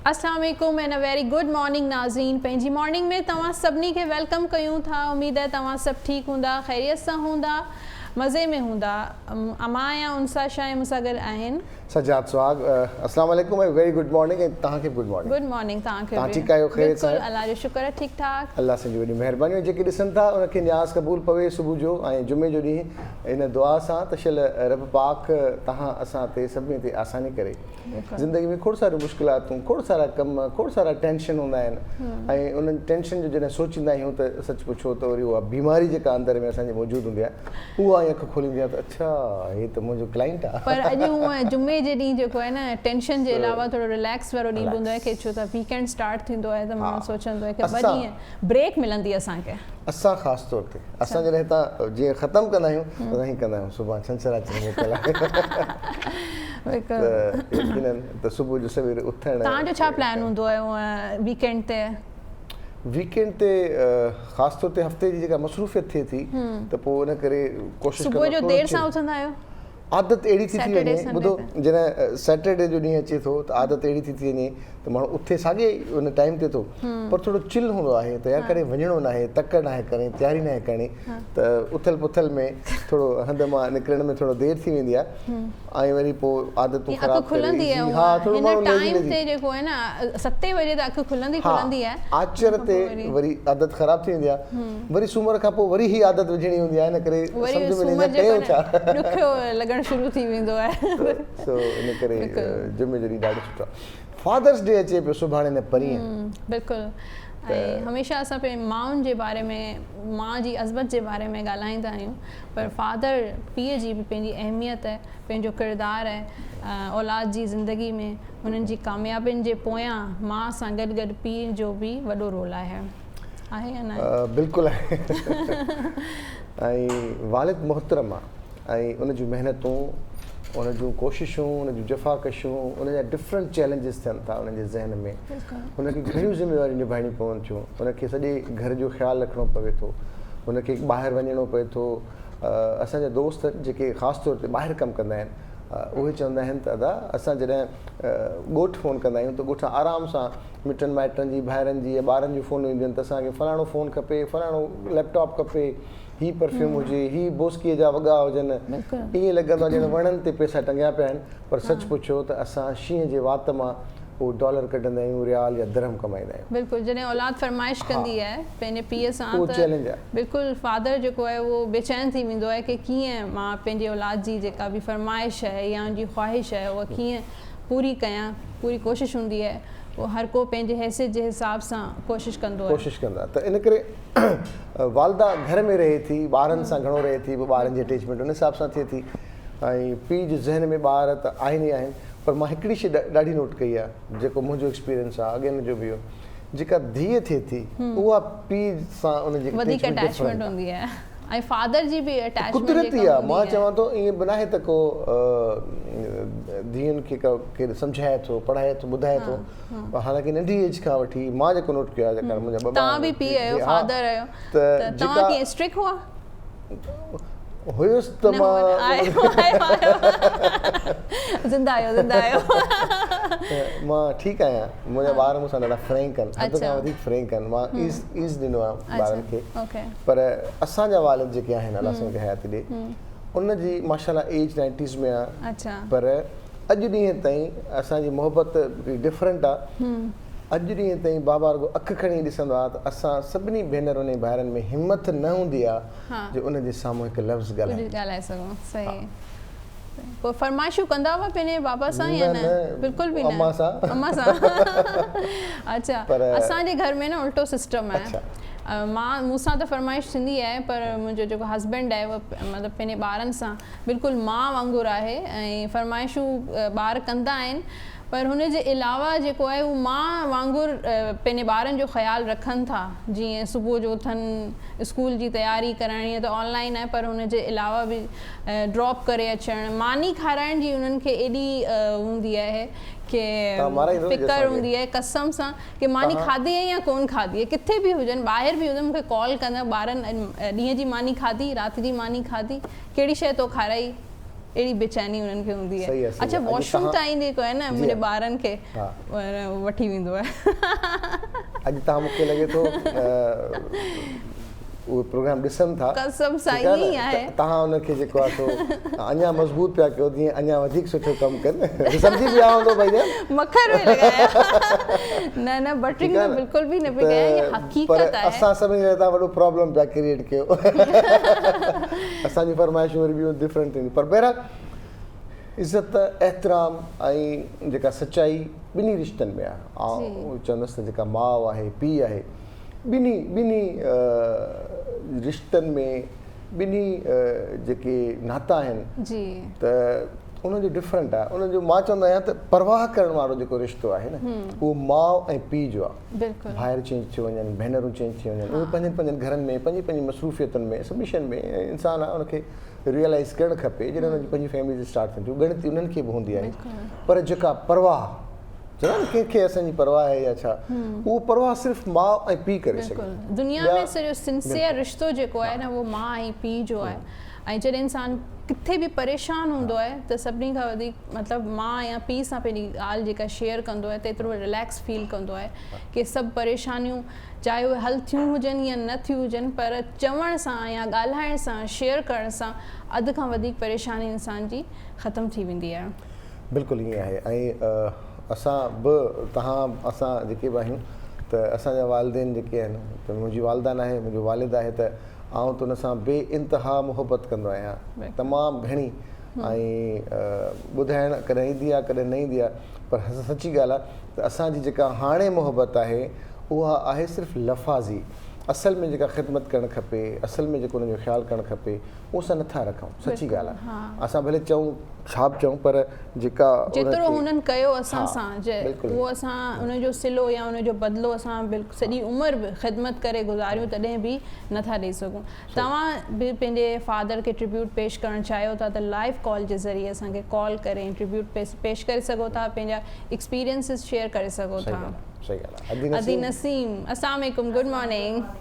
اسلام عليڪم and a very good morning ناظرين پنهنجي مارننگ ۾ توهان سڀني کي welcome ڪيون ٿا اميد آهي توهان سڀ ٺيڪ هوندا خيريت سان هوندا مزي ۾ هوندا مان آهيان انسا شاهه مون سان گڏ آهن سجاد سهاڳ اسلام عليڪم ۽ ويري گڊ مارننگ ۽ توهان کي به گڊ مارننگ گڊ مارننگ توهان کي به توهان ٺيڪ آهيو خيريت سان بلڪل الله جو شڪر آهي ٺيڪ ٺاڪ الله سائين جون وڏيون مهربانيون جيڪي ڏسن ٿا ان کي نياز قبول پوي صبح جو ۽ جمعي جو ڏينهن ان دعا سان ته شل رب پاڪ توهان اسان تي سڀني تي آساني ڪري زندگي ۾ کوڙ ساريون مشڪلاتون کوڙ سارا ڪم کوڙ سارا ٽينشن هوندا آهن ۽ انهن ٽينشن جو جڏهن سوچيندا آهيون ته سچ پڇو ته وري اها بيماري جيڪا اندر ۾ اسان جي موجود هوندي آهي اها ائين اک کوليندي آهي ته اڇا هي ته منهنجو ڪلائنٽ آهي. پر اڄ هونء جمعي جي ڏينهن جيڪو آهي نه ٽينشن جي علاوه ٿورو رليڪس وارو ڏينهن به هوندو آهي ڇو ته ويڪ اينڊ اسٽارٽ ٿيندو آهي ته ماڻهو سوچندو آهي ڪي ٻه ڏينهن بريڪ ملندي اسان کي. اسان خاص طور تي اسان جڏهن هتان جيئن ختم ڪندا آهيون ته اسان ائين ڪندا آهيون سڀاڻ ڇنڇر آچر موڪل آهي ته يقينن ته صبح جو سوير اٿڻ. توهان جو ڇا پلان هوندو آهي هونء ويڪ اينڊ تي؟ ويڪ اينڊ تي خاص طور تي هفتي جي جيڪا مصروفيت ٿئي ٿي ته پوء ان ڪري ڪوشش ڪندو صبح جو دير سان اٿندا آهيو؟ عادت اهڙي ٿي ٿي وڃي ٻڌو جڏهن سيٽرڊي جو ڏينهن اچي ٿو ته عادت اهڙي ٿي ٿي وڃي ته ماڻهو اٿي ساڳي ان ٽائيم تي ٿو پر ٿورو چل هوندو آهي ته يار ڪڏهن وڃڻو ناهي تڪڙ ناهي ڪرڻي تياري ناهي ڪرڻي ته اٿل پٿل ۾ ٿورو هنڌ مان نڪرڻ ۾ ٿورو دير ٿي ويندي آهي ۽ وري پوء عادتون خراب اک کلندي آهي ها ٿورو هن ماڻهو ليزي ٽائيم ليزي تي جيڪو آهي نه ستين بجي ته اک کلندي ها کلندي آهي آچر ان کان تي پوء وري وري عادت خراب ٿي ويندي آهي وري سومر کان پوء وري هي عادت وجهڻي هوندي آهي ان ڪري وري سمجهه ۾ نه سومر ايندي آهي جيڪو ڪيون ڇا آهي نه ڏکيو لڳڻ شروع ٿي ويندو آهي سو ان ڪري بلڪل جمعي جو ڏينهن ڏاڍو سٺو آهي فادرس ڊي اچي پيو سڀاڻي نه پرينء بلڪل ۽ هميشه اسان پنهنجي مائن جي باري ۾ ماء جي عظمت جي باري ۾ ڳالهائيندا آهيون پر فادر پيء جي به پنهنجي اهميت آهي پنهنجو ڪردار آهي اولاد جي زندگي ۾ انهن جي ڪاميابين جي پويان ماء سان گڏ گڏ پيء جو به وڏو رول آهي آهي يا ناهي؟ بلڪل آهي ۽ والد محترم آ ۽ ان جون محنتون ان جون ڪوششون ان جون جفاڪشون ان جا ڊفرنٽ چئلينجز ٿين ٿا انهن جي ذهن ۾ هن کي گهڻيون ذميواريون نڀائڻيون پون ٿيون ان کي سڄي گهر جو خيال رکڻو پوي ٿو هن کي ٻاهر وڃڻو پئي ٿو اسان جا دوست جيڪي خاص طور تي ٻاهر ڪم ڪندا آهن اهي چوندا آهن ته ادا اسان جڏهن ڳوٺ فون ڪندا آهيون ته ڳوٺان آرام سان مٽن مائٽن جي ڀائرن جي يا ٻارن جون فونون اينديون آهن ته اسان کي فلاڻو فون کپي فلاڻو ليپ ٽاپ کپي هي پرفيوم هجي هي بوسڪيء جا وڳا هجن ائين لڳندو آهي ڄڻ وڻن تي پئسا ٽنگيا پيا آهن پر سچ پڇو ته اسان شينهن جي وات مان اهو ڊالر ڪڍندا آهيون ريال يا درهم ڪمائيندا آهيون. بلڪل جڏهن اولاد فرمائش ڪندي آهي پنهنجي پيء سان اهو ته چئلينج آهي. بلڪل فادر جيڪو آهي اهو بيچين ٿي ويندو آهي ڪي ڪيئن مان پنهنجي اولاد جي جيڪا به فرمائش آهي يا ان جي خواهش آهي اها ڪيئن پوري ڪيان پوري ڪوشش هوندي آهي پوء هر ڪو پنهنجي حيثيت جي حساب سان ڪوشش ڪندو آهي. ڪوشش ڪندو آهي ته ان ڪري والده گهر ۾ رهي ٿي ٻارن سان گهڻو رهي ٿي پوء ٻارن جي اٽيچمينٽ ان حساب سان ٿئي ٿي ۽ پيء جي ذهن ۾ ٻار ته آهن ئي آهن پر مان هڪڙي شيء ڏاڍي نوٽ ڪئي آهي جيڪو منهنجو ايڪسپيرينس آهي اڳين جو به هو جيڪا ڌيء ٿئي ٿي اها پيء سان ان جي وڌيڪ اٽيچمينٽ اٽيچمينٽ ڊفرنٽ هوندي آهي ۽ فادر جي به اٽيچمينٽ قدرتي جيڪا آهي هوندي مان آهي چوان ٿو ائين به ناهي ته ڪو ڌيئن کي ڪو ڪير سمجهائي ٿو پڙهائي ٿو ٻڌائي ٿو حالانڪه ننڍي ايج کان وٺي مان جيڪو نوٽ ڪيو آهي جيڪا منهنجا ٻه ٻار توهان به پيء آهيو فادر آهيو ته ته جيڪا توهان ڪيئن اسٽرڪ هئا؟ هيس ته مان زنده آهيو زنده آهيو. مان ٺيڪ آهيان منهنجا ٻار مون سان ڏاڍا فرينڪ آهن حد کان وڌيڪ فرينڪ آهن مان ايز ايز ڏنو آهي ٻارن کي پر اسان جا والد جيڪي آهن الله سائين کي حياتي ڏي ان جي ماشاءالله ايج نائنٽيز ۾ آهي پر اڄ ڏينهن تائين اسان جي محبت ڊفرنٽ آهي اڄ ڏينهن تائين بابا رڳو اک کڻي ڏسندو آهي ته اسان سڀني ڀينرن ۽ ڀائرن ۾ همٿ نه هوندي آهي جو ان جي سامهون هڪ لفظ ڳالهائين. ڪجهه ڳالهائي سگهون صحيح پوء فرمائشون ڪندا هئا پنهنجي بابا سان يا نه بلڪل به نه امان سان امان سان اڇا اسان جي گهر ۾ نه الٽو سسٽم آهي مان مون سان ته فرمائش ٿيندي آهي پر منهنجو جيڪو هسبينڊ آهي اهو مطلب پنهنجي ٻارن سان بلڪل ماء وانگر آهي ۽ فرمائشون ٻار ڪندا آهن پر هن جي علاوه جيڪو آهي هو ماء وانگر پنهنجي ٻارن جو خيال رکن ٿا جيئن صبح جو اٿن اسڪول جي تياري ڪرائڻي آهي ته آن لائن آهي پر هن جي علاوه به ڊراپ ڪري اچڻ ماني کارائڻ جي انهن کي ايڏي هوندي آهي ڪي فڪر هوندي آهي قسم سان ڪي ماني کاڌي آهي يا ڪون کاڌي آهي ڪٿي به هجن ٻاهر به هجن مون کي ڪال ڪندا ٻارن ڏينهن جي ماني کاڌي رات جي ماني کاڌي ڪهڙي شيء تو کارائي. اهڙي بيچيني انهن کي هوندي آهي. اڇا واش روم تائين جيڪو آهي نه منهنجي ٻارن کي وٺي ويندو آهي. اڄ توهان مون کي لڳي ٿو اهي پروگرام ڏسن ٿا. قسم سان ائين ئي آهي. توهان انهن کي جيڪو آهي سو اڃا مضبوط پيا ڪيو جيئن اڃا وڌيڪ سٺو ڪم ڪن. سمجهي ويا هوندو ڀئي جان. مکر پئي لڳايا. نه نه بٽرنگ ته بلڪل به نه پئي ڪيان هي حقيقت آهي. پر اسان سڀني لاء توهان وڏو پرابلم پيا ڪريئيٽ ڪيو. اسان جون فرمائشون وري ٻيون ڊفرنٽ ٿينديون پر بهرحال عزت احترام ۽ جيڪا سچائي ٻنهي رشتن ۾ آهي آئون چوندس ته جيڪا ماء آهي پيء آهي ٻنهي ٻنهي رشتن ۾ ٻنهي جيڪي ناتا آهن ته انهن جو ڊفرنٽ آهي انهن جو مان چوندو آهيان ته پرواهه ڪرڻ وارو جيڪو رشتو آهي نه اهو ماء ۽ پيء جو آهي ڀائر چينج ٿي وڃن، ڀينرون چينج ٿي وڃن، اهي پنهنجن پنهنجن گهرن ۾ پنهنجي پنهنجي مصروفيتن ۾ سڀني شين ۾ انسان آهي ان کي ريئلائز ڪرڻ کپي جڏهن انهن جي پنهنجي فيمليز اسٽارٽ ٿين ٿيون ڳڻتي انهن کي به هوندي آهي پر جيڪا پرواهه چوندا آهن ڪنهن کي اسان جي پرواهه آهي يا ڇا اهو پرواهه صرف ماء ۽ پيء ڪري سگهي ٿو. دنيا ۾ سڄو سنسيئر رشتو جيڪو آهي نه اهو ماء ۽ پيء جو آهي ۽ جڏهن انسان ڪٿي به پريشان هوندو آهي ته سڀني کان وڌيڪ مطلب ماء يا پيء سان پنهنجي ڳالهه جيڪا شيئر ڪندو آهي ته ايترو رليڪس فيل ڪندو آهي ڪي سڀ پريشانيون چاهي اهي حل ٿيون هجن يا نه ٿيون هجن پر چوڻ سان يا ڳالهائڻ سان شيئر ڪرڻ سان اڌ کان وڌيڪ پريشاني انسان جي ختم ٿي ويندي آهي. بلڪل ائين آهي ۽ اسان به توهان اسان جيڪي به آهيون ته اسان جا والدين جيڪي آهن ته منهنجي والده ناهي منهنجو والد آهي ته آئون ته ان سان بي انتها محبت ڪندو آهيان تمام گهڻي ۽ ٻڌائڻ ڪڏهن ايندي آهي ڪڏهن نه ايندي آهي پر سچي ڳالهه آهي ته اسان جي جيڪا هاڻي محبت آهي اها آهي صرف لفاظي اصل ۾ جيڪا خدمت ڪرڻ کپي اصل ۾ جيڪو انهن جو خيال ڪرڻ کپي اهو اسان نٿا رکون سچي ڳالهه آهي اسان ڀلي چئون ڇا به چئون پر جيڪا جيترو هنن ڪيو اسان سان اهو اسان ان جو صلو يا ان جو بدلو اسان سڄي عمر به خدمت ڪري گذاريون تڏهن به نٿا ڏئي سگهون توهان به پنهنجي فادر کي ٽربيوٽ پيش ڪرڻ چاهيو ٿا ته لائيو ڪال جي ذريعي اسان کي ڪال ڪري ۽ ٽربيوٽ پيش ڪري سگهو ٿا پنهنجا ايڪسپيرينسز شيئر ڪري سگهو ٿا. ادي نسيم السلام عليڪم گڊ مارننگ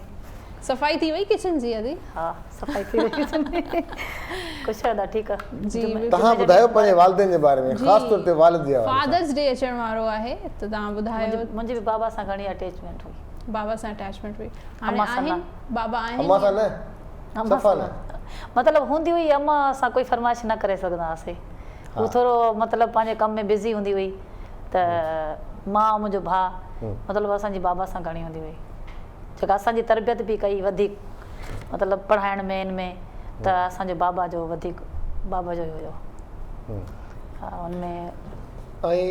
صفائي ٿي وئي ڪچن جي ادي؟ ها صفائي ٿي وئي ڪچن جي خوش آهيو ادا ٺيڪ آ. جي بلڪل. توهان ٻڌايو پنهنجي والدين جي باري ۾ خاص طور تي والد جي حوالي سان. فادرز ڊي اچڻ وارو آهي ته توهان ٻڌايو. منهنجي به بابا سان گهڻي اٽيچمينٽ هئي. بابا سان اٽيچمينٽ هئي. هاڻي آهن بابا آهن امان سان نه صفا نه مطلب هوندي هئي امان سان ڪوئي فرمائش نه ڪري سگهندا هئاسي هو ٿورو مطلب پنهنجي ڪم ۾ بزي هوندي هئي ته مان ۽ منهنجو ڀاء مطلب اسان جي بابا سان گهڻي هوندي هئي جيڪا اسان جي تربيت به ڪئي وڌيڪ مطلب پڙهائڻ ۾ ان ۾ ته اسان جو بابا جو وڌيڪ بابا جو ئي هيو ها ان ۾. ۽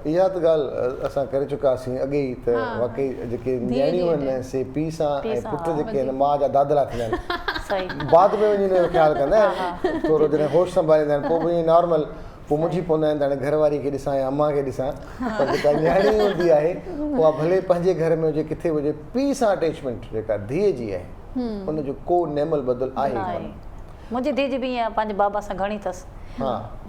اها ته ڳالهه اسان ڪري چڪا هئاسين اڳي ئي ته واقعي جيڪي نياڻيون آهن سي پيء سان ۽ پٽ جيڪي آهن ماء جا دادلا ٿيندا آهن بعد ۾ وڃي ان جو خيال ڪندا آهن ٿورو جڏهن هوش سنڀاليندا آهن پوء به ائين نارمل پوء منجهي پوندا آهن ته هاڻي گهر واري کي ڏسان يا امان کي ڏسان پر جيڪا نياڻي هوندي آهي اها ڀلي پنهنجي گهر ۾ هجي ڪٿي به هجي پيء سان اٽيچمينٽ جيڪا ڌيء جي آهي ان جو ڪو نعم البدل آهي ئي ڪونه. منهنجي ڌيء جي به ائين پنهنجي بابا سان گهڻي اٿس.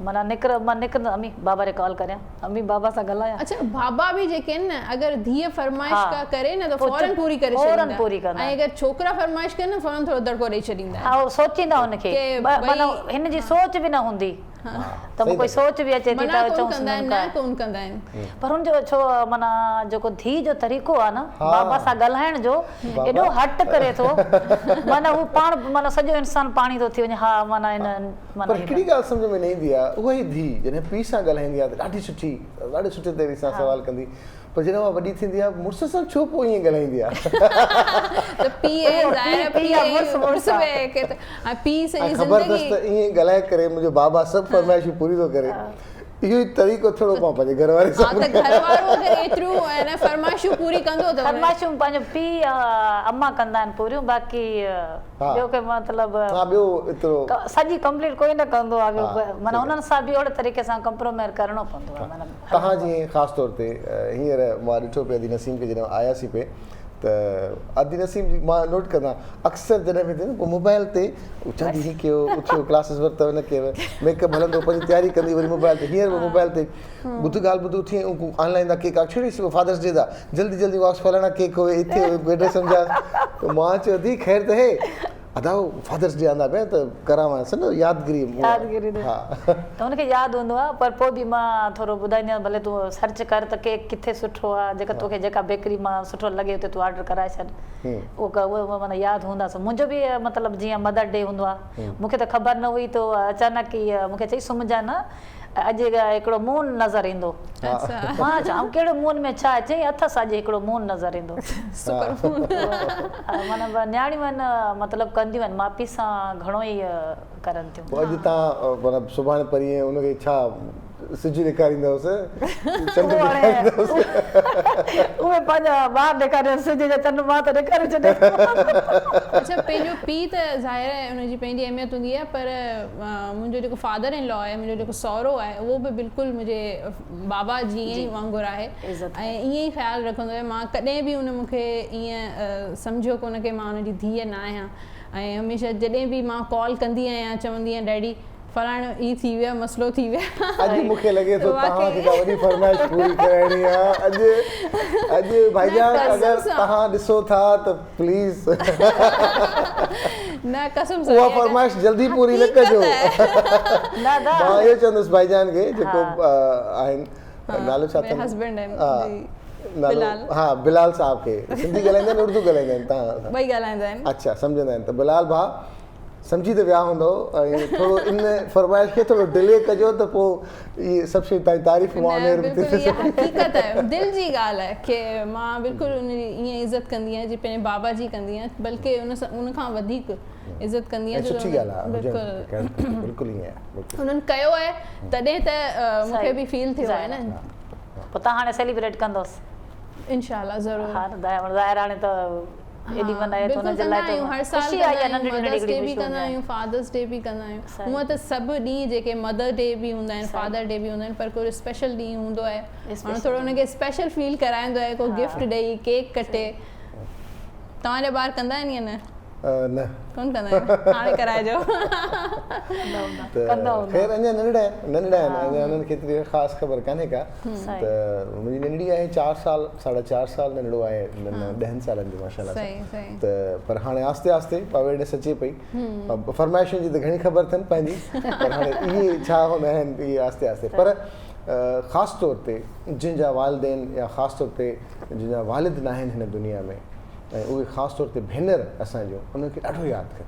معنيٰ نڪر مان نڪرندس امي بابا ڏي ڪال ڪريان امي بابا سان ڳالهايان. اڇا بابا به جيڪي آهن نه اگر ڌيء فرمائش ڪا ڪري نه ته فورن پوري ڪري ڇڏيندا ۽ اگر ڇوڪرا فرمائش ڪن نه فورن ٿورو دڙڪو ڏئي ڇڏيندا آهن. ها سوچيندا ان کي معنيٰ هن جي سوچ به نه هوندي ته مون ڪوئي سوچ به اچي ٿي ته چئون منع ڪون ڪندا آهن پر هن جو ڇو معنيٰ جيڪو ڌيء جو طريقو آهي نه بابا سان ڳالهائڻ جو ايڏو هٽ ڪري ٿو معنيٰ هو پاڻ معنيٰ سڄو انسان پاڻي ٿو ٿي وڃي ها معنيٰ هن پر هڪڙي ڳالهه سمجهه ۾ نه ايندي آهي اها ئي ڌيء جڏهن پيء سان ڳالهائيندي آهي ته ڏاڍي سٺي ڏاڍي سٺي طريقي سان سوال ڪندي پر جڏهن اها وڏي ٿيندي آهي مڙس سان ڇو پوء ائين ڳالهائيندي آهي. ته پيء ظاهر آهي پيء مڙس به ڪي ته ۽ پيء سڄي زندگي خبردست ائين ڳالهائي ڪري منهنجو بابا سڀ فرمائشون پوري ٿو ڪري اهو ئي طريقو ٿورو مان پنهنجي گهر واري سان ها ته گهر وارو اگر ايتريون فرمائشون پوري ڪندو ته فرمائشون پنهنجو پيء اما ڪندا آهن پوريون باقي ٻيو ڪي مطلب ها ٻيو ايترو سڄي ڪمپليٽ ڪوئي نه ڪندو آهي ٻيو معنيٰ انهن سان به اهڙي طريقي سان ڪمپرومائز ڪرڻو پوندو آهي معنيٰ توهان جيئن خاص طور تي هينئر مان ڏٺو پئي ادي نسيم کي جڏهن آياسين پئي ته ادي نسيم جي مان نوٽ ڪندو آهيان اڪثر جڏهن به ٿيندو پوء موبائل تي چوندي هي ڪيو اٿيو ڪلاسز ورتو نه ڪيو ميڪ اپ هلندو پنهنجي تياري ڪندي وري موبائل تي هينئر به موبائل تي ٻڌ ڳالهه ٻڌ اٿي ۽ آن لائن دا ڪيڪ آ ڇڙي صبح فادرس ڊي دا جلدي جلدي واڪس فلاڻا ڪيڪ هوي اٿي هوي بيڊ سمجھا ته مان چيو ادي خير ته هي. ادا فادرس ڊي آندا پيا ته ڪراوانس نه يادگيري يادگيري ها ته هن کي ياد هوندو آهي پر پوء به مان ٿورو ٻڌائيندي آهيان ڀلي تون سرچ ڪر ته ڪيڪ ڪٿي سٺو آهي جيڪا توکي جيڪا بيڪري مان سٺو لڳي اتي تون آرڊر ڪرائي ڇڏ اهو اهو معنيٰ ياد هوندا سو منهنجو به مطلب جيئن مدر ڊي هوندو آهي مون کي ته خبر نه هئي ته اچانڪ ئي مون کي چئي سمهجان نه اڄ هڪڙو مون نظر ايندو. مان چيان ڪهڙو مون ۾ ڇا آهي؟ چيائين اٿس اڄ هڪڙو مون نظر ايندو. سپر مون. معنيٰ نياڻيون آهن مطلب ڪنديون آهن ماء پيء سان گهڻو ئي ڪرن ٿيون. پوء اڄ تان معنيٰ سڀاڻي پرينء ان کي ڇا سج ڏيکاريندؤس چنڊ ڏيکاريندؤس. اهي پنهنجا ٻار ڏيکارين سج يا چنڊ مان ته ڏيکاري ڇڏيان. اڇا پنهنجو پيء ته ظاهر آهي ان جي پنهنجي اهميت هوندي آهي پر منهنجو جيڪو فادر ان لا آهي منهنجو جيڪو سهرو آهي اهو به بلڪل منهنجي بابا جيئن ئي وانگر آهي ۽ ائين ئي خيال رکندو آهي مان ڪڏهن به ان مون کي ائين سمجهيو ڪونه ڪي مان ان جي ڌيء نه آهيان ۽ هميشه جڏهن به مان ڪال ڪندي آهيان چوندي آهيان ڊيڊي فلاڻو هي ٿي ويو مسئلو ٿي ويو اڄ مون کي لڳي ٿو توهان کي ڪا وڏي فرمائش پوري ڪرائڻي آهي اڄ اڄ ڀائيجان اگر توهان ڏسو ٿا ته پليز نه قسم سان اها فرمائش جلدي پوري نه ڪجو نه دا مان اهو چوندس ڀائيجان کي جيڪو آهن نالو ڇا اٿن هسبينڊ آهن نالو ها بلال صاحب کي سنڌي ڳالهائيندا آهن اردو ڳالهائيندا آهن توهان ٻئي ڳالهائيندا آهن اڇا سمجهندا آهن ته بلال ڀاء سمجهي ته ويا هوندؤ ۽ ٿورو ان فرمائش کي ٿورو ڊلي ڪجو ته پوء اهي سڀ شيون تائين تعريف مان نه بلڪل اها حقيقت آهي دل جي ڳالهه آهي ڪي مان بلڪل ان جي ائين عزت ڪندي آهيان جيئن پنهنجي بابا جي ڪندي آهيان بلڪه ان سان ان کان وڌيڪ عزت ڪندي آهيان سٺي ڳالهه آهي بلڪل بلڪل ائين آهي انهن ڪيو آهي تڏهن ته مون کي به فيل ٿيو آهي نه پوء تان هاڻي سيليبريٽ ڪندوس انشاء الله ضرور ها ظاهر هاڻي ته ايڏي معنيٰ ها بلڪل ڪندا آهيون هر سال ڪندا آهيون مدرس ڊي به ڪندا آهيون فادرس ڊي به ڪندا آهيون هونئن ته سڀ ڏينهن جيڪي مدر ڊي به هوندا آهن فادر ڊي به هوندا آهن پر ڪو اسپيشل ڏينهن هوندو آهي ماڻهو ٿورو ان کي اسپيشل فيل ڪرائيندو آهي ڪو گفٽ ڏئي ڪيڪ ڪٽي توهان جا ٻار ڪندا آهن يا نه نه ڪون ڪندا آهن هاڻي ڪرائجو خير اڃا ننڍڙا آهن ننڍڙا آهن اڃا انهن کي ايتري خاص خبر ڪانهي ڪا ته منهنجي ننڍڙي آهي چار سال ساڍا چار سال ننڍڙو آهي ڏهن سالن جو ماشاءالله سان ته پر هاڻي آهستي آهستي اويرنيس اچي پئي فرمائشن جي ته گهڻي خبر اٿن پنهنجي پر هاڻي اهي ڇا هوندا آهن اهي آهستي آهستي پر خاص طور تي جن جا والدين يا خاص طور تي جن جا والد ناهن هن دنيا ۾ ۽ اهي خاص طور تي ڀينر اسان جون انهن کي ڏاڍو ياد ڪن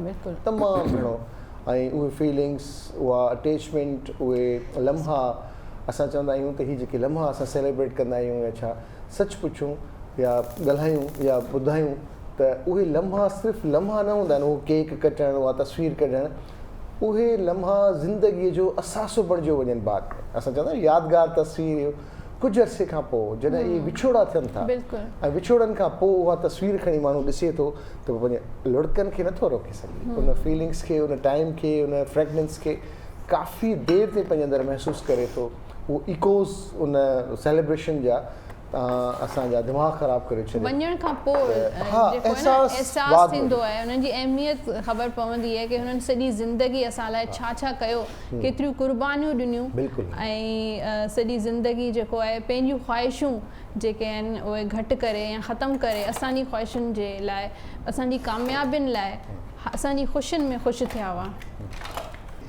بلڪل تمام گهڻو ۽ اهي فيلنگس اها اٽيچمينٽ اهي لمحا اسان چوندا آهيون ته هي جيڪي لمحا اسان سيليبريٽ ڪندا آهيون يا ڇا سچ پڇون يا ڳالهايون يا ٻڌايون ته اهي لمحا صرف لمحا نه هوندا آهن اهو ڪيڪ ڪٽڻ اها تصوير ڪڍڻ اهي لمحا زندگي جو اثاثو بڻجيو وڃن بعد ۾ اسان چوندا آهيون يادگار تصوير اهو ڪجهه عرصي کان پوء جڏهن اهي وڇوڙا ٿين ٿا ۽ وڇوڙن کان پوء اها تصوير کڻي ماڻهو ڏسي ٿو ته پوء پنهنجي لڙڪن کي نٿو روڪي سگهي ان فيلنگس کي ان ٽائيم کي ان فريگننس کي ڪافي دير تائين پنهنجي اندر محسوس ڪري ٿو اهو ايڪوز ان سيليبريشن جا اسان جا دماغ خراب ڪري ڇڏي وڃڻ کان پوء جيڪو آهي نه احساس ٿيندو آهي انهن جي اهميت خبر پوندي آهي ڪي هنن سڄي زندگي اسان لاء ڇا ڇا ڪيو ڪيتريون قربانيون ڏنيون ۽ سڄي زندگي جيڪو آهي پنهنجون خواهشون جيڪي آهن اهي گهٽ ڪري يا ختم ڪري اسان جي خواهشن جي لاء اسان جي ڪاميابين لاء اسان جي خوشين ۾ خوش ٿيا هئا.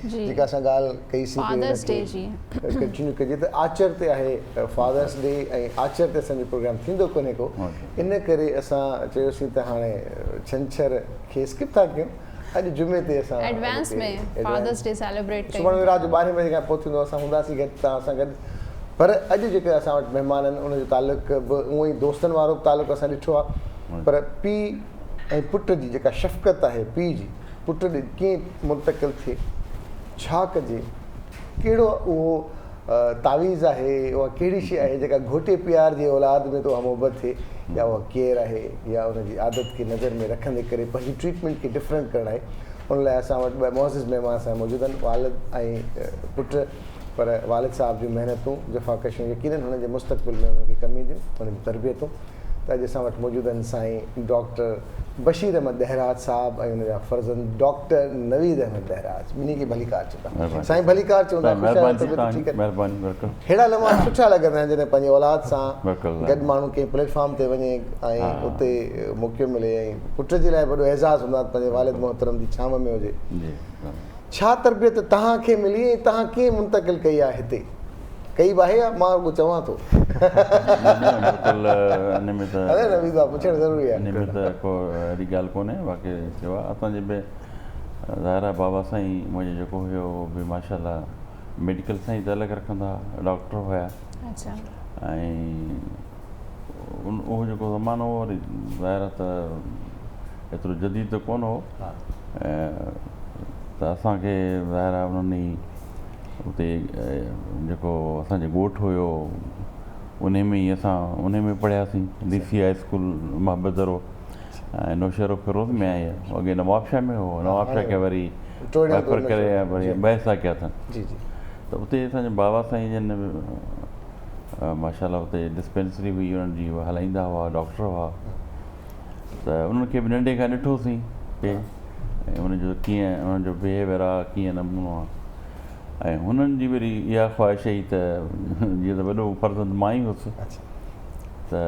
جي جيڪا اسان ڳالهه ڪئي سين فادرس ڊي جي ڪنٽينيو ڪجي ته آچر تي آهي فادرس ڊي ۽ آچر تي اسان جو پروگرام ٿيندو ڪونهي ڪو ان ڪري اسان چيوسين ته هاڻي ڇنڇر کي اسڪپ ٿا ڪيون اڄ جمعي تي اسان ايڊوانس ۾ فادرس ڊي سيليبريٽ ڪيون سڀاڻي رات جو ٻارهين بجي کان پوء ٿيندو اسان هونداسين گڏ توهان سان گڏ پر اڄ جيڪي اسان وٽ مهمان آهن ان جو تعلق به اونئن ئي دوستن وارو به تعلق اسان ڏٺو آهي پر پيء ۽ پٽ جي جيڪا شفقت آهي پيء جي پٽ ڏي ڪيئن منتقل ٿئي، ڇا ڪجي، ڪهڙو اهو تعويذ آهي، اها ڪهڙي شيء آهي جيڪا گهوٽي پيار جي اولاد ۾ ته اها محبت ٿئي يا اها ڪيئر آهي يا ان جي عادت کي نظر ۾ رکندي ڪري پنهنجي ٽريٽمينٽ کي ڊفرنٽ ڪرڻ آهي ان لاء اسان وٽ ٻه معزز مهمان اسان موجود آهن والد ۽ پٽ پر والد صاحب جون محنتون جفاڪشيون يقينن هنن جي مستقبل ۾ انهن کي ڪم اينديون انهن جون تربيتون. ته اڄ اسان وٽ موجود آهن سائين ڊاڪٽر بشير احمد ڏهراج صاحب ۽ ان جا فرزند ڊاڪٽر نويد احمد ڏهراج ٻنهي کي ڀليڪار چوندا سائين ڀليڪار چوندا خوش آهيو طبيعت ٺيڪ آهي مهرباني بلڪل ههڙا لمحا سٺا لڳندا آهن جڏهن پنهنجي اولاد سان گڏ ماڻهو ڪنهن پليٽ فارم تي وڃي ۽ اتي موقعو ملي ۽ پٽ جي لاء وڏو اعزاز هوندو آهي پنهنجي والد محترم جي ڇانو ۾ هجي ڇا تربيت توهان کي ملي ۽ توهان ڪيئن منتقل ڪئي آهي هتي؟ ڪئي به آهي يا مان رڳو چوان ٿو؟ نه نه بلڪل ان ۾ ته هلي نويد ڀاء پڇڻ ضروري آهي. ان ۾ ته ڪو اهڙي ڳالهه ڪونهي باقي چيو آهي اسان جي به ظاهر آهي بابا سائين منهنجو جيڪو هيو اهو به ماشاء الله ميڊيڪل سان ئي تعلق رکندا هئا ڊاڪٽر هيا ۽ اهو جيڪو زمانو هو وري ظاهر آهي ته ايترو جديد ته ڪونه هو ته اسان کي ظاهر آهي انهن ئي اتي جيڪو اسان جو ڳوٺ هيو انهي ۾ ئي اسان انهي ۾ پڙهياسين ڊي سي هاء اسڪول محبت درو ۽ نوشهرو فيروز ۾ آهي اڳي نوابشاهه ۾ هو نوابشاهه کي وري ريفر ڪري وري ٻه حصا ڪيا اٿن ته اتي اسان جا بابا سائين جن ماشاء الله اتي ڊسپينسري هئي انهن جي هلائيندا هئا ڊاڪٽر هئا ته انهن کي به ننڍي کان ڏٺوسين پي ۽ ان جو ڪيئن انهن جو بهيويئر آ ڪيئن نمونو آ ۽ هنن جي وري اها خواهش هئي ته جيئن ته وڏو فرزند مان ئي هوس ته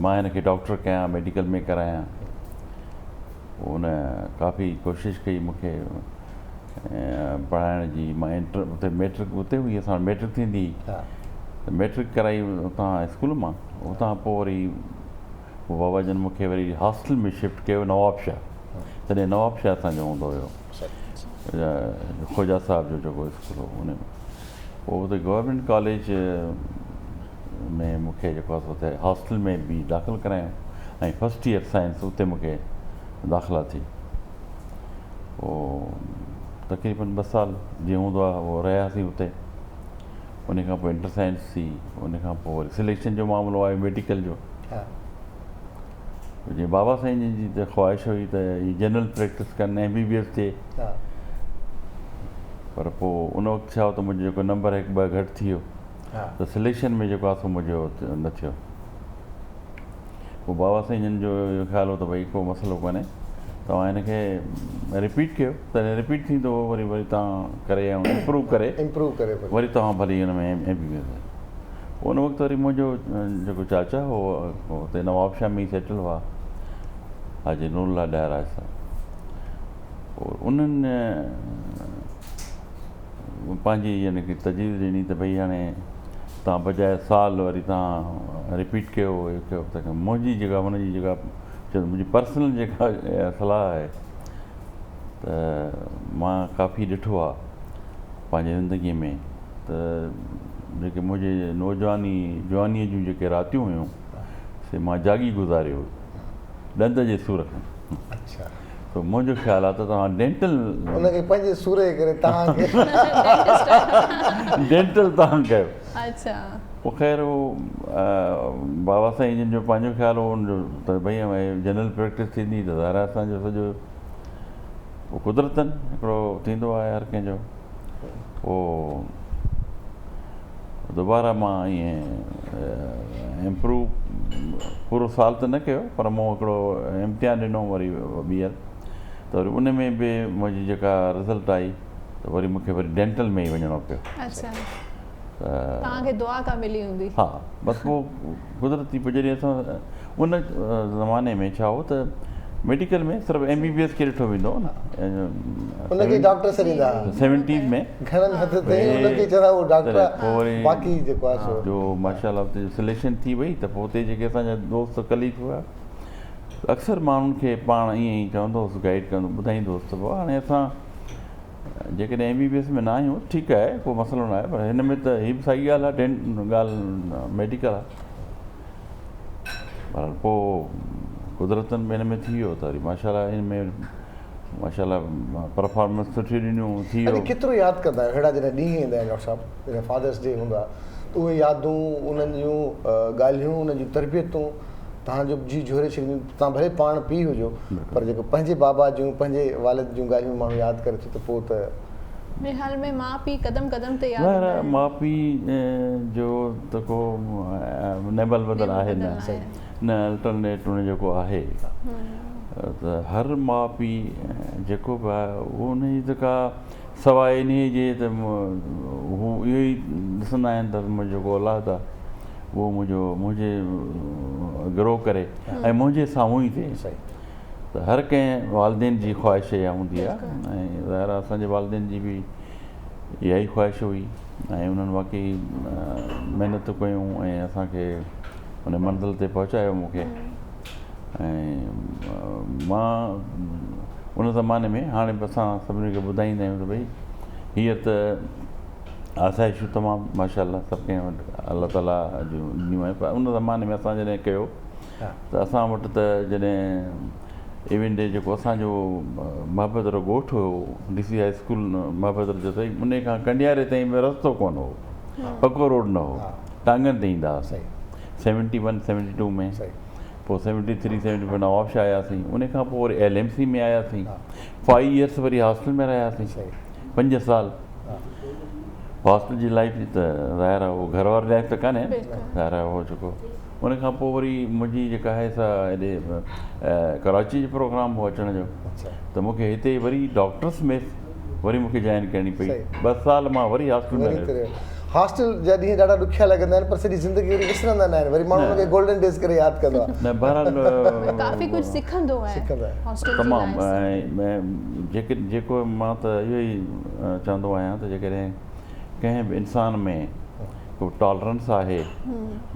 مان هن کي ڊاڪٽر ڪيان ميڊيڪل ۾ ڪرايان پوء هن ڪافي ڪوشش ڪئي مون کي پڙهائڻ جي مان انٽر اتي ميٽرڪ اتي هئي اسان وٽ ميٽرڪ ٿيندي هئي ته ميٽرڪ ڪرائي اتان اسڪول مان اتان پوء وري پوء بابا جن مون کي وري هاسٽل ۾ شفٽ ڪيو نوابشاهه تڏهن نوابشاهه اسان جو هوندو هيو خوجا صاحب جو جيڪو اسڪول هو ان ۾ پوء اتي گورنمينٽ ڪاليج ۾ مون کي جيڪو آهي سو اتي هاسٽل ۾ به داخل ڪرايائون ۽ فرسٽ ايئر سائنس اتي مون کي داخلا ٿي پوء تقريبن ٻه سال جيئن هوندو آهي اهو رهياسين اتي ان کان پوء انٽر سائنس ٿي ان کان پوء وري سليڪشن جو معاملو آيو ميڊيڪل جو جيئن بابا سائين جن جي ته خواهش هئي ته هي جنرل پريڪٽس ڪن ايم بي بي ايس ٿئي پر پوء ان وقت ڇا هو ته منهنجو جيڪو نمبر هڪ ٻه گهٽ ٿي ويو ته سليڪشن ۾ جيڪو آهي سو منهنجو نه ٿيو پوء بابا سائين جن جو اهو خيال هو ته ڀئي ڪو مسئلو ڪونهي توهان هن کي رپيٽ ڪيو تڏهن رپيٽ ٿيندو هو وري وري توهان ڪري ۽ امپروو ڪري امپروو ڪري وري توهان ڀلي هن ۾ ايم بي بي ايس ان وقت وري منهنجو جيڪو چاچا هو هتي نوابشاهه ۾ ئي سيٽل هئا حاجي نور الله ڏهراج صاحب پوء انهن پنهنجي يعني ڪي تجويز ڏني ته ڀئي هاڻي توهان بجاء سال وري توهان رپيٽ ڪيو اهو ڪيو ته منهنجي جيڪا هن جي جيڪا منهنجي پرسنل جيڪا صلاح آهي ته مان ڪافي ڏٺو آهي پنهنجي زندگي ۾ ته جيڪي منهنجي نوجواني جوانيء جون جيڪي راتيون هيون سي مان جاڳي گذاريو ڏند جي سور کان اڇا سو منهنجو خيال آهي ته توهان ڊينٽل ان کي پنهنجي سور جي ڪري توهان کي ڊينٽل توهان ڪيو اڇا پوء خير هو بابا سائين جن جو پنهنجو خيال هو ان جو ته ڀئي جنرل پريڪٽس ٿيندي ته ظاهر آهي اسان جو سڄو پوء قدرتن هڪڙو ٿيندو آهي هر ڪنهن جو پوء دوباره مان ائين امپروو پورو سال ته نه ڪيو پر مون هڪڙو امتحان ڏنو وري ٻيهر ته وري ان ۾ به منهنجي جيڪا رزلٽ آئي ته وري مونکي وري ڊينٽل ۾ ئي وڃڻو پيو. اڇا توهان کي دعا ڪا ملي هوندي. ها بس پوء قدرتي پوء جڏهن اسان ان زماني ۾ ڇا هو ته ميڊيڪل ۾ صرف ايم بي بي ايس کي ڏٺو ويندو هو نه ان کي ڊاڪٽر سڏيندا هئا سيونٽيز ۾ گهڻن حد تائين ان کي چوندا هئا ڊاڪٽر باقي جيڪو آهي سو جو ماشاء الله اتي سليڪشن ٿي وئي ته پوء اتي جيڪي اسان جا دوست ڪليگ هئا اڪثر ماڻهن کي پاڻ ائين ئي چوندو هوس گائيڊ ڪندو ٻڌائيندو هوس ته بابا هاڻي اسان جيڪڏهن ايم بي بي ايس ۾ نه آهيون ٺيڪ آهي ڪو مسئلو نه آهي پر هن ۾ ته هي به ساڳي ڳالهه آهي ڳالهه ميڊيڪل آهي بهرحال پوء قدرتن به هن ۾ ٿي ويو ته وري ماشاء الله هن ۾ ماشاء الله پرفارمنس سٺي ڏنيون ٿي ويو. اڄ ڪيترو ياد ڪندا آهيو اهڙا جڏهن ڏينهن ايندا آهن ڊاڪٽر صاحب جڏهن فادرس ڊي هوندو آهي ته اهي يادون انهن جون ڳالهيون انهن جون تربيتون توهان جو جي جهوري ڇڏينديون توهان ڀلي پاڻ پيء هجو پر جيڪو پنهنجي بابا جون پنهنجي والد جون ڳالهيون ماڻهو ياد ڪري ٿو ته پوء ته منهنجي خيال ۾ ماء پيء قدم قدم تي ياد ايندا آهن. ماء پيء جو ته ڪو نعم البدل آهي نه. نه الٽرنيٽ ان جو ڪو آهي ته هر ماء پيء جيڪو به آهي اهو ان جي ته ڪا سواء انهيء جي ته هو اهو ئي ڏسندا آهن ته منهنجو جيڪو اولاد آهي اهو منهنجو منهنجي گرو ڪري ۽ منهنجي سامهون ئي ٿئي ته هر ڪنهن والدين جي خواهش اها هوندي آهي ۽ ظاهر آهي اسان جي والدين جي به اها ئي خواهش هئي ۽ انهن واقعي محنت ڪيون ۽ اسان کي ان منزل تي پهچايو مون کي ۽ مان ان زماني ۾ هاڻي به اسان سڀني کي ٻڌائيندا آهيون ته ڀئي هيء ته آسائشون تمام ماشاء الله سڀ ڪنهن وٽ الله تعاليٰ جون ڏنيون آهن پر ان زماني ۾ اسان جڏهن ڪيو ته اسان وٽ ته جڏهن ايون ڊي جيڪو اسان جو محبت وارو ڳوٺ هيو ڊي سي هاء اسڪول محبت وارو جو سائين ان کان ڪنڊياري تائين به رستو ڪونه هو پڪو روڊ نه هو ٽانگن تي ايندا هئاسين سيونٽي ون سيونٽي ٽو ۾ پوء seventy three seventy four Nawabshah آياسين ان کان پوء وري ايل ايم سي ۾ آياسين فائيو ايئرس وري هاسٽل ۾ رهياسين پنج سال هاسٽل جي لائف ته ظاهر آهي اهو گهر واري لائف ته ڪانهي ظاهر آهي اهو جيڪو ان کان پوء وري منهنجي جيڪا آهي سا هيڏي ڪراچي جو پروگرام هو اچڻ جو ته مون کي هتي وري ڊاڪٽرس ميس وري مون کي جوائن ڪرڻي پئي ٻه سال مان وري هاسٽل ۾ رهيس. هاسٽل جا ڏينهن ڏاڍا ڏکيا لڳندا آهن پر سڄي زندگي وري وسرندا نه آهن وري ماڻهو ان کي گولڊن ڊيز ڪري ياد ڪندو آهي. نه بهرحال ڪافي ڪجهه سکندو آهي هاسٽل جي تمام ۽ جيڪو مان ته اهو ئي چوندو آهيان ته جيڪڏهن ڪنهن به انسان ۾ ڪو ٽالرنس آهي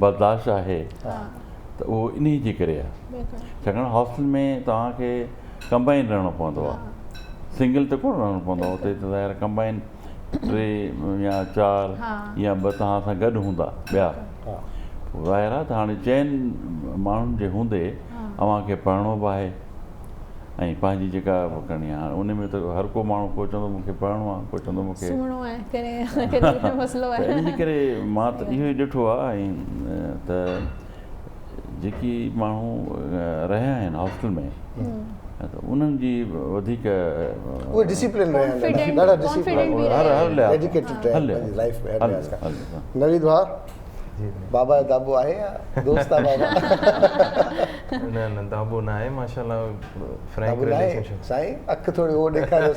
برداشت آهي ته اهو انهي جي ڪري آهي ڇاڪاڻ هاسٽل ۾ توهان کي ڪمبائن رهڻو پوندو آهي سنگل ته ڪونه رهڻو پوندو آهي اتي ته ظاهر ڪمبائن ٽي يا چار يا ٻه توهان سان گڏ هوندا ٻيا پوء ظاهر آهي ته هاڻي چئن ماڻهن جي هوندي اوهان کي پڙهڻو به آهي ۽ پنهنجي جيڪا ڪرڻي آهي هاڻي ان ۾ ته هر ڪو ماڻهو ڪو چوندو مون کي پڙهڻو آهي ڪو چوندو مون کي سمهڻو آهي ڪڏهن مسئلو آهي ان جي ڪري مان ته اهو ئي ڏٺو آهي ۽ ته جيڪي ماڻهو رهيا آهن هاسٽل ۾ ته انهن جي وڌيڪ اهي ڊسيپلين رهيا آهن ڏاڍا ڊسيپلين هر هر لحاظ ڊيڊيڪيٽيڊ رهيا آهن پنهنجي لائف ۾ هر لحاظ کان نويد ڀاء بابا جو داٻو آهي يا دوست آ بابا؟ نه نه داٻو نه آهي ماشاءالله فرينڪ رليشن شپ. سائين اک ٿوري هو ڏيکاريو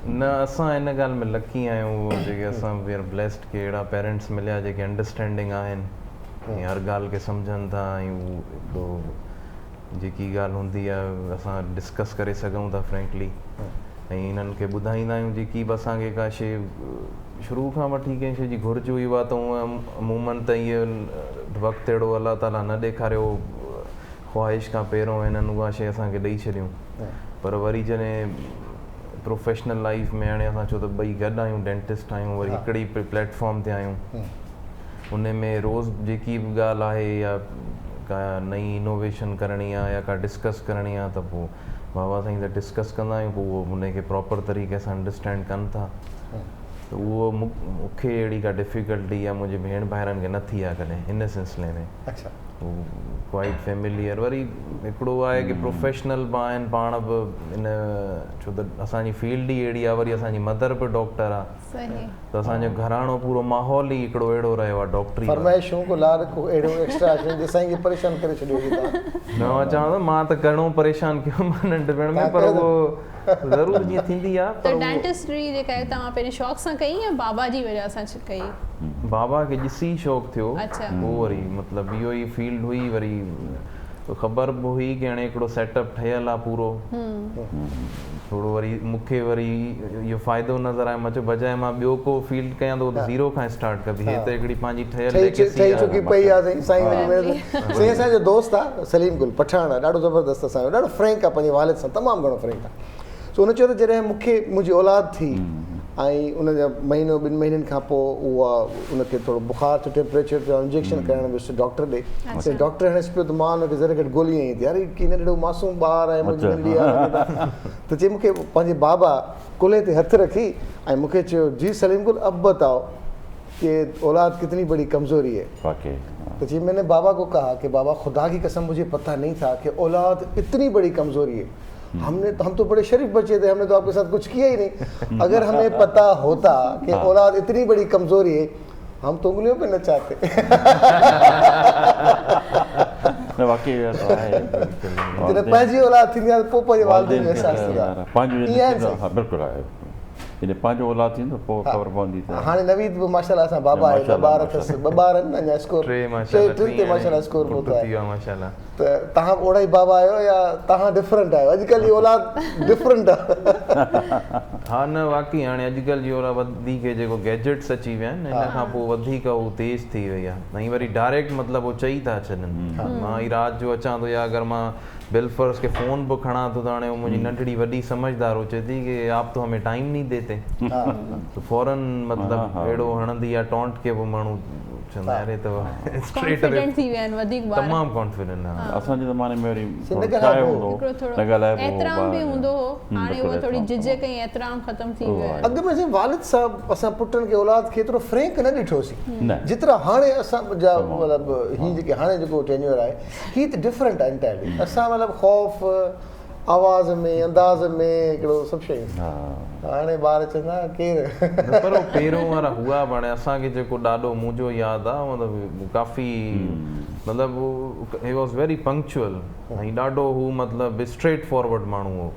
نه اسان ان ڳالهه ۾ لڪي آهيون اهو جيڪي اسان وي آر بليسڊ ڪي اهڙا پيرنٽس مليا جيڪي انڊرسٽينڊنگ آهن ۽ هر ڳالهه کي سمجهن ٿا ۽ هو هڪڙو جيڪي ڳالهه هوندي آهي اسان ڊسڪس ڪري سگهون ٿا فرينڪلي ۽ انهن کي ٻڌائيندا آهيون جيڪي به اسان کي ڪا شيء شروع کان وٺي ڪنهن شيء جي گهرج هئي اها ته هونء عموماً ته ائين وقت اهڙو الله تعاليٰ نه ڏيکاريو خواهش کان پهريون هنن اها شيء اسان کي ڏئي ڇڏيون پر وري جڏهن پروفيشنل لائيف ۾ هاڻي اسان ڇو ته ٻئي گڏ آهيون ڊينٽسٽ آهيون وري هڪڙي پليٽ فارم تي آهيون ان ۾ روز جيڪي به ڳالهه آهي يا ڪا نئين انوويشن ڪرڻي آهي يا ڪا ڊسڪس ڪرڻي آهي ته پوء بابا سائين سان ڊسڪس ڪندا آهيون پوء اهو ان کي پراپر طريقي سان انڊرسٽينڊ ڪن ٿا ته اهو مون کي اهڙي ڪا ڊفيڪلٽي يا منهنجي ڀيڻ ڀائرن کي نه ٿي آهي ڪڏهن ان سلسلي ۾ اڇا ڪوائيٽ فيمليئر وري هڪڙو آهي ڪي پروفيشنل به آهن پاڻ به ان ڇو ته اسان جي فيلڊ ئي اهڙي آهي وري اسان جي مدر به ڊاڪٽر آهي ته اسان جو گهراڻو پورو ماحول ئي هڪڙو اهڙو رهيو آهي ڊاڪٽري وارو. فرمائشون ڪو لاڏ ڪو اهڙو ايڪسٽرا شيون جي سائين کي پريشان ڪري ڇڏيو هجي توهان. نه مان چوان ٿو مان ته گهڻو پريشان ڪيو مان ننڍپڻ ۾ پر اهو ضرور جيئن ٿيندي آهي پر ته ڊينٽسٽري جيڪا آهي توهان پنهنجي شوق سان ڪئي يا بابا جي وجه سان ڪئي؟ بابا کي ڏسي شوق ٿيو پوء وري مطلب اهو ئي فيلڊ هئي وري خبر به هئي ڪي هاڻي هڪڙو سيٽ اپ ٺهيل آ پورو ٿورو وري مون کي وري اهو فائدو نظر آيو مان چيو بجاء مان ٻيو ڪو فيلڊ ڪيان ته اهو ته زيرو کان اسٽارٽ ڪبي هي ته هڪڙي پنهنجي ٺهيل ليگيسي ٺهي چڪي پئي آ سائين سائين وڏي محنت سائين اسان جو دوست آ سليم گل پٺاڻ آ ڏاڍو زبردست اسان جو ڏاڍو فرينڪ آ پنهنجي والد سان تمام گهڻو فرينڪ آ سو هن چيو ته جڏهن مون کي منهنجي اولاد ٿي ۽ ان جا مهينو ٻن مهينن کان پوء اها ان کي ٿورو بخار ٿيو ٽيمپريچر ٿيو انجيڪشن ڪرائڻ ويس ڊاڪٽر ڏي ته ڊاڪٽر هڻيس پيو ته مان ان کي ذري گهٽ گولي هنئي ته يار هي ڪي ننڍڙو معصوم ٻار آهي منهنجي ننڍڙي آهي ته چي مون کي پنهنجي بابا ڪلهي تي هٿ رکي ۽ مون کي چيو جي سليم گل اب بتاؤ ڪي اولاد ڪتني بڙي ڪمزوري هي ته چي مين ني بابا ڪو ڪها ڪي بابا خدا ڪي قسم مجهي پتا نهين ٿا ڪي اولاد اتني بڙي ڪمزوري هي هم ني هم تو بڙي شريف بچي ٿي هم ني تو آپ ڪي ساٿ ڪجهه ڪيا ئي نهين اگر همين پتا هوتا ڪي اولاد اتني بڙي ڪمزوري هي هم تو انگليون پي نه چاهتي. نه واقعي اها ته آهي. جڏهن پنهنجي اولاد ٿيندي آهي ته پوء پنهنجي والدين جو احساس ٿيندو آهي. پنهنجو جڏهن ٿيندو آهي بلڪل آهي. جڏهن پنهنجو اولاد ٿيندو پوء خبر پوندي ته. هاڻي نويد به ماشاءالله اسان بابا آهي ٻه ٻار اٿس ٻه ٻار آهن اڃا اسڪور ٽي ٽن تي ماشاءالله اسڪور پهتو آهي. ته توهان به اوڙا ئي بابا آهيو يا توهان ڊفرنٽ آهيو اڄڪلهه جي اولاد ڊفرنٽ آهي. ها نه واقعي هاڻي اڄڪلهه جي اولاد وڌيڪ جيڪو گيجٽس اچي ويا آهن ان کان پوء وڌيڪ هو تيز ٿي وئي آهي ۽ وري ڊائريڪٽ مطلب هو چئي ٿا ڇڏن مان ئي رات جو اچان ٿو يا اگر مان بالفرض کي فون به کڻان ٿو ته هاڻي هو منهنجي ننڍڙي وڏي سمجهدار هو چئي ٿي ڪي آپ تو همين ٽائيم نهين ديتي ته فورن مطلب اهڙو هڻندي آهي ٽونٽ ڪي پوء ماڻهو چوندا آهن ته اسٽريٽ اوي ڪانفيڊنٽ ٿي ويا آهن وڌيڪ ٻار تمام ڪانفيڊنٽ ها. اسان جي زماني ۾ وري ٿورو شاء هوندو هو نه ڳالهائبو هو احترام به هوندو هو هاڻي اهو ٿوري جهجهڪ ۽ احترام ختم ٿي ويو آهي. اڳ ۾ سائين والد صاحب اسان پٽن کي اولاد کي ايترو فرينڪ نه ڏٺوسين جيترا هاڻي اسان جا مطلب هي جيڪي هاڻي جيڪو ٽينيور آهي هي ته ڊفرنٽ آهي انٽائرلي اسان مطلب خوف آواز ۾ انداز ۾ هڪڙو سڀ شيون هاڻي ٻار چوندا ڪير. نه پر هو پهريون وارا هئا به هاڻي اسان کي جيڪو ڏاڏو منهنجو ياد آ مطلب ڪافي مطلب هي واز ويري پنڪچوئل ۽ ڏاڍو هو مطلب اسٽريٽ فارورڊ ماڻهو هو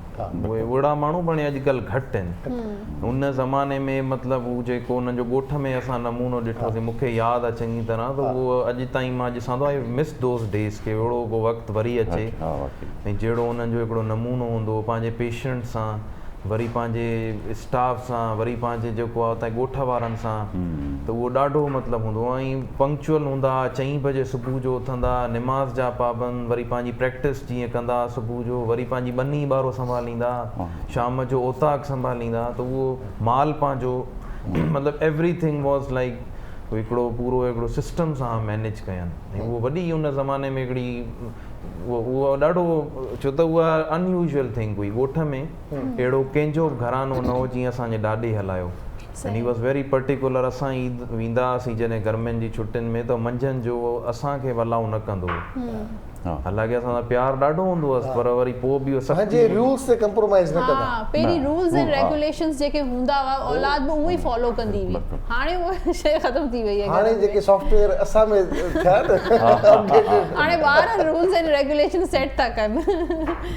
اهي اهڙا ماڻهو به هاڻي اڄڪلهه گهٽ آهن ان زماني ۾ مطلب هو جيڪو انهن جو ڳوٺ ۾ اسان نمونو ڏٺوسين مون کي ياد آ چڱي طرح ته اهو اڄ تائين مان ڏسان ٿو I miss those days ڪي اهڙو ڪو وقت وري اچي ۽ جهڙو انهن جو هڪڙو نمونو هوندو هو پنهنجي پيشنٽ سان وري پنهنجي اسٽاف سان وري پنهنجي جيڪو آهي اتان ڳوٺ وارن سان ته اهو ڏاڍو مطلب هوندو هو ۽ پنڪچوئل هوندا هئا چئين بجي صبح جو اٿندا نماز جا پابند وري پنهنجي پريڪٽس جيئن ڪندا هئا صبح جو وري پنهنجي ٻني ٻارو سنڀاليندا شام جو اوطاق سنڀاليندا ته اهو مال پنهنجو مطلب ايوري ٿنگ واز لائيڪ هڪڙو پورو هڪڙو سسٽم سان مينيج ڪين ۽ اهو وڏي ان زماني ۾ هڪڙي اهو ڏاڍو ڇو ته اها ان يوزوئل ٿنگ هئي ڳوٺ ۾ اهڙو ڪنهن جو به گهرانو نه هو جيئن اسان جي ڏاڏي هلايو and he was very particular اسان عيد ويندا هئاسين جڏهن گرمين جي ڇٽين ۾ ته منجهند جو اسان کي به الائو نه ڪندو هو حالانڪه اسان سان پيار ڏاڍو هوندو هئس پر وري پوء به اهو سختي پنهنجي رولز تي ڪمپرومائيز نه ڪندا. ها پهرين رولز اينڊ ريگيوليشنز جيڪي هوندا هئا اولاد به اهو ئي فالو ڪندي هئي هاڻي اها شيء ختم ٿي وئي آهي هاڻي جيڪي سافٽ ويئر اسان ۾ ٿيا نه اپڊيٽيڊ هاڻي ٻار رولز اينڊ ريگيوليشن سيٽ ٿا ڪن.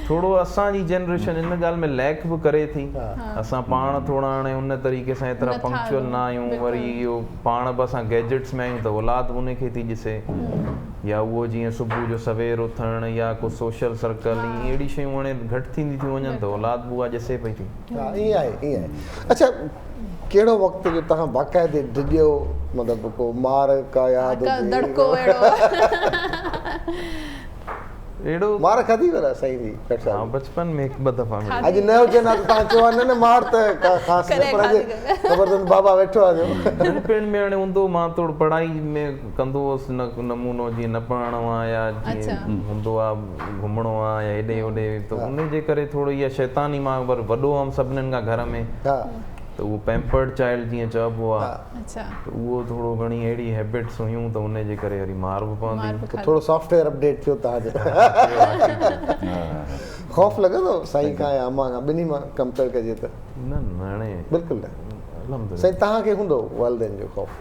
ٿورو اسان جي جنريشن ان ڳالهه ۾ ليڪ به ڪري ٿي اسان پاڻ ٿورا هاڻي ان طريقي سان ايترا پنڪچوئل نه آهيون وري اهو پاڻ به اسان گيجٽس ۾ آهيون ته اولاد به ان کي ٿي ڏسي يا اهو جيئن صبح جو سوير اٿڻ يا ڪو سوشل سرڪل ائين اهڙي شيون هاڻي گهٽ ٿيندي ٿيون وڃن ته اولاد به اها ڏسي پئي ٿي. ها ائين آهي ائين آهي اڇا ڪهڙو وقت جو توهان باقاعدي ڊڄيو مطلب ڪو مار ڪا ياد هجي دڙڪو اهڙو اهڙو مار کاڌي ڀلا سائين جي ڊاڪٽر صاحب ها بچپن ۾ هڪ ٻه دفعا ملي. اڄ نه هجن ها ته توهان چئو ها نه نه مار ته ڪا خاص نه پر اڄ خبر اٿن بابا ويٺو آهي جو. ننڍپڻ ۾ هاڻي هوندو مان ٿورو پڙهائي ۾ ڪندو هوس نه نمونو جيئن نه پڙهڻو آ يا جيئن هوندو آ گهمڻو آ يا هيڏي هوڏي ته ان جي ڪري ٿورو اها شيطاني مان ور وڏو هئم سڀنين کان گهر ۾ ته اهو پيمپرڊ چائلڊ جيئن چئبو آ ته اهو ٿورو گهڻي اهڙي هيبٽس هيون ته ان جي ڪري وري مار به پوندي. ته ٿورو سافٽ ويئر اپڊيٽ ٿيو توهان جو. خوف لڳندو هو سائين کان يا امان کان ٻنهي مان ڪمپيئر ڪجي ته؟ نه نه هاڻي بلڪل نه. الحمدلله. سائين توهان کي هوندو والدين جو خوف؟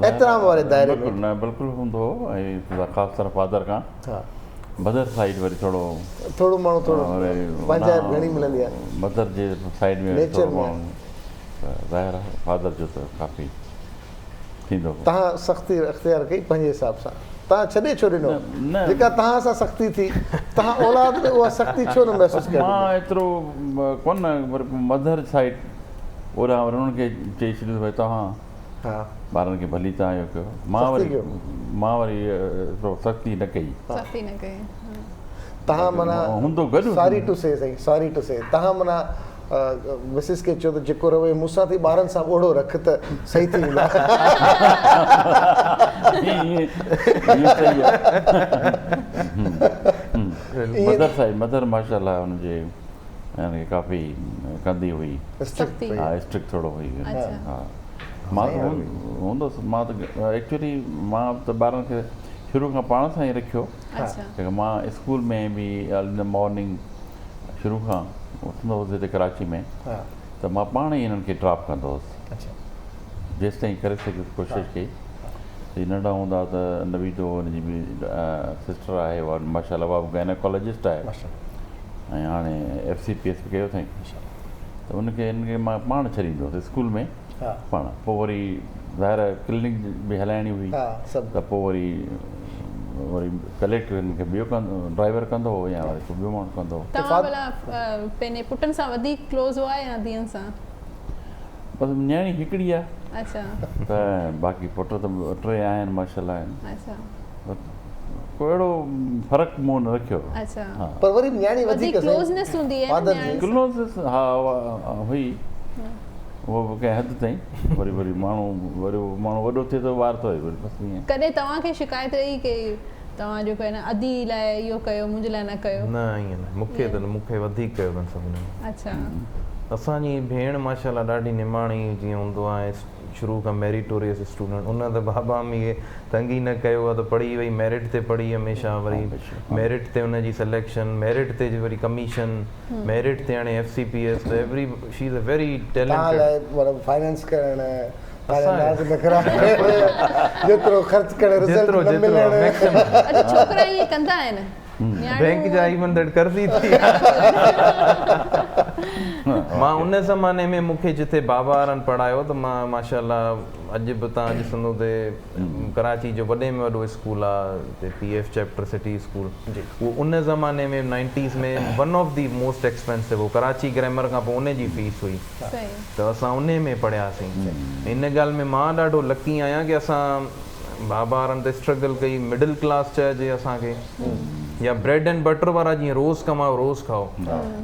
احترام واري دائري ۾. بلڪل نه بلڪل هوندو هو ۽ خاص طرح فادر کان. مدر سائيڊ وري ٿورو. ٿورو ماڻهو ٿورو پنهنجائپ گهڻي ملندي آهي. مدر جي سائيڊ ۾ وري ٿورو ماڻهو ظاهر آهي فادر جو ته ڪافي ٿيندو هو. توهان سختي اختيار ڪئي پنهنجي حساب سان توهان ڇڏي ڇو ڏنو جيڪا توهان سان سختي ٿي توهان اولاد ۾ اها سختي ڇو نه محسوس ڪرڻ ڏني. مان ايترو ڪونه پر مدر سائيڊ اوڏانهن وري انهن کي چئي ڇڏيو ته ڀئي توهان ٻارن کي ڀلي توهان اهو ڪيو مان وري مان وري ايترو سختي نه ڪئي. سختي نه ڪئي. توهان معنيٰ هوندو گڏ ساري ٽو سي سائين ساري ٽو سي توهان معنيٰ مسز کي چيو ته جيڪو رويو مون سان ٿي ٻارن سان به اوهڙو رک ته صحيح ٿي ويندا. ائين صحيح آهي. مدر سائين مدر ماشاءالله ان جي هن کي ڪافي ڪندي هئي. سختي. ها اسٽرڪٽ ٿورو هئي. ها مان ته هوندو هوس مان ته ايڪچولي مان ته ٻارن کي شروع کان پاڻ سان ئي رکيو. مان اسڪول ۾ به ان the morning شروع کان اٿندو هوس هتي ڪراچي ۾ ته مان پاڻ ئي هنن کي ڊراپ ڪندو هوس. جيستائين ڪري سگهيس ڪوشش ڪئي. هي ننڍا هوندا ته نويدو هن جي به سسٽر آهي اها ماشاء الله اها به گائناڪالاجسٽ آهي ۽ هاڻي ايف سي پي ايس به ڪيو اٿائين ته ان کي هن کي مان پاڻ ڇڏيندو هوس اسڪول ۾ پاڻ پوء وري ظاهر آهي ڪلينڪ به هلائڻي هئي ته پوء وري وري ڪليڪٽ هن کي ٻيو ڪندو ڊرائيور ڪندو هو يا وري ڪو ٻيو ماڻهو ڪندو هو. توهان ڀلا پنهنجي پٽن سان وڌيڪ ڪلوز هئا يا ڌيئن سان؟ بس نياڻي هڪڙي آ. اڇا. ته باقي پٽ ته ٽي آهن ماشاءالله آهن. اڇا. ڪو اهڙو فرق مون نه رکيو. اڇا. ها. پر وري به نياڻي وڌيڪ وڌيڪ سائين ڪلوزنيس هوندي آهي نه فادر جي. نياڻين سان. ڪلوزنيس ها اها هئي اهو به ڪنهن حد تائين وري وري ماڻهو وري ماڻهو وڏو ٿئي ٿو ٻار ته وري بس ائين. ڪڏهن توهان کي شڪايت رهي ڪي توهان جيڪو آهي نه ادي لاء اهو ڪيو منهنجي لاء نه ڪيو. نه ائين نه مون کي ته نه مون کي وڌيڪ ڪيو اٿن سڀني. اڇا. اسان جي ڀيڻ ماشاءالله ڏاڍي نماڻي جيئن هوندو آهي شروع کان ميريٽوريس اسٽوڊنٽ ان ته بابا امي کي تنگ ئي نه ڪيو آهي ته پڙهي وئي ميرٽ تي پڙهي هميشه وري ميرٽ تي ان جي سليڪشن ميرٽ تي وري ڪميشن ميرٽ تي هاڻي ايف سي پي ايس ته every she is a very توهان ٽيلنٽيڊ. لاء مطلب فائنانس ڪرڻ توهان جا ناز نخرا جيترو خرچ ڪرڻ رزلٽ نه ملڻ. اڇا ڇوڪرا ائين ڪندا آهن. بينڪ جا ايون that قرضي ٿي ويا. مان ان زماني ۾ مون کي جتي بابا وارن پڙهايو ته مان ماشاء الله اڄ به توهان ڏسندو ته ڪراچي جو وڏي ۾ وڏو اسڪول آ هتي P F chapter city school اهو ان زماني ۾ nineties ۾ one of the most expensive هو ڪراچي گرامر کان پوء ان جي فيس هئي ته اسان انهي ۾ پڙهياسين ان ڳالهه ۾ مان ڏاڍو لڪي آهيان ڪي اسان بابا وارن ته اسٽرگل ڪئي مڊل ڪلاس چئجي اسان کي يا بريڊ اينڊ بٽر وارا جيئن روز ڪمايو روز کائو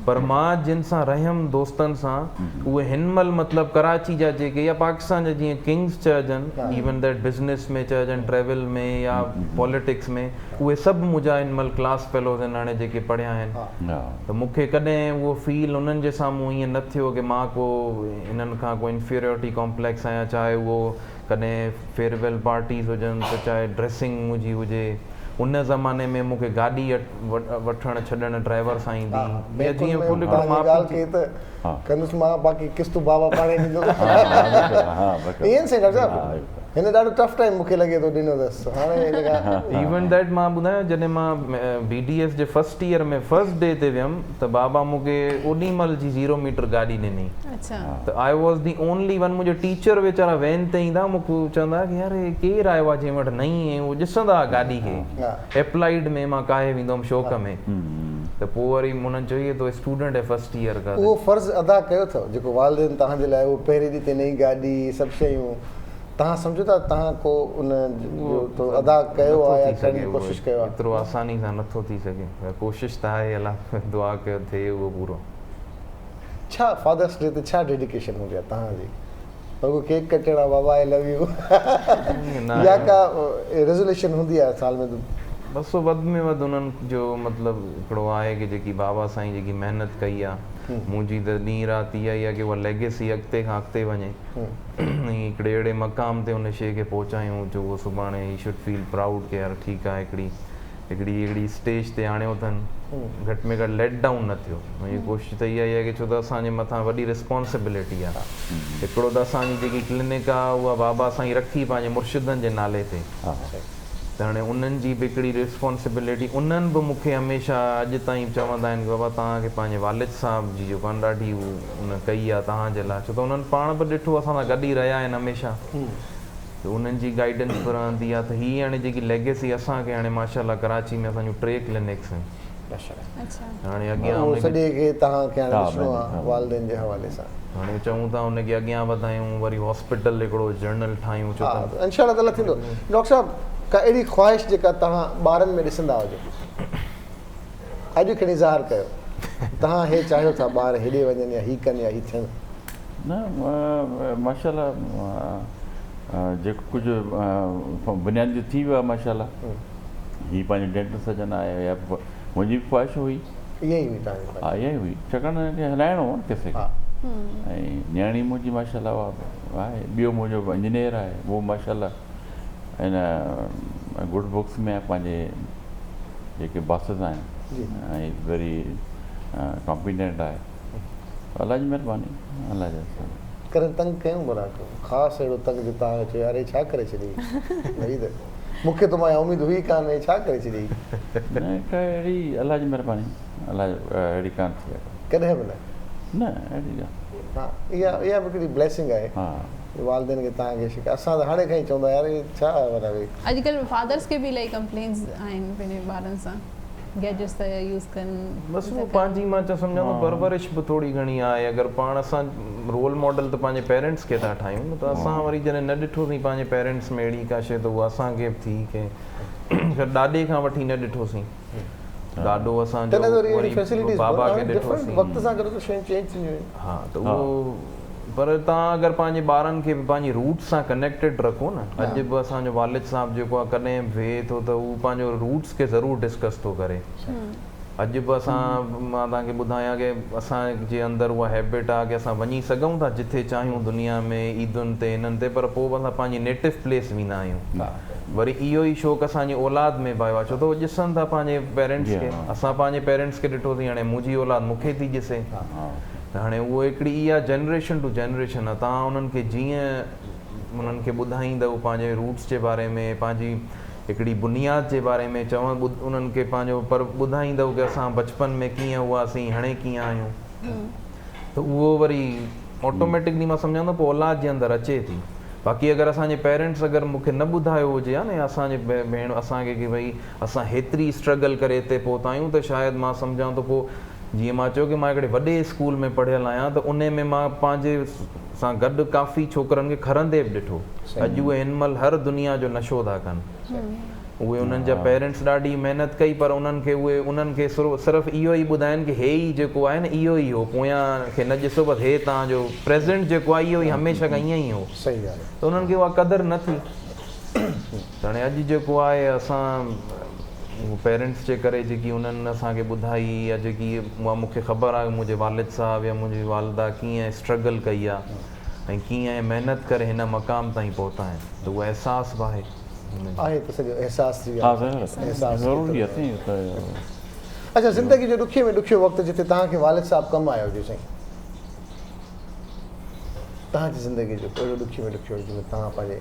پر مان جن سان رهيم دوستن سان اهي هن مهل مطلب ڪراچي جا جيڪي يا پاڪستان جا جيئن ڪنگز چئجن ايون that business ۾ چئجن ٽريول ۾ يا پاليٽڪس ۾ اهي سڀ منهنجا هن مهل ڪلاس فيلوز آهن هاڻي جيڪي پڙهيا آهن ته مون کي ڪڏهن اهو فيل انهن جي سامهون ائين نه ٿيو ڪي مان ڪو انهن کان ڪو انفيريورٽي ڪامپليڪس آهيان چاهي اهو ڪڏهن فيئرويل پارٽيز هجن ته چاهي ڊريسنگ منهنجي هجي ان زماني ۾ مون کي گاڏي وٺڻ ڇڏڻ ڊرائيور سان ايندي يا جيئن بينڪن ۾ توهان جي ڳالهه ڪئي ته ڪندس مان باقي قسطون بابا پاڻ ئي ڏيندو. ائين سائين ڊاڪٽر صاحب هن ڏاڍو ٽف ٽائيم مون کي لڳي ٿو ڏنو اٿس هاڻي هن کان. ايون that مان ٻڌايان جڏهن مان بي ڊي ايس جي فرسٽ ايئر ۾ فرسٽ ڊي تي ويم ته بابا مون کي اوڏي مهل جي زيرو ميٽر گاڏي ڏني. ته I was the only one منهنجا ٽيچر ويچارا وين تي ايندا مون کي چوندا ڪي يار هي ڪير آيو آهي جنهن وٽ نئين ۽ هو ڏسندا هئا گاڏي کي اپلائيڊ ۾ مان ڪاهي ويندو هئم شوق ۾ ته پوء وري انهن چيو هي تو اسٽوڊنٽ هي فرسٽ ايئر ڪا اهو فرض ادا ڪيو اٿو جيڪو والدين توهان جي لاء اهو پهرين ڏينهن تي نئين گاڏي سڀ شيون توهان سمجهو ٿا توهان ڪو ان جو ٿورو ادا ڪيو آهي يا ڪرڻ جي ڪوشش ڪيو آهي. ايترو آساني سان نٿو ٿي سگهي ڪوشش ته آهي الله دعا ڪيو ٿئي اهو پورو. ڇا فادرس ڊي تي ڇا ڊيڊيڪيشن هوندي آهي توهان جي رڳو ڪيڪ ڪٽڻ آهي بابا آئي لو يو يا ڪا ريزوليشن هوندي آهي سال ۾. بس وڌ ۾ وڌ انهن جو مطلب هڪڙو آهي ڪي جيڪي بابا سائين جيڪي محنت ڪئي آهي منهنجي ته ڏينهن رات اها ئي آهي ڪي اها ليگيسي اڳتي کان اڳتي وڃي ۽ هڪڙي اهڙي مقام تي ان شيء کي پهچايون جو اهو سڀاڻي هي should feel proud ڪي يار ٺيڪ آهي هڪڙي هڪڙي اهڙي اسٽيج تي آڻيو اٿن گهٽ ۾ گهٽ ليٽ ڊائون نه ٿيو منهنجي ڪوشش ته اها ئي آهي ڪي ڇو ته اسان جي مٿان وڏي رسپانسبلٽي آهي هڪڙو ته اسان جي جيڪي ڪلينڪ آهي اها بابا سائين رکي پنهنجي مرشدن جي نالي تي ته هاڻي انهن جي به هڪڙي رسپانسبلٽي انهن به مون کي هميشه اڄ تائين چوندا آهن ڪي بابا توهان کي پنهنجي والد صاحب جي جيڪو آهي ڏاڍي ان ڪئي آهي توهان جي لاء ڇو ته انهن پاڻ به ڏٺو اسان سان گڏ ئي رهيا آهن هميشه ته انهن جي گائيڊنس به رهندي آهي ته هي هاڻي جيڪي ليگيسي اسان کي هاڻي ماشاء الله ڪراچي ۾ اسان جون ٽي ڪلينڪس آهن هاڻي اڳيان اهو سڄي کي توهان کي هاڻي ڏسڻو آهي والدين جي حوالي سان. هاڻي چئون ٿا ان کي اڳيان وڌايون وري هاسپيٽل هڪڙو جنرل ٺاهيون ڇو ته. انشاء الله تعالي ٿيندو. ڊاڪٽر صاحب ڪا اهڙي خواهش جيڪا توهان ٻارن ۾ ڏسندا هجو اڄ کڻي ظاهر ڪيو توهان هي چاهيو ٿا ٻار هيڏي وڃن يا هي ڪن يا هي ٿين. نه ماشاء الله جيڪو ڪجهه بنيادي ٿي ويو آهي ماشاء الله هي پنهنجو ڊينٽل سرجن آهي يا منهنجي به خواهش هئي اها ئي هئي توهان جي ها اها ئي هئي ڇاڪاڻ ته هن کي هلائڻو هو نه ڪسي کي ۽ نياڻي منهنجي ماشاء الله اها آهي ٻيو منهنجو انجنيئر آهي اهو ماشاء الله هن گڊ بڪس ۾ آهي پنهنجي جيڪي باسز آهن ۽ ويري ڪامپيٽنٽ آهي الله جي مهرباني الله جا احسان. ڪڏهن تنگ ڪيون ڀلا ڪو خاص اهڙو تنگ جو توهان چيو يار هي ڇا ڪري ڇڏيئي نويد مون کي تو مان اها اميد هئي ڪانه هي ڇا ڪري ڇڏيئي. نه ڪا اهڙي الله جي مهرباني الله اهڙي ڪانه ٿي آهي. ڪڏهن به نه. نه اهڙي ڳالهه. ها اها اها به هڪڙي بليسنگ آهي ها. والدين کي توهان کي شڪايت اسان ته هاڻي کان ئي چوندا يار هي ڇا معنيٰ ڀئي. اڄڪلهه فادرس کي به الاهي ڪمپلينز آهن پنهنجي ٻارن سان گيجٽس ٿا يوز ڪن. بس اهو پنهنجي مان سمجهان ٿو پرورش به ٿوري گهڻي آهي اگر پاڻ اسان رول ماڊل ته پنهنجي پيرنٽس کي ٿا ٺاهيون نه ته اسان وري جڏهن نه ڏٺوسين پنهنجي پيرنٽس ۾ اهڙي ڪا شي ته اها اسان کي به ٿي ڪي خير ڏاڏي کان وٺي نه ڏٺوسين ڏاڏو اسان جو وري بابا کي ڏٺوسين وقت سان گڏ شيون چينج ٿينديون آهن ها ته اهو پر توهان اگر پنهنجي ٻارن کي به پنهنجي روٽس سان ڪنيڪٽيڊ رکو نه اڄ به اسان جو والد صاحب جيڪو آهي ڪڏهن به ويهي ٿو ته هو پنهنجو روٽس کي ضرور ڊسڪس ٿو ڪري اڄ به اسان مان توهان کي ٻڌايان ڪي اسان جي اندر اها هيبٽ آهي ڪي اسان وڃي سگهون ٿا جٿي چاهيون دنيا ۾ عيدن تي هنن تي پر پوء به اسان پنهنجي نيٽو پليس ويندا آهيون وري اهو ئي شوق اسان جي اولاد ۾ به آيو آهي ڇو ته هو ڏسن ٿا پنهنجي پيرنٽس کي اسان پنهنجي پيرنٽس کي ڏٺوسين هاڻي منهنجي اولاد مون کي ٿي ڏسي ته هاڻي اهو هڪڙي اها جنريشن ٽو جنريشن آهي توهان انهن کي جيئن انهن کي ٻڌائيندؤ پنهنجي روٽس جي باري ۾ پنهنجي هڪڙي بنياد جي باري ۾ چون انهن کي پنهنجو پر ٻڌائيندؤ ڪي اسان بچپن ۾ ڪيئن هئاسين هاڻي ڪيئن آهيون ته اهو وري آٽوميٽڪلي مان سمجهان ٿو پوء اولاد جي اندر اچي ٿي باقي اگر اسان جي پيرنٽس اگر مون کي نه ٻڌايو هجي ها نه يا اسان جي ڀيڻ اسان کي ڪي ڀئي اسان هيتري اسٽرگل ڪري هتي پهتا آهيون ته شايد مان سمجهان ٿو پوء جيئن مان چيو ڪي مان هڪڙي وڏي اسڪول ۾ پڙهيل آهيان ته انهي ۾ مان پنهنجي سان گڏ ڪافي ڇوڪرن کي کرندي به ڏٺو. اڄ اهي هن مهل هر دنيا جو نشو ٿا ڪن. اهي انهن جا پيرنٽس ڏاڍي محنت ڪئي پر انهن کي اهي انهن کي صرف اهو ئي ٻڌائين ڪي هي ئي جيڪو آهي نه اهو ئي هو پويان کي نه ڏسو بس هي توهان جو پريزنٽ جيڪو آهي اهو ئي هميشه کان ائين ئي هو. ته انهن کي اها قدر نه ٿي. ته هاڻي اڄ جيڪو آهي اسان اهو پيرنٽس جي ڪري جيڪي انهن اسان کي ٻڌائي يا جيڪي اها مون کي خبر آهي منهنجي والد صاحب يا منهنجي والده ڪيئن اسٽرگل ڪئي آهي ۽ ڪيئن محنت ڪري هن مقام تائين پهتا آهن ته اهو احساس به آهي هن جو. آهي ته سڄو احساس جي ها ڳالهه آهي احساس ضروري آهي سائين ته اڇا زندگي جو ڏکي ۾ ڏکيو وقت جتي توهان کي والد صاحب ڪم آيو هجي سائين. توهان جي زندگي جو ڪو اهڙو ڏکي ۾ ڏکيو وقت جنهن ۾ توهان پنهنجي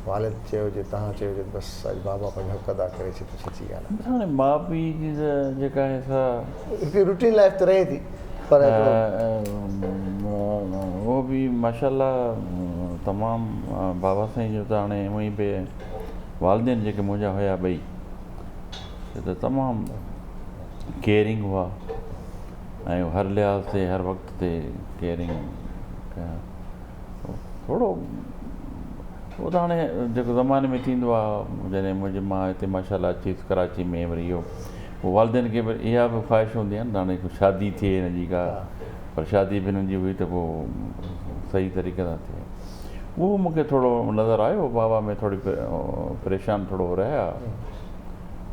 والد چيو هجي توهان چيو هجي ته بس اڄ بابا پنهنجو حق ادا ڪري ڇڏيو سچي ڳالهه آهي. هاڻي ماء پيء جي ته جيڪا آهي سا. هڪڙي روٽين لائيف ته رهي ٿي پر هڪڙو. اهو به ماشاء الله تمام بابا سائين جو ته هاڻي هونئن ئي به والدين جيڪي منهنجا هيا ٻئي سي ته تمام ڪيئرنگ هئا ۽ هر لحاظ تي هر وقت تي ڪيئرنگ ڪيا ٿورو اهو ته هاڻي جيڪو زماني ۾ ٿيندو آهي جڏهن منهنجي ماء هتي ماشاء الله اچي ڪراچي ۾ وري اهو پوء والدين کي به اها به خواهش هوندي آهي نه ته هاڻي شادي ٿئي هن جي ڪا پر شادي به هنن جي هئي ته پوء صحيح طريقي سان ٿئي اهو مونکي ٿورو نظر آيو بابا ۾ ٿوري پريشان ٿورو رهيا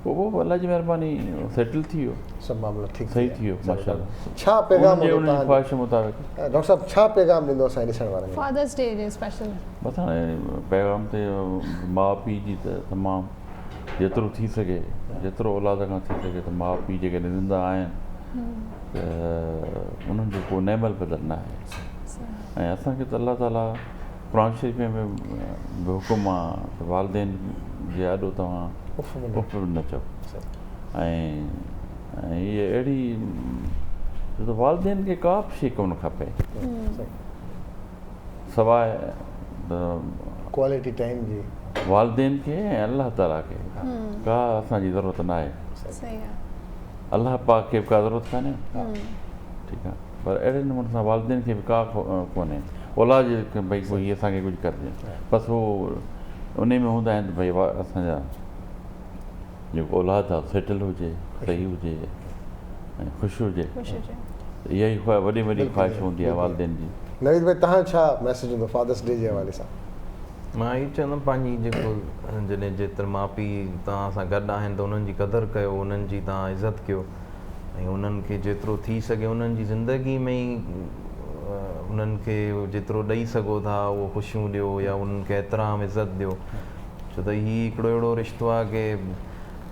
پوء اهو به الله جي مهرباني سيٽل ٿي ويو. سڀ معاملا ٺيڪ ٿي ويا. صحيح ٿي ويو ماشاء الله. ڇا پيغام هوندو توهان جو؟ خواهش مطابق. ڊاڪٽر صاحب ڇا پيغام ڏيندو اسان جي ڏسڻ وارن کي؟ فادرس ڊي جي اسپيشل. بس هاڻي پيغام ته ماء پيء جي ته تمام جيترو ٿي سگهي جيترو اولاد کان ٿي سگهي ته ماء پيء جيڪڏهن زنده آهن ته انهن جو ڪو نعم البدل نه آهي ۽ اسان کي ته الله تعالي قرآن شريف ۾ به حڪم آ ته والدين جي آڏو توهان اف به نه چئو ۽ هيء اهڙي ته والدين کي ڪا به شيء ڪونه کپي سواء ڪوالٽي ٽائيم جي والدين کي ۽ الله تعالي کي ڪا اسان جي ضرورت نه آهي الله پاڪ کي به ڪا ضرورت ڪانهي ٺيڪ آ پر اهڙي نموني سان والدين کي به ڪا ڪونهي اولاد جي ڀئي ڪو هي اسان کي ڪجهه ڪري ڏين بس هو انهي ۾ هوندا آهن ته ڀئي اسان جا جيڪو اولاد آهي سيٽل هجي صحيح هجي ۽ خوش هجي اها ئي وڏي وڏي خواهش هوندي آهي والدين جي. نويد ڀائي توهان جو ڇا ميسيج هوندو فادرس ڊي جي حوالي سان؟ مان اهو چوندم پنهنجي جيڪو جڏهن جيتر ماء پيء توهان سان گڏ آهن ته انهن جي قدر ڪيو انهن جي توهان عزت ڪيو ۽ انهن کي جيترو ٿي سگهي انهن جي زندگي ۾ ئي انهن کي جيترو ڏئي سگهو ٿا اهو خوشيون ڏيو يا انهن کي احترام عزت ڏيو ڇو ته هي هڪڙو اهڙو رشتو آهي ڪي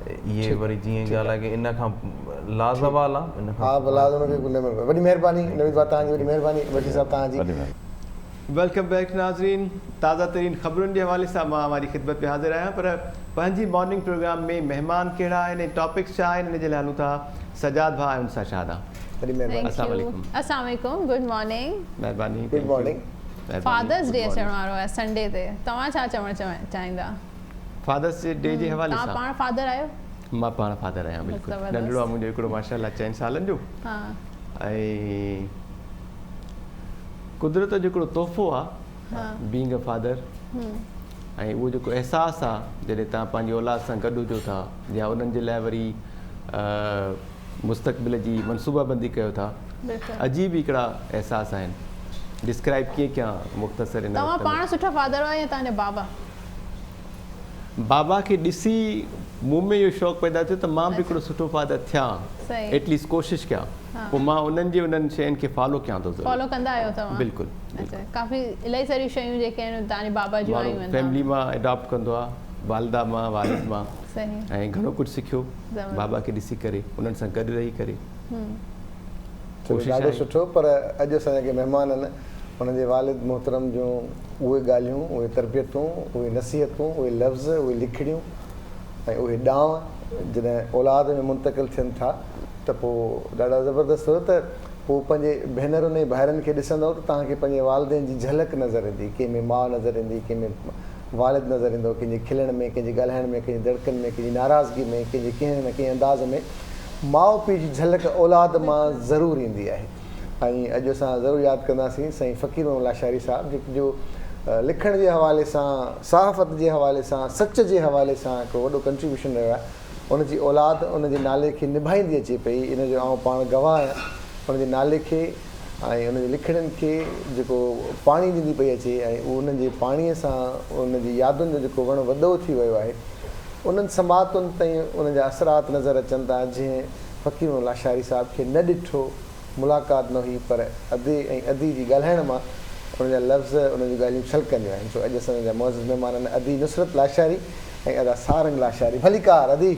اهي وري جيئن ڳالهه آهي ڪي ان کان لازوال آهي ان کان ها لازوال وڏي مهرباني نويد ڀاء توهان جي وڏي مهرباني بشير صاحب توهان جي. Welcome back ناظرين تازه ترين خبرن جي حوالي سان مان اوهان جي خدمت ۾ حاضر آهيان پر پنهنجي مارننگ پروگرام ۾ مهمان ڪهڙا آهن ۽ ٽاپڪس ڇا آهن ان جي لاء هلون ٿا سجاد ڀاء ۽ ان سان شاهده. وڏي مهرباني. السلام عليڪم. السلام عليڪم گڊ مارننگ. مهرباني گڊ مارننگ. فادرس ڊي اچڻ وارو آهي سنڊي تي توهان ڇا چوڻ چاهيندا؟ فادرس ڊي جي حوالي سان. توهان پاڻ فادر آهيو؟ مان پاڻ فادر آهيان بلڪل ننڍڙو آهي منهنجو هڪڙو ماشاءالله چئن سالن جو ۽ قدرت جو هڪڙو تحفو آ بينگ ا فادر ۽ اهو جيڪو احساس آ جڏهن توهان پنهنجي اولاد سان گڏ هجو ٿا يا انهن جي لاء وري مستقبل جي منصوبه بندي ڪيو ٿا عجيب هڪڙا احساس آهن ڊسڪرائب ڪيئن ڪيان مختصر ان وقت ۾ توهان پاڻ سٺا فادر آهيو يا توهان جا بابا؟ بابا کي ڏسي مون ۾ اهو شوق پيدا ٿيو ته مان به هڪڙو سٺو فادر ٿيان ايٽ ليسٽ ڪوشش ڪيان پوء مان انهن جي انهن شين کي فالو ڪيان ٿو ضرور. فالو ڪندا آهيو توهان؟ بلڪل اچها ڪافي الاهي ساريون شيون جيڪي آهن توهان جي بابا جون آيون آهن فيملي مان اڊاپٽ ڪندو آ والده مان والد مان ۽ گهڻو ڪجهه سکيو بابا کي ڏسي ڪري انهن سان گڏ رهي ڪري. چلو ڏاڍو سٺو پر اڄ اسان جا ڪي مهمان آهن انهن جي والد محترم جون اهي ڳالهيون اهي تربيتون اهي نصيحتون اهي لفظ اهي لکڻيون ۽ اهي ڏانء جڏهن اولاد ۾ منتقل ٿين ٿا ته پوء ڏاڍا زبردست هيو ته پوء پنهنجي ڀينرن ۽ ڀائرن کي ڏسندؤ ته توهان کي پنهنجي والدين جي جهلڪ نظر ايندي، ڪنهن ۾ ماء نظر ايندي، ڪنهن ۾ والد نظر ايندو، ڪنهن جي کلڻ ۾، ڪنهن جي ڳالهائڻ ۾، ڪنهن جي دڙڪن ۾، ڪنهن جي ناراضگي ۾، ڪنهن جي ڪنهن نه ڪنهن انداز ۾ ماء پيء جي جهلڪ اولاد مان ضرور ايندي آهي ۽ اڄ اسان ضرور ياد ڪنداسين سائين فقير محمد لاشاري صاحب جيڪي جو لکڻ جي حوالي سان صحافت جي حوالي سان سچ جي حوالي سان هڪڙو وڏو ڪنٽريبيوشن رهيو آهي. ان جي اولاد ان جي نالي کي نڀائيندي اچي پئي، ان جو آئون پاڻ گواهه آهيان. ان جي نالي کي ۽ ان جي لکڻين کي جيڪو پاڻي ڏيندي پئي اچي ۽ انهن جي پاڻيء سان ان جي يادن جو جيڪو وڻ وڏو ٿي ويو آهي، انهن سماعتن تائين ان جا اثرات نظر اچن ٿا، جنهن فقير محمد لاشاري صاحب کي نه ڏٺو، ملاقات نه هئي پر ادي ۽ ادي جي ڳالهائڻ مان ان جا لفظ ان جون ڳالهيون ڇلڪنديون آهن سو اڄ اسان جا معزز مهمان آهن ادي نصرت لاشاري ۽ ادا سارنگ لاشاري ڀليڪار ادي.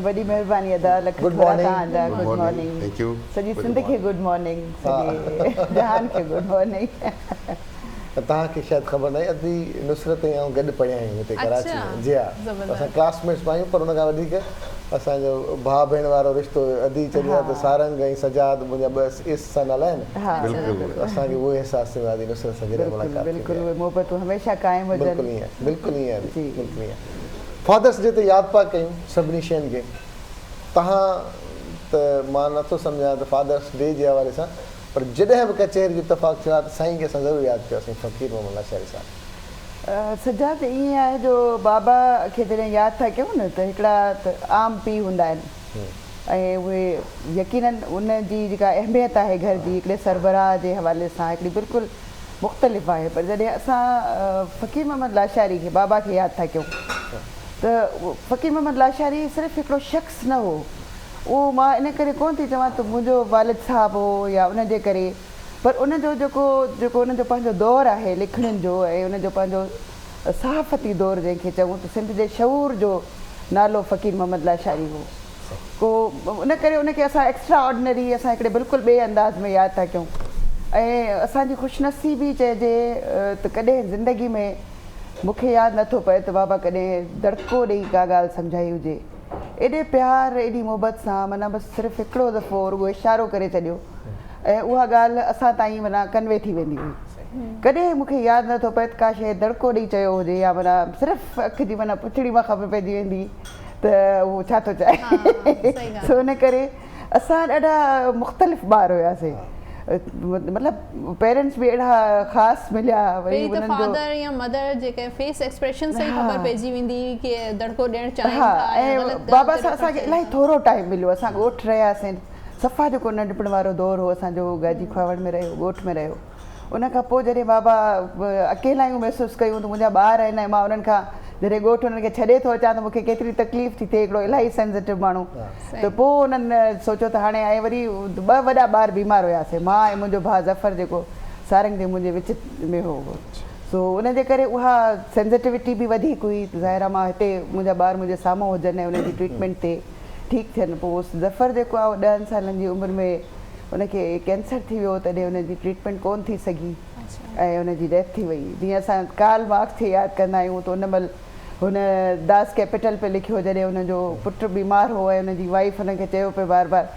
وڏي مهرباني ادا لک ٿورا توهان جا گڊ مارننگ سڄي سنڌ کي گڊ مارننگ سڄي جهان کي گڊ مارننگ. توهان کي شايد خبر ناهي ادي نصرت ۽ آئون گڏ پڙهيا آهيون هتي ڪراچي ۾ جي ها اسان ڪلاس ميٽس به آهيون پر ان کان وڌيڪ اسان جو ڀاء ڀيڻ وارو رشتو هيو ادي چوندي آهي ته سارنگ ۽ سجاد منهنجا ٻه ايس سان نالا آهن بلڪل اسان کي اهو احساس ٿيندو آهي ادي نصرت سان جڏهن ملاقات ٿيندي آهي بلڪل اهي محبتون هميشه قائم هجن بلڪل ائين بلڪل ائين ادي بلڪل ائين فادرس ڊي تي ياد پيا ڪيون سڀني شين کي تهان ته مان نٿو سمجهان ته فادرس ڊي جي حوالي سان پر جڏهن به ڪچهري جو اتفاق ٿيو آهي ته سائين کي اسان ضرور ياد ڪيو آهي سائين فقير محمد لاشاري صاحب. سجاد ائين آهي جو بابا کي جڏهن ياد ٿا ڪيون نه ته هڪڙا ته عام پيء هوندا آهن ۽ اهي يقينن ان جي جيڪا اهميت آهي گهر جي هڪڙي سربراهه جي حوالي سان هڪڙي بلڪل مختلف آهي پر جڏهن اسان فقير محمد لاشاري کي بابا کي ياد ٿا ڪيون ته فقير محمد لاشاري صرف هڪڙو شخص نه هو اهو مان ان ڪري ڪونه ٿي چوان ته منهنجو والد صاحب هو يا ان جي ڪري پر ان جو جيڪو جيڪو ان جو پنهنجو دور آهي لکڻين جو ۽ ان جو پنهنجو صحافتي دور جنهن کي چئون ته سنڌ جي شعور جو نالو فقير محمد لاشاري هو ڪو ان ڪري ان کي اسان ايڪسٽرا آرڊنري اسان هڪڙي بلڪل ٻئي انداز ۾ ياد ٿا ڪيون ۽ اسان جي خوش نصيبي چئجي ته ڪڏهن زندگي ۾ مون کي ياد نٿو پئي ته بابا ڪڏهن دڙڪو ڏئي ڪا ڳالهه سمجهائي هجي. ايڏي پيار ايڏي محبت سان معنيٰ بس صرف هڪڙو دفعو رڳو اشارو ڪري ڇڏيو ۽ اها ڳالهه اسان تائين معنيٰ ڪنوي ٿي ويندي هئي. ڪڏهن مون کي ياد نه ٿو پئي ته ڪا شيء دڙڪو ڏئي چيو هجي يا معنيٰ صرف اک جي معنيٰ پڇڙي مان خبر پئجي ويندي هئي ته هو ڇا ٿو چاهي. سو ان ڪري اسان ڏاڍا مختلف ٻار هياسين مطلب پيرنٽس به اهڙا خاص مليا وري پهرين ته انهن جو فادر يا مدر جيڪي فيس ايڪسپريشن سان ئي خبر پئجي ويندي هئي ڪي دڙڪو ڏيڻ چاهين ها ٿا يا ۽ غلط ڳالهه بابا تي سان روڪڻ اسان کي چاهين الاهي ٿا. ٿورو ٽائيم مليو اسان ڳوٺ رهياسين صفا جيڪو ننڍپڻ وارو دور هو اسان جو گاجي کهاوڙ ۾ رهيو ڳوٺ ۾ رهيو ان کان پوء جڏهن بابا اڪيلايون محسوس ڪيون ته منهنجا ٻار آهن ۽ مان انهن کان جڏهن ڳوٺ انهن کي ڇڏي ٿو اچان ته مون کي ڪيتري تڪليف ٿي ٿئي هڪڙو الاهي سينسيٽو ماڻهو ته پوء انهن سوچيو ته هاڻي ۽ وري ٻه وڏا ٻار بيمار هياسين مان ۽ منهنجو ڀاء ظفر جيڪو سارنگ جي منهنجي وچ ۾ هو سو ان جي ڪري اها سينسيٽوٽي به وڌيڪ هئي ته ظاهر آهي مان هتي منهنجا ٻار منهنجي سامهون هجن ۽ انهن جي ٽريٽمينٽ ٿئي ٺيڪ ٿين پوء ظفر جيڪو آهي اهو ڏهن سالن جي عمر ۾ ان کي ڪينسر ٿي ويو تڏهن ان جي ٽريٽمينٽ ڪونه ٿي سگهي. ۽ ان جي ڊيٿ ٿي وئي. جيئن اسان ڪارل مارڪس کي ياد ڪندا آهيون ته ان مهل هن داس ڪيپيٽل پئي لکيو جڏهن هن جو پٽ بيمار هو ۽ ان جي وائيف هن کي چيو پئي بار بار